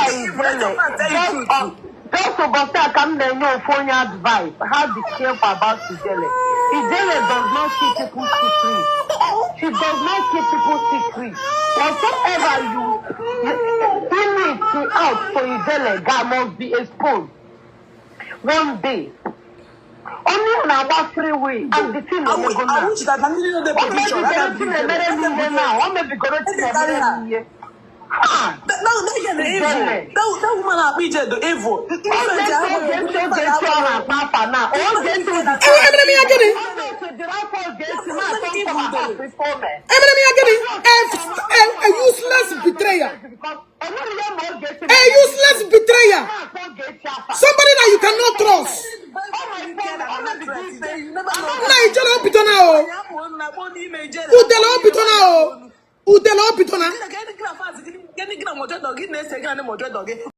Just ụbọchị a ka m na-enye ofu onye advice how be careful about Ijele. Ijele does not keep people secret. She does not keep people secret. Whatsoever you in it out for Ijele, God must be exposed one day. Only na-agba free will and the thing emego now. O mebigoro Chinemere m ihe now. O mebigoro Chinemere m ihe. That woman akpọ Ije do evil. Ogechi ọ na-akpa afa na Ogechi. Emere m ya gịnị? Emere m ya gịnị? A useless betrayer. A useless betrayer. Somebody that you cannot trust. Nna Ijele obido na o. Udele obido na o. Udele obido na. Gịnị gị na mọjọdọ gị na-ese gị na mọjọdọ gị?